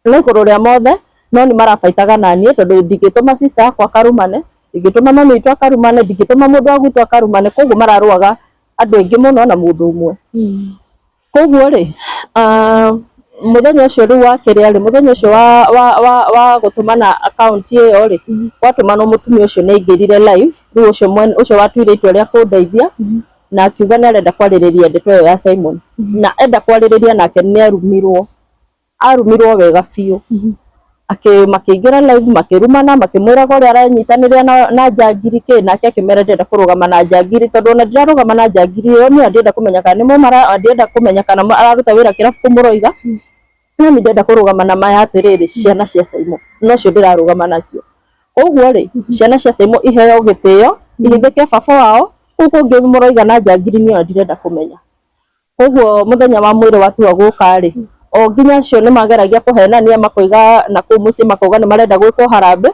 no igũrũ rĩa mothe no nĩ marabaitaga na niĩ tondũ ndingĩtũma sister yakwa akarumane, ndingĩtũma mami witũ akarumane, ndingĩtũma mũndũ wa gwitũ akarumane, koguo mararũaga andũ aingĩ mũno na mũndũ ũmwe. Koguo rĩ, mũthenya ũcio rĩu wa kĩrĩa rĩ, mũthenya ũcio wa gũtũmana account ĩyo rĩ, gwatũmanwo mũtumia ũcio nĩ aingĩrire live, rĩu ũcio mwene ũcio watuire itua rĩa kũndeithia, na akiuga nĩ arenda kwarĩrĩria ndeto ĩyo ya Simon, na enda kwarĩrĩria nake nĩ arumirwo, arumirwo wega biũ. Makĩingĩra live makĩrumana makĩmwĩraga ũrĩa aranyitanĩra na njangiri kĩ, nake akĩmera ndĩrenda kũrũgama na njangiri tondũ ona ndirarũgama na njangiri ĩyo niĩ ndĩrenda kũmenya kana nĩ mũmara, ndĩrenda kũmenya kana araruta wĩra kĩrabu kũ mũroiga, no niĩ ndĩrenda kũrũgama na maya atĩrĩrĩ, ciana cia Simon nocio ndĩrarũgama nacio. Koguo rĩ, ciana cia Simon iheo gĩtĩo, ihithĩke baba wao, kũu kũngĩ mũroiga na njangiri niĩ ona ndirenda kũmenya. Koguo mũthenya wa mwĩrĩ watua gũka rĩ, o nginya acio nĩ mageragia kũhenania makoiga na kũu mũciĩ makauga nĩ marenda gwĩkwo harambee,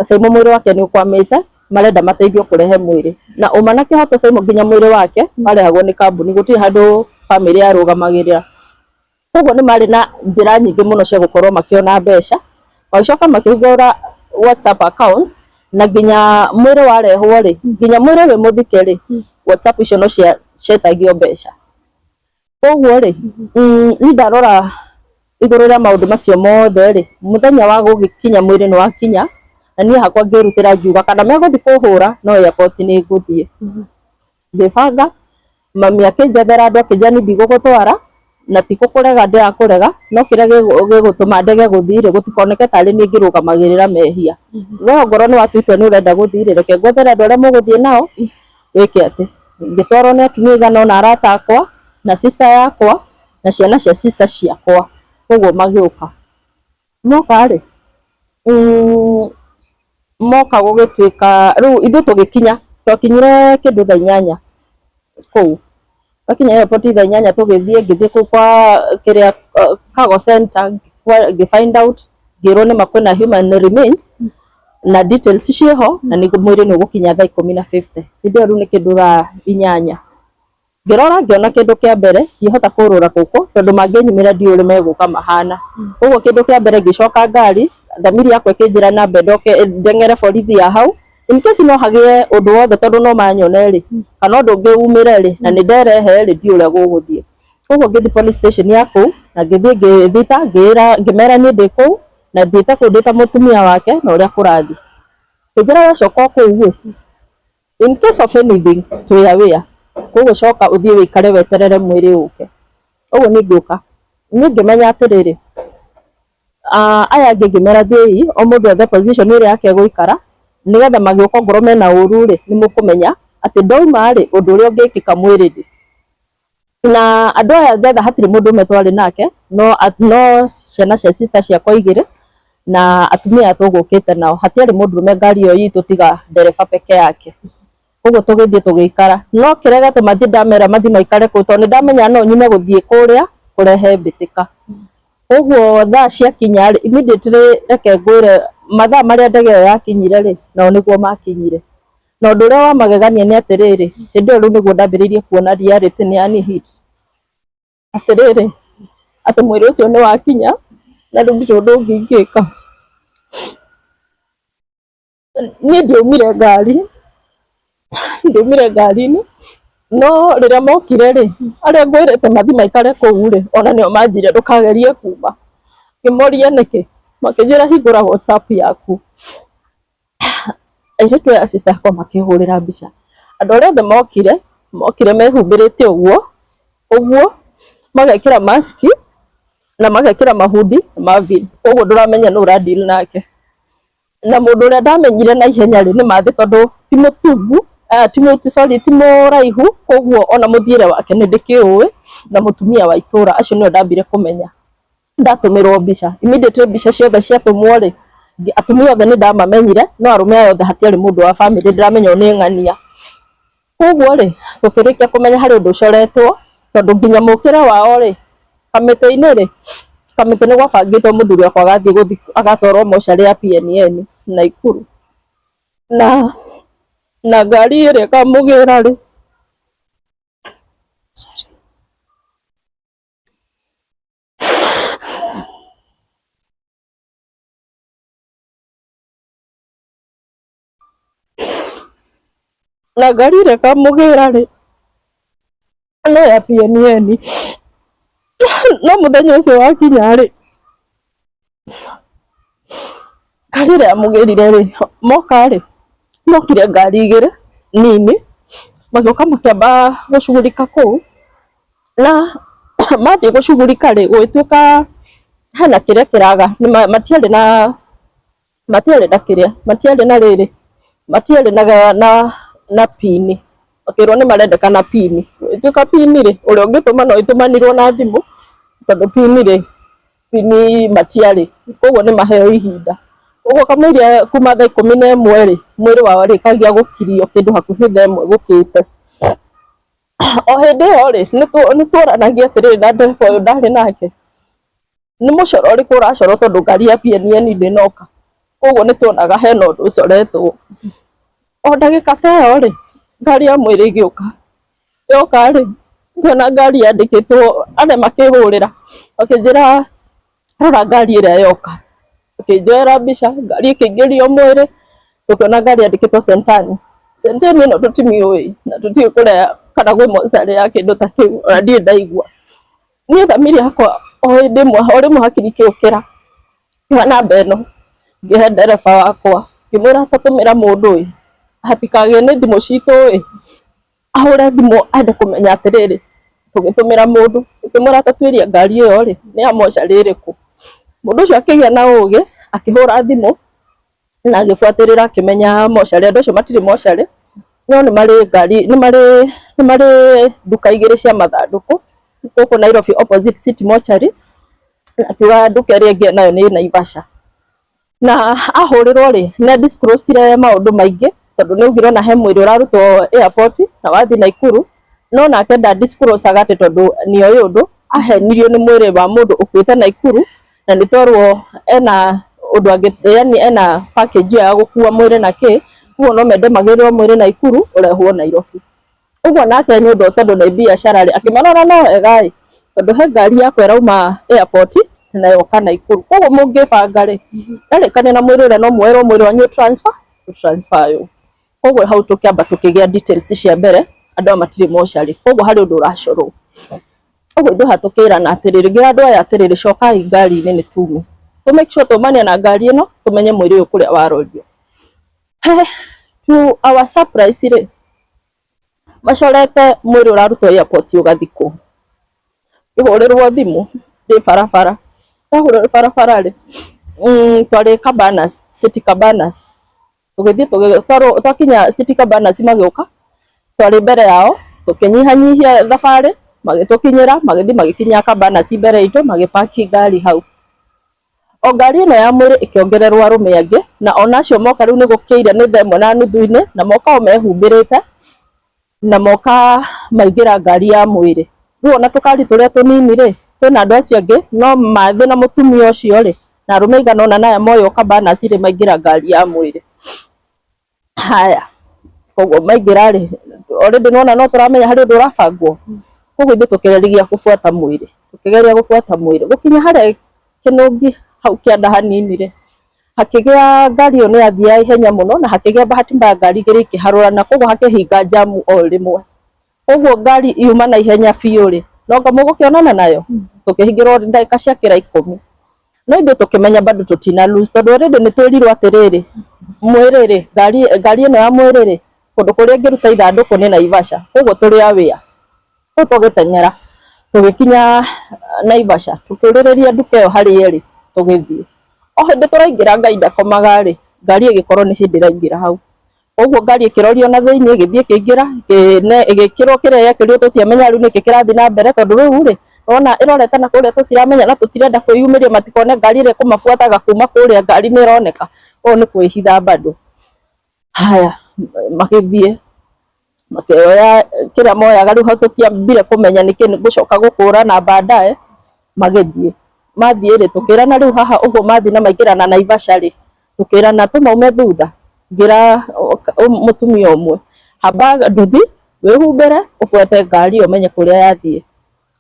Simon mwĩrĩ wake nĩ ũkwamĩte, marenda mateithio kũrehe mwĩrĩ. Na ũma na kĩhoto Simon nginya mwĩrĩ wake warehagwo nĩ kambuni, gũtirĩ handũ bamĩrĩ yarũgamagĩrĩra. Koguo nĩ marĩ na njĩra nyingĩ mũno cia gũkorwo makĩona mbeca, magĩcoka makĩhingũra WhatsApp accounts, na nginya mwĩrĩ warehwo rĩ, nginya mwĩrĩ wĩ mũthike rĩ, WhatsApp icio no cietagio mbeca. Koguo rĩ, niĩ ndarora igũrũ rĩa maũndũ macio mothe rĩ, mũthenya wa gũgĩkinya mwĩrĩ nĩ wakinya, na niĩ hakwa ngĩrutĩra ngiuga kana megũthiĩ kũhũra no airport nĩ ngũthiĩ. Ngĩbanga, mami akĩnjethera andũ akĩnjĩra niĩ ndigũgũtwara na ti gũkũrega ndĩrakũrega, no kĩrĩa gĩgũtũma ndege gũthiĩ rĩ, gũtikoneke tarĩ niĩ ngĩrũgamagĩrĩra mehia. We ongorwo nĩ watua itua nĩ ũrenda gũthiĩ rĩ, reke ngwethere andũ arĩa mũgũthiĩ nao, wĩke atĩ. Ngĩtwarwo nĩ atumia aigana ũna arata akwa, na sister yakwa, na ciana cia sister ciakwa, koguo magĩũka. Moka rĩ, moka gũgĩtuĩka rĩu ithuĩ tũgĩkinya, twakinyire kĩndũ thaa 8 kũu. Twakinya airport thaa 8 tũgĩthiĩ, ngĩthiĩ kũu kwa kĩrĩa cargo center ngĩ find out, ngĩrwo nĩma kwĩna human remains na details ciĩho na nĩ mwĩrĩ nĩ ũgũkinya thaa 10:50. Hĩndĩ ĩyo rĩu nĩ kĩndũ thaa 8. Ngĩrora ngĩona kĩndũ kĩa mbere ndihota kũrũra gũkũ tondũ mangĩnyumĩra ndiũĩ ũrĩa megũka mahana. Koguo kĩndũ kĩa mbere ngĩcoka ngari, thamiri yakwa ĩkĩnjĩra nyambe ndoke ndeng'ere borithi ya hau in case no hagĩe ũndũ wothe tondũ no manyone rĩ, kana ũndũ ũngĩ umĩre rĩ, na nĩ nderehe rĩ, ndiũĩ ũrĩa gũgũthiĩ. Koguo ngĩthiĩ police station ya kũu na ngĩthiĩ ngĩthita ngĩĩra ngĩmera niĩ ndĩ kũu na thiĩte kũu ndĩ ta mũtumia wake na ũrĩa kũrathiĩ. Ngĩnjĩra wacoka o kũu ĩ, in case of anything twĩ aware, koguo coka ũthiĩ wĩikare weterere mwĩrĩ ũke. Ũguo niĩ ngĩũka, niĩ ngĩmenya atĩrĩrĩ, aya angĩ ngĩmera thiĩi o mũndũ ethe position ĩrĩa yake egũikara nĩgetha magĩũka ongorwo mena ũru rĩ, nĩ mũkũmenya atĩ ndauma rĩ, ũndũ ũrĩa ũngĩkĩka mwĩrĩ rĩ. Na andũ aya ngetha hatirĩ mũndũ ũmwe twarĩ nake, no ciana cia sister ciakwa igĩrĩ na atumia aya tũgũkĩte nao, hatiarĩ mũndũrũme ngari ĩyo itũ tiga ndereba peke yake. Koguo tũgĩthiĩ tũgĩikara, no kĩrĩa gĩatũma thiĩ ndamera mathiĩ maikare kũu tondũ nĩ ndamenya no nyume gũthiĩ kũrĩa kũrehe mbĩtĩka. Koguo thaa ciakinya rĩ, immediately reke ngwĩre mathaa marĩa ndege ĩyo yakinyire rĩ, nao nĩguo makinyire. Na ũndũ ũrĩa wa magegania nĩ atĩrĩrĩ, hĩndĩ ĩyo rĩu nĩguo ndambĩrĩirie kuona reality nĩ yani hit. Atĩrĩrĩ, atĩ mwĩrĩ ũcio nĩ wakinya na rĩu ndirĩ ũndũ ũngĩ ingĩka. Niĩ ndiaumire ngari, ndiaumire ngari-inĩ, no rĩrĩa mokire rĩ, arĩa ngwĩrĩte mathiĩ maikare kũu rĩ, ona nĩo manjĩrire ndũkagerie kuma. Ngĩmoria nĩkĩ, makĩnjĩra hingũra WhatsApp yaku. Airĩtu aya a sister akwa makĩhũrĩra mbica. Andũ arĩa othe mokire, mokire mehumbĩrĩte ũguo, ũguo, magekĩra mask na magekĩra mahundi Marvin, koguo ndũramenya nũ ũra deal nake. Na mũndũ ũrĩa ndamenyire na ihenya rĩ, nĩ Mathĩ tondũ ti mũtungu, sorry ti mũraihu, koguo ona mũthiĩre wake nĩ ndĩkĩũĩ, na mũtumia wa itũra, acio nĩo ndambire kũmenya. Ndatũmĩrwo mbica, immediately mbica ciothe ciatũmwo rĩ, atumia othe nĩ ndamamenyire, no arũme aya othe hatiarĩ mũndũ wa bamĩrĩ ndĩramenya ũyũ nĩ ng'ania. Koguo rĩ, tũkĩrĩkia kũmenya harĩ ũndũ ũcoretwo, tondũ nginya mũkĩre wao rĩ, kamĩtĩ-inĩ rĩ, kamĩtĩ nĩ gwabangĩtwo mũthuri wakwa agathiĩ agatwarwo mocarĩ ya PNN Naikuru. Na ngari ĩrĩa ĩkamũgĩra rĩ, na ngari ĩrĩa ĩkamũgĩra rĩ, no ya PNN. No mũthenya ũcio wakinya rĩ, ngari ĩrĩa yamũgĩrire rĩ, moka rĩ, mokire ngari igĩrĩ nini, magĩũka makĩamba gũcugurika kũu, na mathiĩ gũcugurika rĩ, gũgĩtuĩka hena kĩrĩa kĩraga, matiarĩ na matiarĩ na kĩrĩa, matiarĩ na rĩrĩ, matiarĩ na pini, makĩrwo nĩ marendekana pini, ĩtuĩka pini rĩ, ũrĩa ũngĩtũma no ĩtũmanirwo na thimũ, tondũ pini rĩ, pini matiarĩ, koguo nĩ maheo ihinda. Ũguo kamũiria kuma thaa 11 rĩ, mwĩrĩ warĩkagia gũkirio kĩndũ hakuhĩ thaa 1 gũkĩte. O hĩndĩ ĩyo rĩ, nĩ tworanagia atĩrĩrĩ na ndereba ũyũ ndarĩ nake, nĩ mũcoro ũrĩkũ ũracorwo tondũ ngari ya PNN ndĩnoka, koguo nĩ tuonaga hena ũndũ ũcoretwo. O ndagĩka ta ĩyo rĩ, ngari ya mwĩrĩ ĩgĩũka, yoka rĩ, ngĩona ngari yandĩkĩtwo, arĩa makĩhũrĩra makĩnjĩra rora ngari ĩrĩa yoka, makĩnjoera mbica, ngari ĩkĩingĩrio mwĩrĩ, tũkĩona ngari yandĩkĩtwo Centani. Centani ĩno tũtimĩũĩ na tũtiũĩ kũrĩa kana gwĩ mocarĩ ya kĩndũ ta kĩu ona ndirĩ ndaigua. Niĩ thamiri yakwa o hĩndĩ ĩmwe o rĩmwe hakiri ikĩũkĩra, ngĩoya namba ĩno ngĩhe ndereba wakwa ngĩmwĩra ta tũmĩra mũndũ ĩ, hatikagĩe nĩ thimũ citũ ĩ, ahũre thimũ ende kũmenya atĩrĩrĩ, tũgĩtũmĩra mũndũ tũkĩmwĩra ta tuĩria ngari ĩyo rĩ, nĩ ya mocarĩ ĩrĩkũ. Mũndũ ũcio akĩgĩa na ũgĩ akĩhũra thimũ na agĩbuatĩrĩra akĩmenya mocarĩ, andũ acio matirĩ mocarĩ, no nĩ marĩ ngari, nĩ marĩ nĩ marĩ nduka igĩrĩ cia mathandũkũ gũkũ Nairobi opposite City Mortuary, akiuga nduka ĩrĩa ĩngĩ nayo nĩ Naivasha. Na ahũrĩrwo rĩ, nĩ a disclose ire maũndũ maingĩ tondũ nĩ augire ona he mwĩrĩ ũrarutwo airport na wathiĩ Naikuru, no nake nda disclose aga atĩ tondũ nĩ oĩ ũndũ, ahenirio nĩ mwĩrĩ wa mũndũ ũkuĩte Naikuru na nĩ twerwo ena ũndũ angĩ, yani ena package ĩyo ya gũkua mwĩrĩ na kĩ, koguo no mende magĩrĩrwo mwĩrĩ Naikuru ũrehwo Nairobi. Ũguo nake nĩ ũndũ tondũ nĩ biacara rĩ, akĩmarora no wega ĩ, tondũ he ngari yakwa ĩrauma airport na yoka Naikuru. Koguo mũngĩbanga rĩ, ndarĩkania na mwĩrĩ ũrĩa no muoerwo mwĩrĩ wanyu transfer, transfer yo. Koguo hau tũkĩamba tũkĩgĩa details cia mbere, andũ aya matirĩ mocarĩ, koguo harĩ ũndũ ũracorwo. Ũguo ithuĩ haha tũkĩrana atĩrĩrĩ, ngĩra andũ aya atĩrĩrĩ, cokai ngari-inĩ nĩ tume. Tũ make sure twaumania na ngari ĩno, tũmenye mwĩrĩ ũyũ kũrĩa warorio. To our surprise rĩ, macorete mwĩrĩ ũrarutwo airport ũgathikwo. Ngĩhũrĩrwo thimũ ndĩ barabara, ndahũrĩrwo barabara rĩ, twarĩ Cabanas, City Cabanas. Tũgĩthiĩ tũgĩtwarwo, twakinya City Cabanas magĩũka, twarĩ mbere yao, tũkĩnyihanyihia thabarĩ, magĩtũkinyĩra, magĩthiĩ magĩkinya Cabanas mbere itũ, magĩpaki ngari hau. O ngari ĩno ya mwĩrĩ ĩkĩongererwo arũme angĩ, na ona acio moka rĩu nĩ gũkĩire nĩ thaa 1:30-inĩ, na moka o mehumbĩrĩte. Na moka maingĩra ngari ya mwĩrĩ. Rĩu ona tũkari tũrĩa tũnini rĩ, twĩna andũ acio angĩ, no mathĩ na mũtumia ũcio rĩ, na arũme aigana ũna na aya moywo Cabanas rĩ, maingĩra ngari ya mwĩrĩ. Haya, koguo maingĩra rĩ, already nĩwona no tũramenya harĩ ũndũ ũrabangwo. Koguo ithuĩ tũkĩgeria kũbuata mwĩrĩ, tũkĩgeria gũbuata mwĩrĩ. Gũkinya harĩa kĩnũngi hau kĩanda hanini rĩ, hakĩgĩa ngari ĩyo nĩ yathiaga ihenya mũno na hakĩgĩa bahati mbaya ngari igĩrĩ ikĩharũrana, koguo hakĩhinga njamu o rĩmwe. Koguo ngari yuma na ihenya biũ rĩ, no anga mũgũkĩonana nayo? Tũkĩhingĩrwo ndagĩka ciakĩra 10. No ithuĩ tũkĩmenya bado tũtina lose tondũ already nĩ twĩrirwo atĩrĩrĩ, mwĩrĩ rĩ, ngari ngari ĩno ya mwĩrĩ rĩ, kũndũ kũrĩa ĩngĩruta ithandũkũ nĩ Naivasha, koguo tũrĩ aware. Rĩu tũgĩteng'era tũgĩkinya Naivasha, tũkĩũrĩrĩria nduka ĩyo harĩa ĩrĩ, tũgĩthiĩ. O hĩndĩ tũraingĩra Ngai ndakomaga rĩ, ngari ĩgĩkorwo nĩ hĩndĩ ĩraingĩra hau. Koguo ngari ĩkĩrorio na thĩinĩ, ĩgĩthiĩ ĩkĩingĩra, ĩgĩkĩrwo kĩrĩa yekĩrirwo tũtiamenyaga rĩu nĩkĩ kĩrathiĩ na mbere tondũ rĩu rĩ, wona ĩrorete na kũrĩa tũtiramenya na tũtirenda kwĩyumĩria matikone ngari ĩrĩa ĩkũmabuataga kuma kũrĩa ngari nĩ ĩroneka. Ũũ nĩ kwĩhitha bado. Haya, magĩthiĩ makĩoya kĩrĩa moyaga rĩu hau tũtiambire kũmenya nĩkĩ gũcoka gũkũrana baadaye magĩthiĩ. Mathiĩ rĩ, tũkĩrana rĩu haha ũguo mathiĩ na maingĩra na Naivasha rĩ, tũkĩrana tũmaume thutha, ngĩra mũtumia ũmwe, hamba nduthi wĩhumbĩre ũbuate ngari ĩyo ũmenye kũrĩa yathiĩ.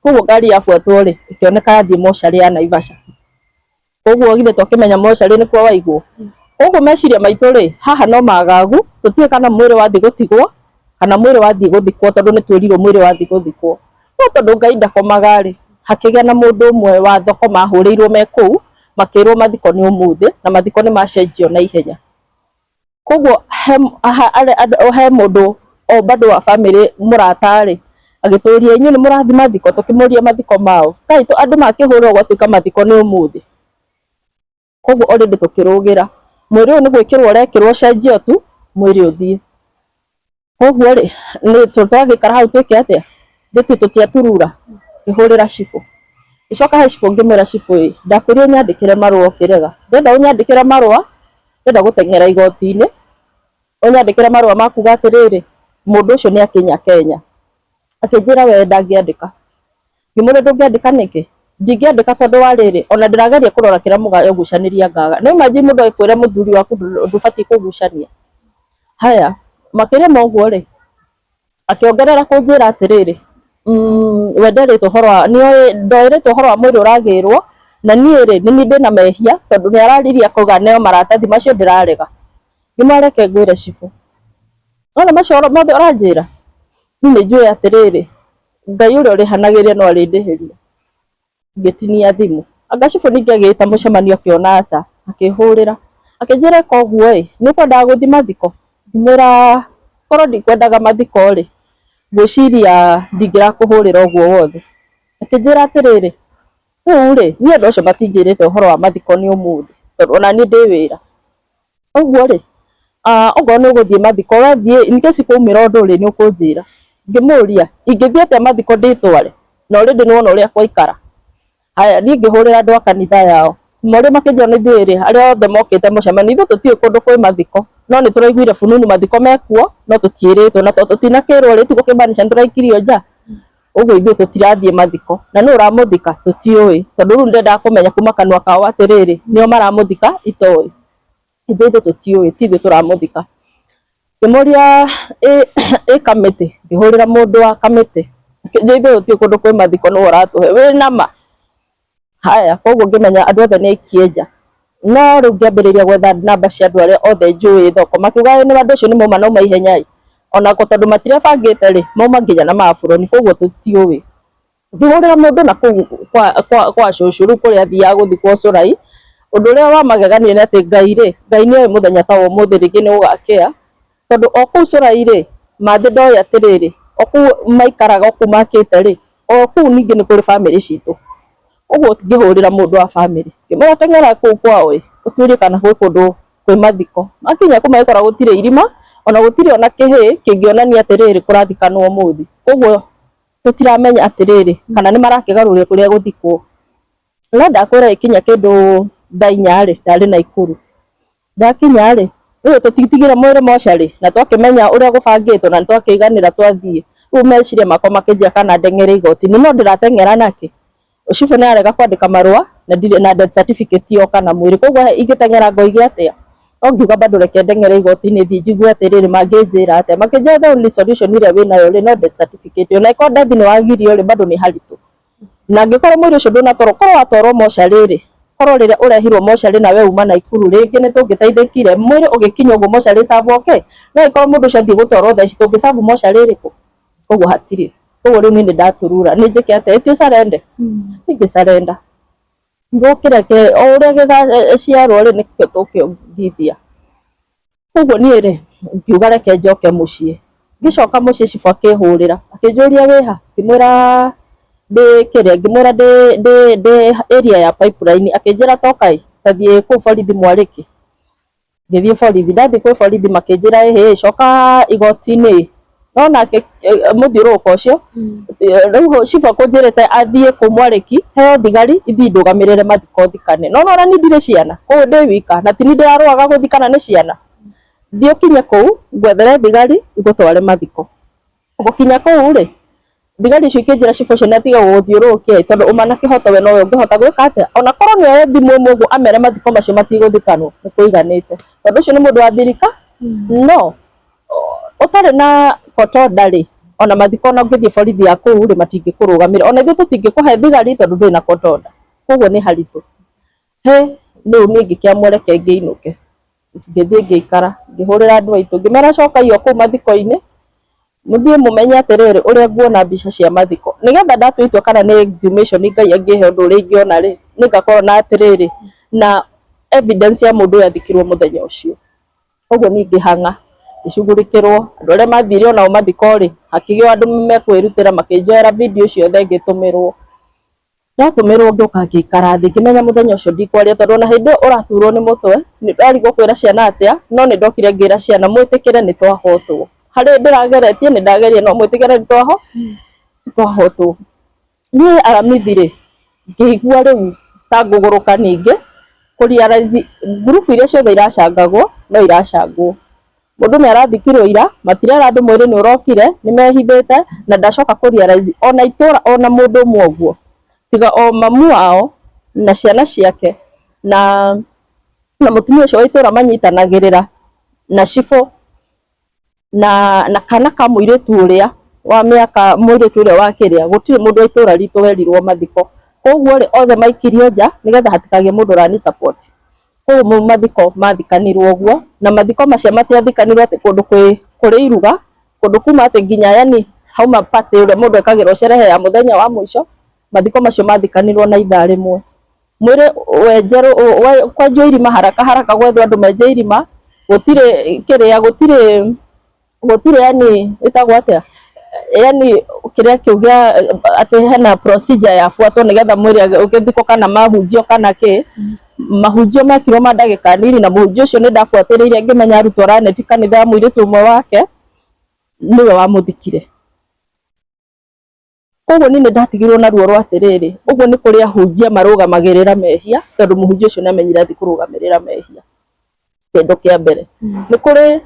Koguo ngari yabuatwo rĩ, ĩkĩoneka yathiĩ mocarĩ ya Naivasha. Koguo githĩ twakĩmenya mocarĩ nĩkuo waigwo. Koguo meciria maitũ rĩ, haha no magagu, tũtiũĩ kana mwĩrĩ wathiĩ gũtigwo kana mwĩrĩ wathiĩ gũthikwo tondũ nĩ twĩrirwo mwĩrĩ wathiĩ gũthikwo. No tondũ Ngai ndakomaga rĩ, hakĩgĩa na mũndũ ũmwe wa thoko mahũrĩirwo me kũu, makĩrwo mathiko nĩ ũmũthĩ na mathiko nĩ macenjio na ihenya. Koguo he mũndũ o bado wa bamĩrĩ mũrata rĩ, agĩtũria inyuĩ nĩ mũrathiĩ mathiko? Tũkĩmũria mathiko maũ? Kaĩ andũ makĩhũrwo gwatuĩka mathiko nĩ ũmũthĩ. Koguo already tũkĩrũgĩra. Mwĩrĩ ũyũ nĩ gwĩkĩrwo ũrekĩrwo ũcenjio tu, mwĩrĩ ũthiĩ. Koguo rĩ, nĩ twagĩikara hau twĩke atĩa? Ndĩti tũtiaturura, ngĩhũrĩra cibũ. Ngĩcoka he cibũ ngĩmwĩra cibũ ĩ, ndakwĩrire ũnyandĩkĩre marũa ũkĩrega. Ndĩrenda ũnyandĩkĩre marũa, ndĩrenda gũteng'era igoti-inĩ, ũnyandĩkĩre marũa ma kuga atĩrĩrĩ, mũndũ ũcio nĩ akinya Kenya. Akĩnjĩra we ndangĩandĩka. Ngĩmũria ndũngĩandĩka nĩkĩ? Ndingĩandĩka tondũ wa rĩrĩ, ona ndĩrageria kũrora kĩrĩa mũragucanĩria ngaga. No imagine mũndũ agĩkwĩra mũthuri waku ndũbatiĩ kũgucania. Haya, makĩria ma ũguo rĩ, akĩongerera kũnjĩra atĩrĩrĩ, we nderĩtwo ũhoro wa, nĩoĩ ndoĩrĩtwo ũhoro wa mwĩrĩ ũragĩrwo, na niĩ rĩ, nĩ niĩ ndĩna mehia tondũ nĩ araririe akauga neo maratathi macio ndĩrarega. Ngĩmwĩra reke ngwĩre cibũ, wona macio mothe ũranjĩra, niĩ nĩ njũĩ atĩrĩrĩ, Ngai ũrĩa ũrĩhanagĩria no arĩndĩhĩria. Ngĩtinia thimũ. Anga cibũ ningĩ agĩta mũcemanio akĩona aca, akĩhũrĩra. Akĩnjĩra ĩka ũguo ĩ, nĩ ũkwendaga gũthiĩ mathiko? Ngĩmwĩra korwo ndikwendaga mathiko rĩ, ngwĩciria ndingĩrakũhũrĩra ũguo wothe. Akĩnjĩra atĩrĩrĩ, rĩu rĩ, niĩ andũ acio matinjĩrĩte ũhoro wa mathiko nĩ ũmũthĩ, tondũ ona niĩ ndĩ wĩra. Ũguo rĩ, okorwo nĩ ũgũthiĩ mathiko we thiĩ in case kwaumĩra ũndũ rĩ, nĩ ũkũnjĩra. Ngĩmũria ingĩthiĩ atĩa mathiko ndĩtware na already nĩ wona ũrĩa kwaikara. Haya niĩ ngĩhũrĩra andũ a kanitha yao, kĩmũria makĩnjĩra ona ithuĩ rĩ, arĩa othe mokĩte mũcemanio ithuĩ tũtiũĩ kũndũ kwĩ mathiko, no nĩ tũraiguire fununu mathiko mekuo no tũtiĩrĩtwo, na tondũ tũtinakĩrwo rĩ, ti gũkĩmaanisha nĩ tũraikirio nja? Ũguo ithuĩ tũtirathiĩ mathiko, na nũ ũramũthika tũtiũĩ, tondũ rĩu ndendaga kũmenya kuma kanua kao atĩrĩrĩ, nĩo maramũthika itoĩ. Ithuĩ tũtiũĩ, ti ithuĩ tũramũthika. Ngĩmũria ĩ kamĩtĩ, ngĩhũrĩra mũndũ wa kamĩtĩ, akĩnjĩra ithuĩ gũtirĩ kũndũ kwĩ mathiko nĩwe ũratũhe, wĩna ma? Haya, koguo ngĩmenya andũ othe nĩ aikie nja. No rĩu ngĩambĩrĩria gwetha namba cia andũ arĩa othe njũĩ thoko, makiuga ĩ andũ acio nĩ mauma nauma ihenya ĩ, ona tondũ matirebangĩte rĩ, mauma nginya na maburoni, koguo tũtiũĩ. Ngĩhũrĩra mũndũ na kũu kwa cũcũ rĩu kũrĩa athiaga gũthikwo Cũrai, ũndũ ũrĩa wa magegania nĩ atĩ Ngai rĩ, Ngai nĩ oĩ mũthenya ta wa ũmũthĩ rĩngĩ nĩ gũgakĩa, tondũ o kũu Cũrai rĩ, Mathĩ ndoĩ atĩrĩrĩ, o kũu maikaraga o kũu makĩte rĩ, o kũu ningĩ nĩ kũrĩ bamĩrĩ citũ. Ũguo ngĩhũrĩra mũndũ wa bamĩrĩ, ngĩmwĩra teng'era kũu kwao ĩ, ũtuĩrie kana gwĩ kũndũ kwĩ mathiko. Makinya kũu magĩkora gũtirĩ irima, ona gũtirĩ ona kĩhĩĩ kĩngĩonania atĩrĩrĩ kũrathikanwo ũmũthĩ. Ũguo tũtiramenya atĩrĩrĩ, kana nĩ marakĩgarũrĩra kũrĩa gũthikwo. No ndakwĩra ĩkinya kĩndũ thaa 4 rĩ, ndarĩ Naikuru. Ndakinya rĩ, Rĩu tũtitigire mwĩrĩ mocarĩ na twakĩmenya ũrĩa gũbangĩtwo na nĩtwakĩiganĩra twathiĩ. Rĩu meciria makwa makĩnjĩra kana ndeng'ere igoti-inĩ, no ndĩrateng'era nakĩ? Cibũ nĩ arega kwandĩka marũa na ndirĩ na death certificate yoka na mwĩrĩ, koguo ingĩteng'era ngoige atĩa? No ngiuga bado reke ndeng'ere igoti-inĩ thiĩ njigue atĩrĩrĩ mangĩnjĩra atĩa. Makĩnjĩra the only solution ĩrĩa wĩnayo rĩ no death certificate, ona ĩkorwo death nĩ wagirio rĩ bado nĩ haritũ. Na angĩkorwo mwĩrĩ ũcio ndũnatwarwo, korwo watwarwo mocarĩ rĩ, korwo rĩrĩa ũrehirwo mocarĩ na we uma Naikuru rĩngĩ nĩ tũngĩteithĩkire, mwĩrĩ ũgĩkinya ũguo mocarĩ ĩcabwo kĩ? No angĩkorwo mũndũ ũcio athiĩ gũtwarwo thaa ici tũngĩcabu mocarĩ ĩrĩkũ? Koguo hatirĩ. Koguo rĩu niĩ nĩ ndaturura, nĩ njĩke atĩa? Ĩti ũcarende? Niĩ ngĩ surrender. Ngũkĩreke o ũrĩa gĩgaciarwo rĩ nĩkĩo tũkĩongithia. Koguo niĩ rĩ ngiuga reke njoke mũciĩ. Ngĩcoka mũciĩ cibũ akĩhũrĩra akĩnjũria wĩha, ngĩmwĩra ndĩ kĩrĩa, ngĩmwĩra ndĩ area ya Pipeline, akĩnjĩra toka ĩ, ta thiĩ kũu borithi Mwarĩki. Ngĩthiĩ borithi, ndathiĩ kwĩ borithi makĩnjĩra ĩhĩ coka igoti-inĩ. No nake mũthiũrũrũko ũcio rĩu cibũ akũnjĩrĩte athiĩ kũu Mwarĩki heo thigari ithiĩ indũgamĩrĩre mathiko thikane. No nĩwona niĩ ndirĩ ciana, kũu ndĩ wika na ti niĩ ndĩrarũaga gũthikana nĩ ciana. Thiĩ ũkinye kũu ngwethere thigari igũtware mathiko. Gũkinya kũu rĩ, thigari icio ikĩnjĩra cibũ ũcio nĩ atige gũgũthiũrũrũkia ĩ, tondũ uma na kĩhoto we nowe ũngĩhota gwĩka atĩa, ona korwo nĩ oe thimũ ĩmwe ũguo amere mathiko macio matigũthikanwo nĩ kũiganĩte, tondũ ũcio nĩ mũndũ wa thirika, no ũtarĩ na court order rĩ, ona mathiko ona ũngĩthiĩ borithi ya kũu rĩ matingĩkũrũgamĩrĩra, ona ithuĩ tũtingĩkũhe thigari tondũ ndũrĩ na court order, koguo nĩ haritũ. He rĩu niĩ ngĩkĩamua reke ngĩinũke. Ngĩthiĩ ngĩikara, ngĩhũrĩra andũ aitũ, ngĩmera cokai o kũu mathiko-inĩ, mũthiĩ mũmenye atĩrĩrĩ ũrĩa nguona mbica cia mathiko, nĩgetha ndatua itua kana nĩ exhumation Ngai angĩhe ũndũ ũrĩa ingĩona rĩ, nĩ ngakorwo na atĩrĩrĩ, na evidence ya mũndũ ũyũ athikirwo mũthenya ũcio. Koguo niĩ ngĩhang'a, ngĩcugurikĩrwo, andũ arĩa mathire onao mathiko rĩ, hakĩgĩa andũ mekwĩrutĩra makĩnjoera video ciothe ngĩtũmĩrwo. Ndatũmĩrwo ngĩũka ngĩikara thĩ ngĩmenya mũthenya ũcio ndikwaria tondũ ona hĩndĩ ĩyo ũraturwo nĩ mũtwe nĩ ndarigwo kwĩra ciana atĩa, no nĩ ndokire ngĩra ciana mwĩtĩkĩre nĩ twahotwo. Harĩa ndĩrageretie nĩ ndageria no mwĩtĩkĩre nĩ twahotwo. Niĩ aramithi rĩ, ngĩigua rĩu ta ngũgũrũka ningĩ kũ realize ngurubu iria ciothe iracangagwo no iracangwo. Mũndũ nĩ arathikirwo ira, matirera andũ mwĩrĩ nĩ ũrokire, nĩ mehithĩte na ndacoka kũ realize ona itũra ona mũndũ ũmwe ũguo, tiga o mamu wao na ciana ciake na mũtumia ũcio wa itũra manyitanagĩrĩra na cibũ na kana ka mũirĩtu ũrĩa wa mĩaka mũirĩtu ũrĩa wa kĩrĩa, gũtirĩ mũndũ wa itũra ritũ werirwo mathiko. Koguo rĩ, othe maikirio nja nĩgetha hatikagĩe mũndũ ũrani support. Koguo mathiko mathikanirwo ũguo, na mathiko macio matiathikanirwo atĩ kũndũ kũrĩ iruga, kũndũ kuma atĩ nginya yani hauma party ũrĩa mũndũ ekagĩrwo sherehe ya mũthenya wa mũico, mathiko macio mathikanirwo na ithaa rĩmwe. Mwĩrĩ wenjerwo kwenjwo irima haraka haraka gwethwo andũ menje irima, gũtirĩ kĩrĩa gũtirĩ gũtirĩ yani ĩtagwo atĩa, yani kĩrĩa kĩu gĩa atĩ hena procedure yabuatwo nĩgetha mwĩrĩ ũgĩthikwo kana mahunjio kana kĩ, mahunjio mekirwo ma ndagĩka nini na mũhunjia ũcio nĩ ndabuatĩrĩire ngĩmenya arutwo araneti kanitha ya mũirĩtu ũmwe wake nĩwe wamũthikire. Koguo niĩ nĩ ndatigirwo na ruo rwa atĩrĩrĩ, ũguo nĩ kũrĩ ahunjia marũgamagĩrĩra mehia, tondũ mũhunjia ũcio nĩ amenyire athiĩ kũrũgamĩrĩra mehia. Kĩndũ kĩa mbere. Nĩ kũrĩ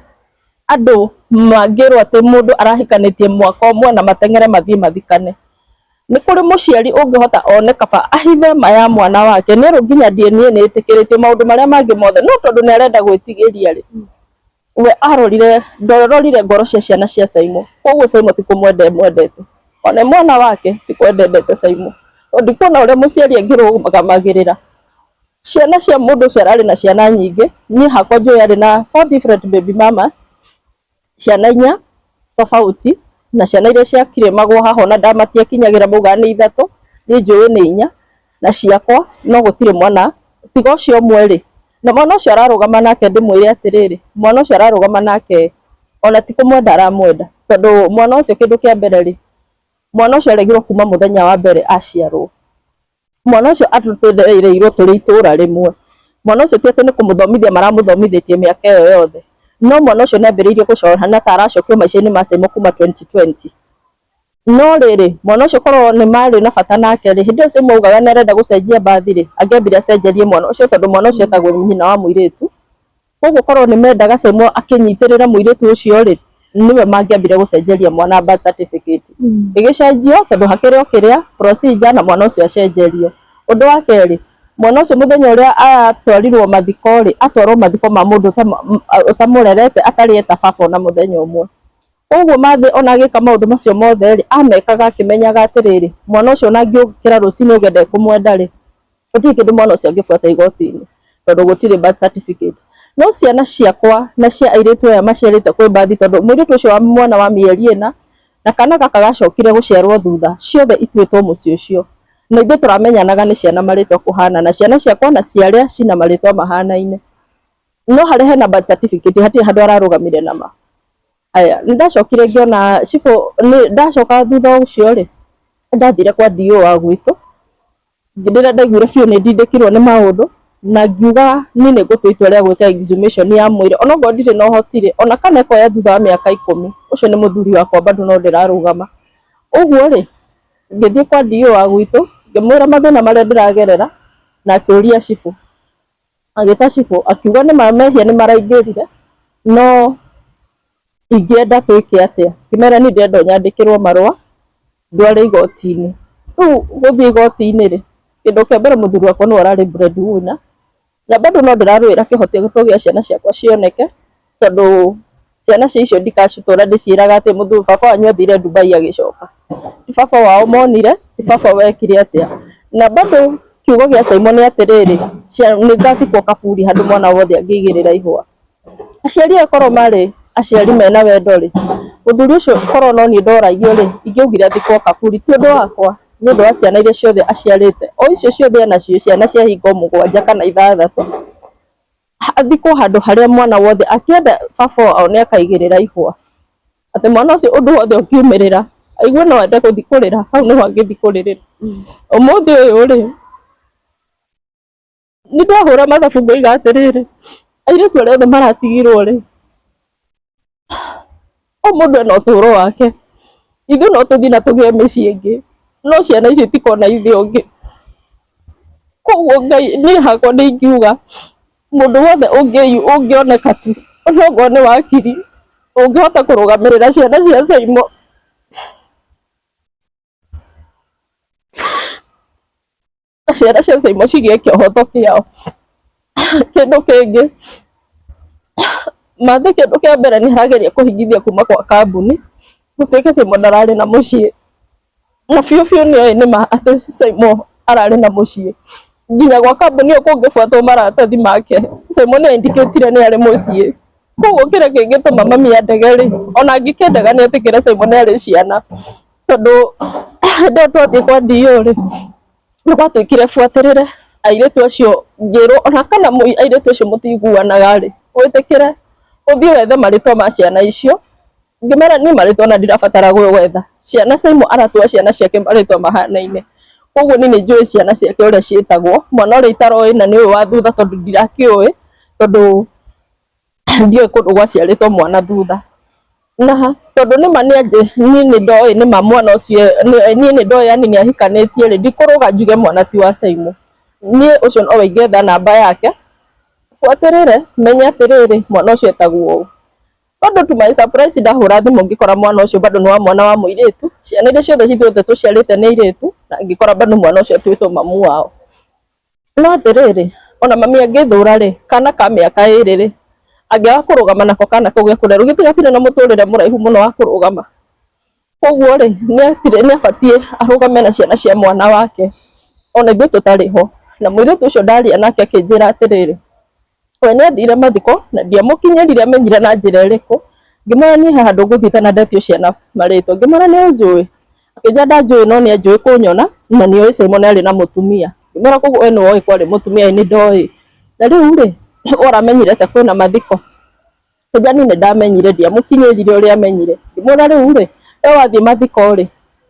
andũ mangĩrwo atĩ mũndũ arahikanĩtie mwaka ũmwe na mateng'ere mathiĩ mathikane. Nĩ kũrĩ mũciari ũngĩhota one kaba ahithe ma ya mwana wake, nĩ erwo nginya DNA nĩ ĩtĩkĩrĩtio maũndũ marĩa mangĩ mothe, no tondũ nĩ arenda gwĩtigĩria rĩ, we arorire ndororire ngoro cia ciana cia Saimo, koguo Saimo ti kũmwenda emwendete, ona mwana wake ti kwenda endete Saimo, tondũ ndikuona ũrĩa mũciari angĩrũgamagĩrĩra ciana cia mũndũ ũcio ararĩ na ciana nyingĩ, niĩ hakwa njũĩ arĩ na four different baby mamas, ciana inya tofauti, na ciana iria ciakirĩmagwo haha ona matiakinyagĩra maugaga nĩ ithatũ, niĩ njũĩ nĩ inya, na ciakwa no gũtirĩ mwana tiga ũcio ũmwe rĩ, na mwana ũcio ararũgama nake ndĩmwĩre atĩrĩrĩ, mwana ũcio ararũgama nake ona ti kũmwenda aramwenda, tondũ mwana ũcio kĩndũ kĩa mbere rĩ, mwana ũcio aregirwo kuma mũthenya wa mbere aciarwo. Mwana ũcio atũtereirwo tũrĩ itũra rĩmwe, mwana ũcio ti atĩ nĩ kũmũthomithia maramũthomithĩtie mĩaka ĩyo yothe, no mwana ũcio nĩ ambĩrĩirie gũcohana ta aracokio maica-inĩ ma Saimo kuma 2020. No rĩrĩ, mwana ũcio korwo nĩ marĩ na bata nake rĩ, hĩndĩ ĩyo Saimo augaga nĩ arenda gũcenjia mbathi rĩ, angĩambire acenjerie mwana ũcio tondũ mwana ũcio etagwo nyina wa mũirĩtu. Koguo korwo nĩ mendaga Saimo akĩnyitĩrĩra mũirĩtu ũcio rĩ, nĩwe mangĩambire gũcenjeria mwana birth certificate. Ĩgĩcenjio tondũ hakĩrĩ o kĩrĩa procedure na mwana ũcio acenjerio. Ũndũ wa kerĩ, mwana ũcio mũthenya ũrĩa atwarirwo mathiko rĩ, atwarwo mathiko ma mũndũ ũtamũrerete atarĩ eta baba ona mũthenya ũmwe. Koguo Mathĩ ona agĩka maũndũ macio mothe rĩ, amekaga akĩmenyaga atĩrĩrĩ, mwana ũcio ona angĩũkĩra rũcinĩ auge ndekũmwenda rĩ, gũtirĩ kĩndũ mwana ũcio angĩbuata igoti-inĩ tondũ gũtirĩ birth certificate. No ciana ciakwa na cia airĩtu aya maciarĩte kwĩ mbathi tondũ mũirĩtu ũcio wa mwana wa mĩeri ĩna na kana gaka gacokire gũciarwo thutha, ciothe ituĩtwo mũciĩ ũcio. Na ithuĩ tũramenyanaga nĩ ciana marĩtwa kũhanana, ciana ciakwa na cia arĩa cina marĩtwa mahanaine. No harĩa hena birth certificate hatirĩ handũ ararũgamire nama. Aya, nĩ ndacokire ngĩona cibũ, nĩ ndacoka thutha ũcio rĩ, nĩ ndathire kwa DO wa gwitũ, rĩrĩa ndaiguire biũ nĩ ndindĩkirwo nĩ maũndũ, na ngiuga niĩ nĩ ngũtua itua rĩa gwĩka exhumation ya mwĩrĩ, onokorwo ndirĩ na ũhoti rĩ, ona kana ĩkoya thutha wa mĩaka 10, ũcio nĩ mũthuri wakwa bado no ndĩrarũgama. Ũguo rĩ, ngĩthiĩ kwa DO wa gwitũ, ngĩmwĩra mathĩna marĩa ndĩragerera, na akĩũria cibũ, agĩta cibũ akiuga nĩma mehia nĩ maraingĩrire, no ingĩenda twĩke atĩa? Ngĩmera niĩ ndĩrenda nyandĩkĩrwo marũa ndware igoti-inĩ. Rĩu gũthiĩ igoti-inĩ rĩ, kĩndũ kĩa mbere mũthuri wakwa nĩwe ũrarĩ bread winner, na bado no ndĩrarũĩra kĩhoto gĩa ciana ciakwa cioneke, tondũ ciana icio ndikacitũra ndĩciĩraga atĩ mũthuri baba wanyu athire Dubai agĩcoka. Ti baba wao monire, ti baba wekire atĩa. Na bado kiugo gĩa Simon nĩ atĩrĩrĩ, nĩ ngathikwo kaburi handũ mwana wothe angĩigĩrĩra ihũa. Aciari aya korwo marĩ aciari mena wendo rĩ, mũthuri ũcio korwo no niĩ ndoragio rĩ, ingĩaugire athikwo kaburi, ti ũndũ wakwa, nĩ ũndũ wa ciana iria ciothe aciarĩte, o icio ciothe enacio ciana cia hingo 7 kana 6, athikwo handũ harĩa mwana wothe akĩenda baba wao nĩ akaigĩrĩra ihũa, atĩ mwana ũcio ũndũ wothe ũngiumĩrĩra, aigue no ende gũthiĩ kũrĩra, hau nĩho angĩthiĩ kũrĩrĩra. Ũmũthĩ ũyũ rĩ, nĩ ndahũra mathabu ngoiga atĩrĩrĩ, airĩtu arĩa othe maratigirwo rĩ, o mũndũ ena ũtũro wake, ithuĩ no tũthiĩ na tũgĩe mĩciĩ ĩngĩ, no ciana icio itikona ithe ũngĩ. Koguo Ngai niĩ hakwa nĩ ingiuga mũndũ wothe ũngĩoneka tu onokorwo nĩ wakiri, ũngĩhota kũrũgamĩrĩra ciana cia Saimo. Ciana cia Saimo cigĩe kĩhoto kĩao. Kĩndũ kĩngĩ, Mathĩ kĩndũ kĩa mbere nĩ arageria kũhingithia kuma kwa kambuni, gũtuĩke Saimo ndararĩ na mũciĩ, na biũ biũ nĩ oĩ nĩma atĩ Saimo ararĩ na mũciĩ. Nginya gwa kambuni ĩyo kũngĩbuatwo maratathi make, Saimo nĩ indicate nĩ arĩ mũciĩ. Koguo kĩrĩa kĩngĩtũma mami andege rĩ, ona angĩkĩndega nĩ etĩkĩre Saimo nĩ arĩ ciana. Tondũ hĩndĩ ĩyo twathiĩ kwa DO rĩ, nĩ gwatuĩkire buatĩrĩre airĩtu acio ngĩrwo ona kana airĩtu acio mũtiguanaga rĩ, wĩtĩkĩre ũthiĩ wethe marĩtwa ma ciana icio. Ngĩmera niĩ marĩtwa ona ndirabatara gwetha, ciana Saimo aratua ciana ciake marĩtwa mahanaine. Koguo niĩ nĩ njũĩ ciana ciake ũrĩa ciĩtagwo, mwana ũrĩa itaroĩ na nĩ ũyũ wa thutha tondũ ndirakĩũĩ, tondũ ndiũĩ kũndũ gwaciarĩtwo mwana thutha. Na tondũ nĩma niĩ nĩ ndoĩ nĩma mwana ũcio niĩ nĩ ndoĩ yani nĩ ahikanĩtie rĩ, ndikũrũga njuge mwana ti wa Saimo. Niĩ ũcio nowe ingĩetha namba yake, buatĩrĩre menye atĩrĩrĩ, mwana ũcio etagwo ũũ. Bado to my surprise ndahũra thimũ ngĩkora mwana ũcio bado nĩ wa mwana wa mũirĩtu, ciana iria ciothe ithuothe tũciarĩte nĩ airĩtu, na ngĩkora bado mwana ũcio atuĩtwo mamu wao. No atĩrĩrĩ, ona mami angĩthũra rĩ, kana ka mĩaka 2 rĩ, angĩaga kũrũgama nako kana kau gekũrĩa rĩu githĩ gatirĩ na mũtũrĩre mũraihu mũno wa kũrũgama. Koguo rĩ, nĩ abatiĩ arũgame na ciana cia mwana wake ona ithuĩ tũtarĩ ho. Na mũirĩtu ũcio ndaria nake akĩnjĩra atĩrĩrĩ, we nĩ athire mathiko na ndiamũkinyĩrire amenyire na njĩra ĩrĩkũ. Ngĩmwĩra niĩ he handũ ngũthiĩte na ndetio ciana marĩtwa. Ngĩmwĩra nĩ ũnjũĩ? Akĩnjĩra ndanjũĩ no nĩ anjũĩ kũnyona na nĩ oĩ Simon arĩ na mũtumia. Ngĩmwĩra koguo we nĩ woĩ kwarĩ mũtumia? Ĩĩ nĩ ndoĩ. Na rĩu rĩ, we ũramenyire atĩa kwĩna mathiko? Akĩnjĩra niĩ nĩ ndamenyire ndiamũkinyĩrire ũrĩa amenyire. Ngĩmwĩra rĩu rĩ, we wathiĩ mathiko rĩ,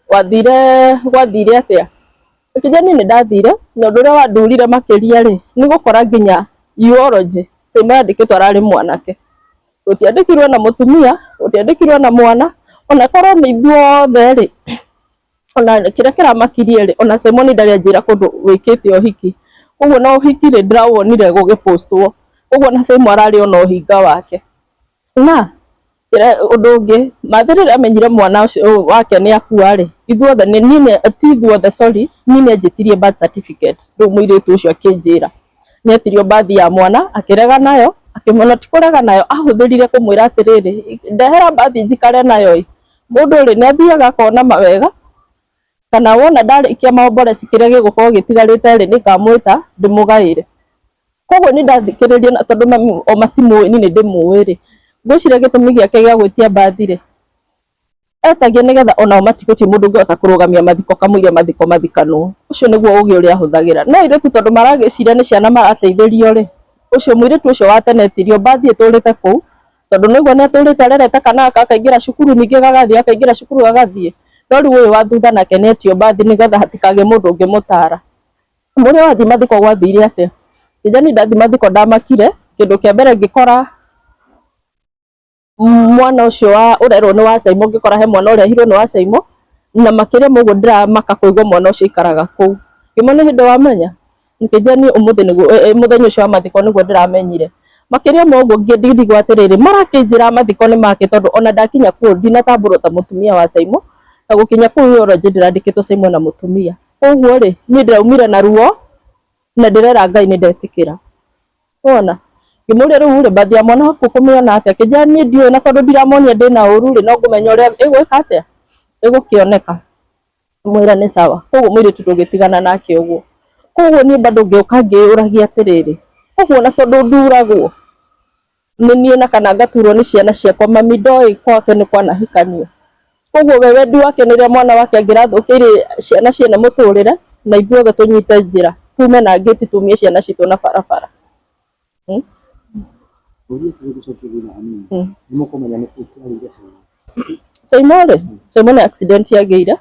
wathire gwathire atĩa? Akĩnjĩra niĩ nĩ ndathire na ũndũ ũrĩa wandurire makĩria rĩ, nĩ gũkora nginya eulogy Simon yandĩkĩtwo ararĩ mwanake. Gũtiandĩkirwo ena mũtumia, gũtiandĩkirwo ena mwana, ona korwo nĩ ithuothe rĩ, ona kĩrĩa kĩramakirie rĩ, ona Simon ndarĩ anjĩra kũndũ wĩkĩte ũhiki. Koguo na ũhiki rĩ, ndĩrawonire gũgĩpostwo. Ũguo na Saimo ararĩ ona ũhinga wake. Na ũndũ ũngĩ, Mathĩ rĩrĩa amenyire mwana ũcio wake nĩ akua rĩ, ithuothe nĩ niĩ ti ithuothe sorry, niĩ nĩ anjĩtirie birth certificate. Rĩu mũirĩtu ũcio akĩnjĩra. Nĩ etirio birth ya mwana, akĩrega nayo, akĩmwĩra ti kũrega nayo, ahũthĩrire kũmwĩra atĩrĩrĩ, ndehera birth njikare nayo ĩ. Mũndũ rĩ, nĩ athiaga akona mawega, kana wona ndarĩkia maomboreci kĩrĩa gĩgũkorwo gĩtigarĩte rĩ, nĩ ngamwĩta ndĩmũgaĩre. Koguo nĩ ndathikĩrĩria na tondũ mami o matimũĩ niĩ nĩ ndĩmũĩ rĩ, ngwĩciria gĩtũmi gĩake gĩa gwĩtia mbathi rĩ, etagia nĩgetha onao matigũtirĩ mũndũ ũngĩhota kũrũgamia mathiko kamũira mathiko mathikanwo. Ũcio nĩguo ũgĩ ũrĩa ahũthagĩra. No airĩtu tondũ maragĩciria nĩ ciana marateithĩrio rĩ, ũcio mũirĩtu ũcio wa tene etirio mbathi ĩtũrĩte kũu, tondũ nĩguo nĩ atũrĩte arerete kana gaka akaingĩra cukuru ningĩ gagathiĩ akaingĩra cukuru gagathiĩ. No rĩu ũyũ wa thutha nake nĩ etio mbathi nĩgetha hatikagĩe mũndũ ũngĩmũtara. Mũrĩa wathiĩ mathiko gwathire atĩa? Ngĩnja niĩ ndathiĩ mathiko ndamakire, kĩndũ kĩa mbere ngĩkora mwana ũcio wa ũrerwo nĩ wa Saimo, ngĩkora he mwana ũrehirwo nĩ wa Saimo, na makĩria ma ũguo ndĩramaka kũigua mwana ũcio aikaraga kũu. Ngĩmwĩra nĩ hĩndĩ wamenya? Ngĩnjĩra niĩ ũmũthĩ nĩguo mũthenya ũcio wa mathiko nĩguo ndĩramenyire. Makĩria ma ũguo ngĩrigwo atĩrĩrĩ, marakĩnjĩra mathiko nĩ make tondũ ona ndakinya kũu ndinatambũrwo ta mũtumia wa Saimo, na gũkinya kũu eulogy ndĩrandĩkĩtwo Saimo na mũtumia. Koguo rĩ, niĩ ndĩraumire na ruo na ndĩrera Ngai nĩ ndetĩkĩra. Wona? Ngĩmũria rĩu rĩ, mbathi ya mwana waku ũkũmĩona atĩa? Akĩnjĩra niĩ ndiũĩ na tondũ ndiramonia ndĩna ũru rĩ, no ngũmenya ũrĩa ĩgwĩka atĩa? Ĩgũkĩoneka. Ngĩmwĩra nĩ sawa. Koguo mũirĩtu tũgĩtigana nake ũguo. Koguo niĩ bado ngĩũka ngĩyũragia atĩrĩrĩ, koguo ona tondũ nduragwo nĩ niĩ na kana ngaturwo nĩ ciana ciakwa, mami ndoĩ gwake nĩ kwanahikanio. Koguo we wendi wake nĩ ũrĩa mwana wake angĩrathũkĩirie ciana ciene mũtũrĩre na ithuothe tũnyite njĩra tume na ngĩti tumie ciana citũ na barabara. Ngũrie atĩrĩ gũcokia thutha hanini, nĩ mũkũmenya nĩkĩ kĩarĩire Saimo? Saimo rĩ, Saimo nĩ accident agĩire,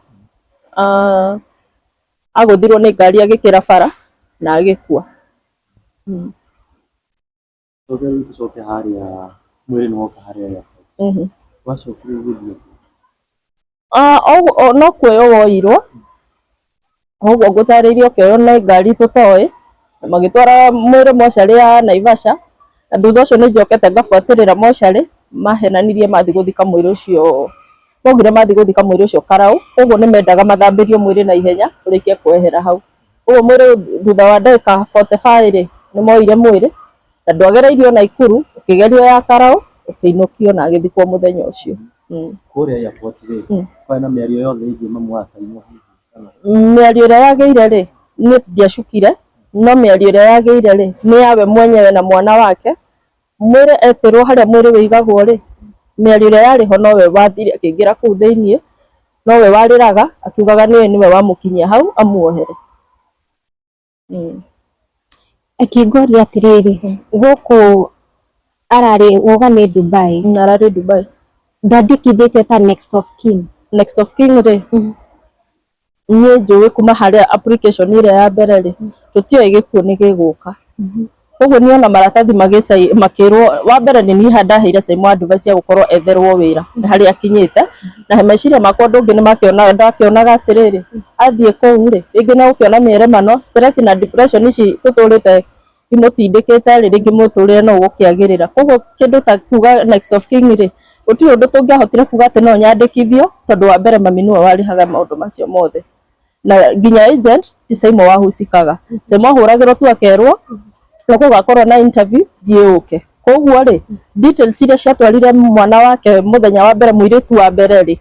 agũthirwo nĩ ngari agĩkĩra bara na agĩkua. Coke rĩu tũcoke harĩa mwĩrĩ nĩ woka harĩa airport. Wacokire ũgĩthiĩ atĩa? Ah, no kuoywo woirwo, ũguo ngũtarĩirie ũkĩoywo nĩ ngari tũtoĩ, na magĩtwara mwĩrĩ mocarĩ ya Naivasha, na thutha ũcio nĩ njokete ngabuatĩrĩra mocarĩ, mahenanirie mathiĩ gũthika mwĩrĩ ũcio, maugire mathiĩ gũthika mwĩrĩ ũcio Karaũ, koguo nĩ mendaga mathambĩrio mwĩrĩ na ihenya ũrĩkie kwehera hau. Ũguo mwĩrĩ thutha wa ndagĩka 45 rĩ, nĩ moire mwĩrĩ, na ndwagereirio Naikuru, ũkĩgerio ya Karaũ, ũkĩinũkio na agĩthikwo mũthenya ũcio. Kũrĩa airport rĩ, kwarĩ na mĩario yothe ĩgiĩ mamu wa Saimo hihi kana? Mĩario ĩrĩa yagĩire rĩ, niĩ ndiacukire, no mĩario ĩrĩa yagĩire rĩ, nĩ yawe mwenyewe na mwana wake, mwĩrĩ etĩrwo harĩa mwĩrĩ wĩigagwo rĩ, mĩario ĩrĩa yarĩ ho nowe wathire akĩingĩra kũu thĩiniĩ, nowe warĩraga akiugaga nĩwe nĩwe wamũkinyia hau amuohere. Reke ngũrie atĩrĩrĩ, gũkũ ararĩ wauga nĩ Dubai, Ararĩ Dubai. Ndwandĩkithĩtio ta next of kin? Next of kin rĩ, niĩ njũĩ kuma harĩa application ĩrĩa ya mbere rĩ, tũtiũĩ gĩkuũ nĩ gĩgũka. Koguo niĩ ona maratathi makĩrwo, wa mbere nĩ niĩ ndaheire Saimo advice ya gũkorwo etherwo wĩra nĩ harĩa akinyĩte, na meciria makwa ũndũ ũngĩ ndakĩonaga atĩrĩrĩ, athiĩ kũu rĩ, rĩngĩ nĩ egũkĩona mĩeremano, stress na depression ici tũtũrĩte imũtindĩkĩte rĩ, rĩngĩ mũtũrĩre no ũgũkĩagĩrĩra. Koguo kĩndũ ta kuga next of kin rĩ, gũtirĩ ũndũ tũngĩahotire kuga atĩ no nyandĩkithio, tondũ wa mbere mami nĩwe warĩhaga maũndũ macio mothe. Na nginya agent ti Saimo wahusikaga. Saimo ahũragĩrwo tu akerwo nĩ gũgakorwo na interview thiĩ ũke. Koguo rĩ, details iria ciatwarire mwana wake mũthenya wa mbere mũirĩtu wa mbere rĩ,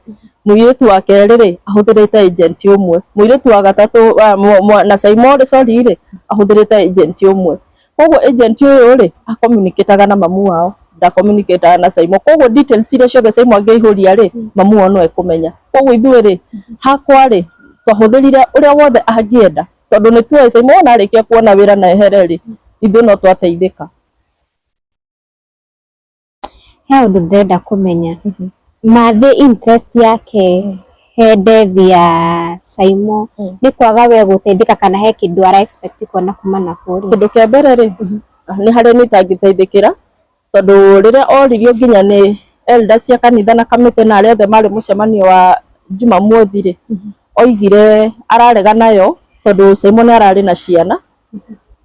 mũirĩtu wa kerĩ rĩ, ahũthĩrĩte agent ũmwe. Mũirĩtu wa gatatũ na Saimo rĩ, sorry rĩ, ahũthĩrĩte agent ũmwe. Koguo agent ũyũ rĩ, a communicate na mamu wao, nda communicate na Saimo. Koguo details iria ciothe Saimo angĩihũria rĩ, mamu wao no ekũmenya. Koguo ithuĩ rĩ, hakwa rĩ, twahũthĩrire ũrĩa wothe angĩenda, tondũ nĩ tuoĩ Saimo wona arĩkia kuona wĩra na ehere rĩ, ithuĩ no twateithĩka. He ũndũ ndĩrenda kũmenya, Mathĩ interest yake he death ya Saimo nĩ kwaga we gũteithĩka kana he kĩndũ ara expect kuona kuma na kũrĩa? Kĩndũ kĩa mbere rĩ, nĩ harĩa niĩ itangĩteithĩkĩra, tondũ rĩrĩa oririo nginya nĩ elders cia kanitha na kamĩtĩ na arĩa othe marĩ mũcemanio wa Jumamothi rĩ, oigire ararega nayo tondũ Saimo nĩ ararĩ na ciana.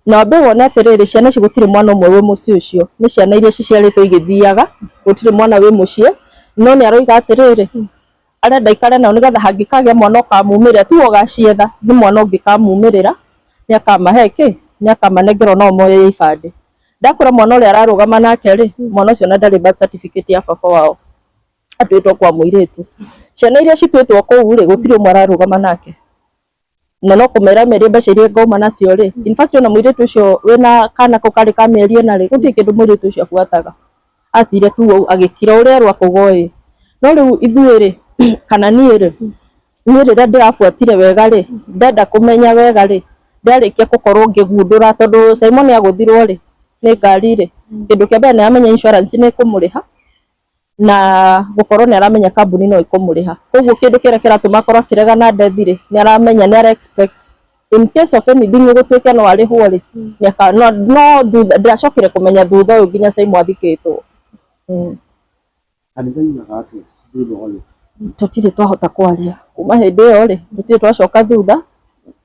Na wambe wone atĩrĩrĩ, ciana ici gũtirĩ mwana ũmwe wĩ mũciĩ ũcio, nĩ ciana iria ciciarĩtwo igĩthiaga, gũtirĩ mwana wĩ mũciĩ, no nĩ aroiga atĩrĩrĩ, arenda ikare nao nĩgetha hangĩkagĩa mwana ũkamumĩrĩra, tiwe ũgacietha, nĩ mwana ũngĩkamumĩrĩra, nĩ akamahe kĩ, nĩ akamanengera onao moye ibandĩ. Ndakwĩra mwana ũrĩa ararũgama nake rĩ, mwana ũcio ona ndarĩ birth certificate ya baba wao, atuĩtwo kwa mũirĩtu. Ciana iria cituĩtwo kũu rĩ, gũtirĩ ũmwe ararũgama nake. Na no kũmera merie mbeca iria ngauma nacio rĩ, in fact ona mũirĩtu ũcio wĩna kana kau karĩ ka mĩeri ĩna rĩ, gũtirĩ kĩndũ mũirĩtu ũcio abuataga. Athire tu agĩkira ũrĩa erwo akauga ĩĩ. No rĩu ithuĩ rĩ, kana niĩ rĩ, niĩ rĩrĩa ndĩrabuatire wega rĩ, ndenda kũmenya wega rĩ, ndarĩkia gũkorwo ngĩgundũra tondũ Simon agũthirwo rĩ, nĩ ngari rĩ, kĩndũ kĩa mbere nĩ aramenya insurance nĩ ĩkũmũrĩha, na gũkorwo nĩ aramenya kambuni no ĩkũmũrĩha. Koguo kĩndũ kĩrĩa kĩratũma akorwo akĩregana na Dethi rĩ, nĩ aramenya nĩ ara expect in case of anything gũtuĩke no arĩhwo rĩ, no thutha ndĩracokire kũmenya thutha ũyũ nginya Simon athikĩtwo. Kanitha yugaga atĩa thutha ũyũ? Tũtirĩ twahota kwaria kuma hĩndĩ ĩyo rĩ, tũtirĩ twacoka thutha,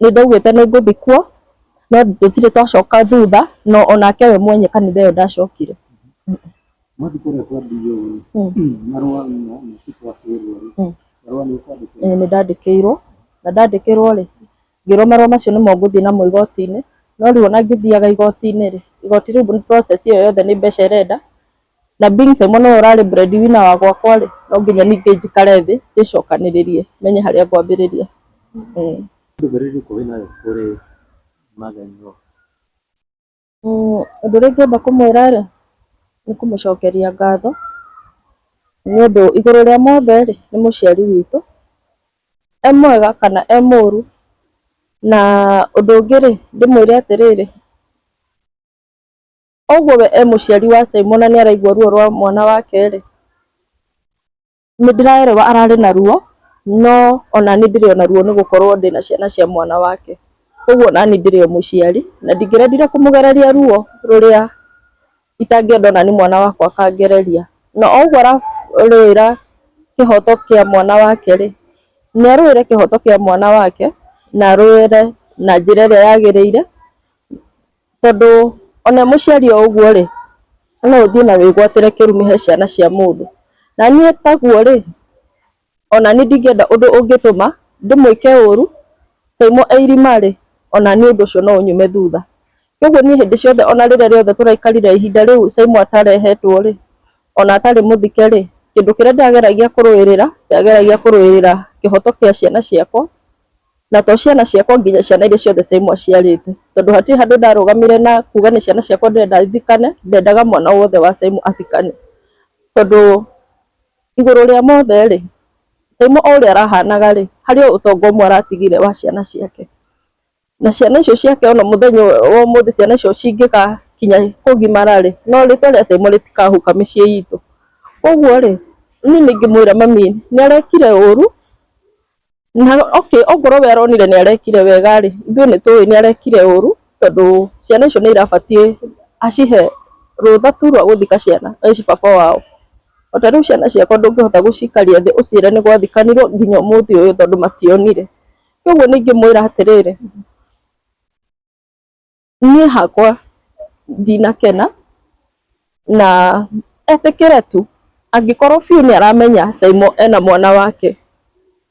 nĩ ndaugĩte nĩ ngũthiĩ kuo, no tũtirĩ twacoka thutha, no onake we mwenye kanitha ĩyo ndacokire. Mwathiĩ kũrĩa kwa DO rĩ, marũa na cibũ akĩrwo rĩ, marũa nĩ ũkwandĩkĩrwo? Ĩĩ nĩ ndandĩkĩirwo, na ndandĩkĩrwo rĩ, ngĩrwo marũa macio nĩmo ngũthiĩ namo igoti-inĩ, no rĩu ona ngĩthiaga igoti-inĩ rĩ, igoti rĩu process ĩyo yothe nĩ mbeca ĩrenda, na being Simon nĩwe ũrarĩ breadwinner wa gwakwa rĩ, no nginya ningĩ njikare thĩ ndĩcokanĩrĩrie menye harĩa ngwambĩrĩria. Ndũmĩrĩri ĩrĩkũ wĩnayo kũrĩ mother-in-law? Ũndũ ũrĩa ingĩamba kũmwĩra rĩ, nĩ kũmũcokeria ngatho, nĩ ũndũ igũrũ rĩa mothe rĩ, nĩ mũciari witũ, e mwega kana e mũru, na ũndũ ũngĩ rĩ, ndĩmwĩre atĩrĩrĩ, ũguo we e mũciari wa Simon na nĩ araigua ruo rwa mwana wake rĩ, nĩ ndĩraerewa ararĩ na ruo, no ona niĩ ndĩrĩ ona ruo nĩ gũkorwo ndĩna ciana cia mwana wake. Koguo onani ndĩrĩ o mũciari na ndingĩrendire kũmũgereria ruo rũrĩa itangĩenda onani mwana wakwa akangereria. Na o ũguo ararũĩra kĩhoto kĩa mwana wake rĩ, nĩ arũĩre kĩhoto kĩa mwana wake na arũĩre na njĩra ĩrĩa yagĩrĩire, tondũ ona mũciari o ũguo rĩ, no ũthiĩ na wĩgwatĩre kĩrumi he ciana cia mũndũ. Na niĩ taguo rĩ, ona niĩ ndingĩenda ũndũ ũngĩtũma ndĩmwĩke ũru, Simon e irima rĩ, ona niĩ ũndũ ũcio no ũnyume thutha. Koguo niĩ hĩndĩ ciothe ona rĩrĩa rĩothe tũraikarire ihinda rĩu Simon atarehetwo rĩ, ona atarĩ mũthike rĩ, kĩndũ kĩrĩa ndageragia kũrũĩrĩra, ndageragia kũrũĩrĩra kĩhoto kĩa ciana ciakwa, na to ciana ciakwa nginya ciana iria ciothe Simon aciarĩte, tondũ hatirĩ handũ ndarũgamire na kuga nĩ ciana ciakwa ndĩrenda ithikane, ndendaga mwana wothe wa Simon athikane. Tondũ igũrũ rĩa mothe rĩ, Simon o ũrĩa arahanaga rĩ, harĩ o ũtonga ũmwe aratigire wa ciana ciake. Na ciana icio ciake ona mũthenya wa ũmũthĩ ciana icio cingĩgakinya kũgimara rĩ, no rĩtwa rĩa Simon rĩtikahuka mĩciĩ itũ. Koguo rĩ, niĩ nĩ ingĩmwĩra mami nĩ arekire ũru, na okay ongorwo we aronire nĩ arekire wega rĩ, ithuĩ nĩ tũĩ nĩ arekire ũru, tondũ ciana icio nĩ irabatiĩ acihe rũtha tu rwa gũthika ciana baba wao. O ta rĩu ciana ciakwa ndũngĩhota gũcikaria thĩ ũciĩre nĩ gwathikanirwo nginya ũmũthĩ ũyũ tondũ mationire. Koguo nĩ ingĩmwĩra atĩrĩrĩ, niĩ hakwa ndinakena na etĩkĩre tu, angĩkorwo biũ nĩ aramenya Simon ena mwana wake,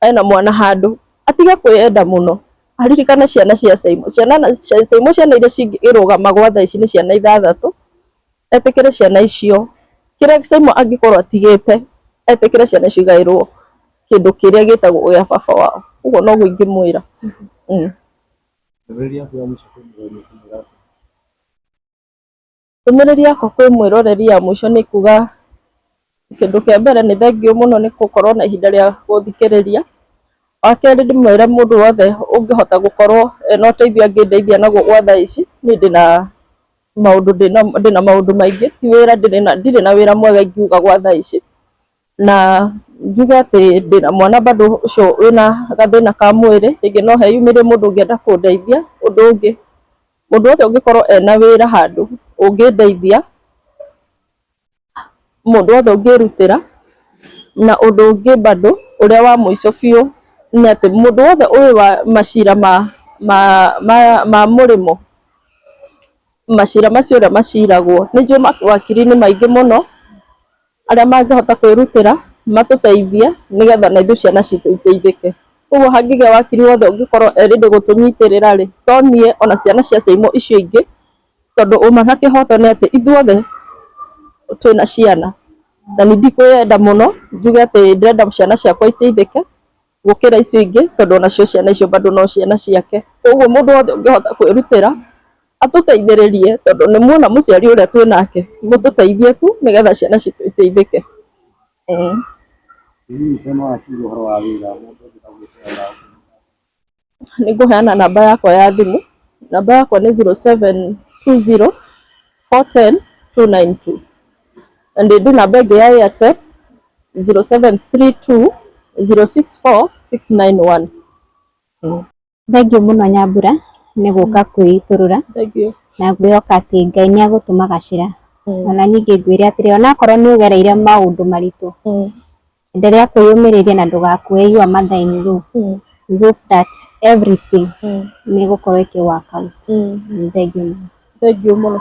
ena mwana handũ, atige kwĩyenda mũno, aririkane ciana cia Simon. Ciana cia Simon ciana iria cingĩrũgama gwa thaa ici nĩ ciana ithathatũ, etĩkĩre ciana icio, kĩrĩa Simon angĩkorwo atigĩte, etĩkĩre ciana icio igaĩrwo kĩndũ kĩrĩa gĩtagwo gĩa baba wao. Ũguo noguo ingĩmwĩra. Ndũmĩrĩri yaku ya mũico kwĩ mũrori ũkũmwĩra atĩa? Ndũmĩrĩri yakwa kwĩ mwĩroreri ya mũico nĩ kuga kĩndũ kĩa mbere nĩ thengiũ mũno nĩ gũkorwo na ihinda rĩa gũthikĩrĩria. Wa kerĩ ndĩmwĩre mũndũ wothe ũngĩhota gũkorwo ena ũteithio angĩndeithia naguo gwa thaa ici, niĩ ndĩna maũndũ ndĩna maũndũ maingĩ, ti wĩra ndirĩ na wĩra mwega ingiuga gwa thaa ici. Na njuge atĩ ndĩna mwana bado ũcio wĩna gathĩna ka mwĩrĩ, rĩngĩ no heyumĩrie mũndũ ũngĩenda kũndeithia. Ũndũ ũngĩ, mũndũ wothe ũngĩkorwo ena wĩra handũ ũngĩndeithia, mũndũ wothe ũngĩrutĩra. Na ũndũ ũngĩ bado ũrĩa wa mũico biũ nĩ atĩ mũndũ wothe ũĩ wa macira ma mũrĩmo, Macira macio ũrĩa maciragwo, nĩ njũĩ mawakiri nĩ maingĩ mũno arĩa mangĩhota kwĩrutĩra matũteithie nĩgetha na ithuĩ ciana citũ iteithĩke. Koguo hangĩgĩa wakiri wothe ũngĩkorwo e ready gũtũnyitĩrĩra rĩ, to niĩ ona ciana cia Saimo icio ingĩ, tondũ ũma na kĩhoto nĩ atĩ ithuothe twĩna ciana, na nĩ ndikwĩyenda mũno njuge atĩ ndĩrenda ciana ciakwa iteithĩke gũkĩra icio ingĩ, tondũ onacio ciana icio bado no ciana ciake. Koguo mũndũ wothe ũngĩhota kwĩrutĩra atũteithĩrĩrie, tondũ nĩ muona mũciari ũrĩa twĩ nake, mũtũteithie tu nĩgetha ciana citũ iteithĩke. Hihi to no wakiuga ũhoro wa wĩra mũndũ angĩenda gwĩkĩra wĩra? Nĩ ngũheana namba yakwa ya thimũ. Namba yakwa nĩ 0720 410 292, na ndĩ namba ĩngĩ ya Airtel, 0732 064 691. Thengiũ mũno Nyambura nĩ gũka kwĩitũrũra. Thank you. Na ngwĩhoka atĩ Ngai nĩ agũtũma gacĩra. Ona ningĩ ngwĩre atĩrĩ, onakorwo nĩ ũgereire maũndũ maritũ, endelea kwĩyũmĩrĩria na ndũgakue your mother in law. We hope that everything nĩ ĩgũkorwo ĩkĩ work out. Thengiũ mũno. Thank you mũno.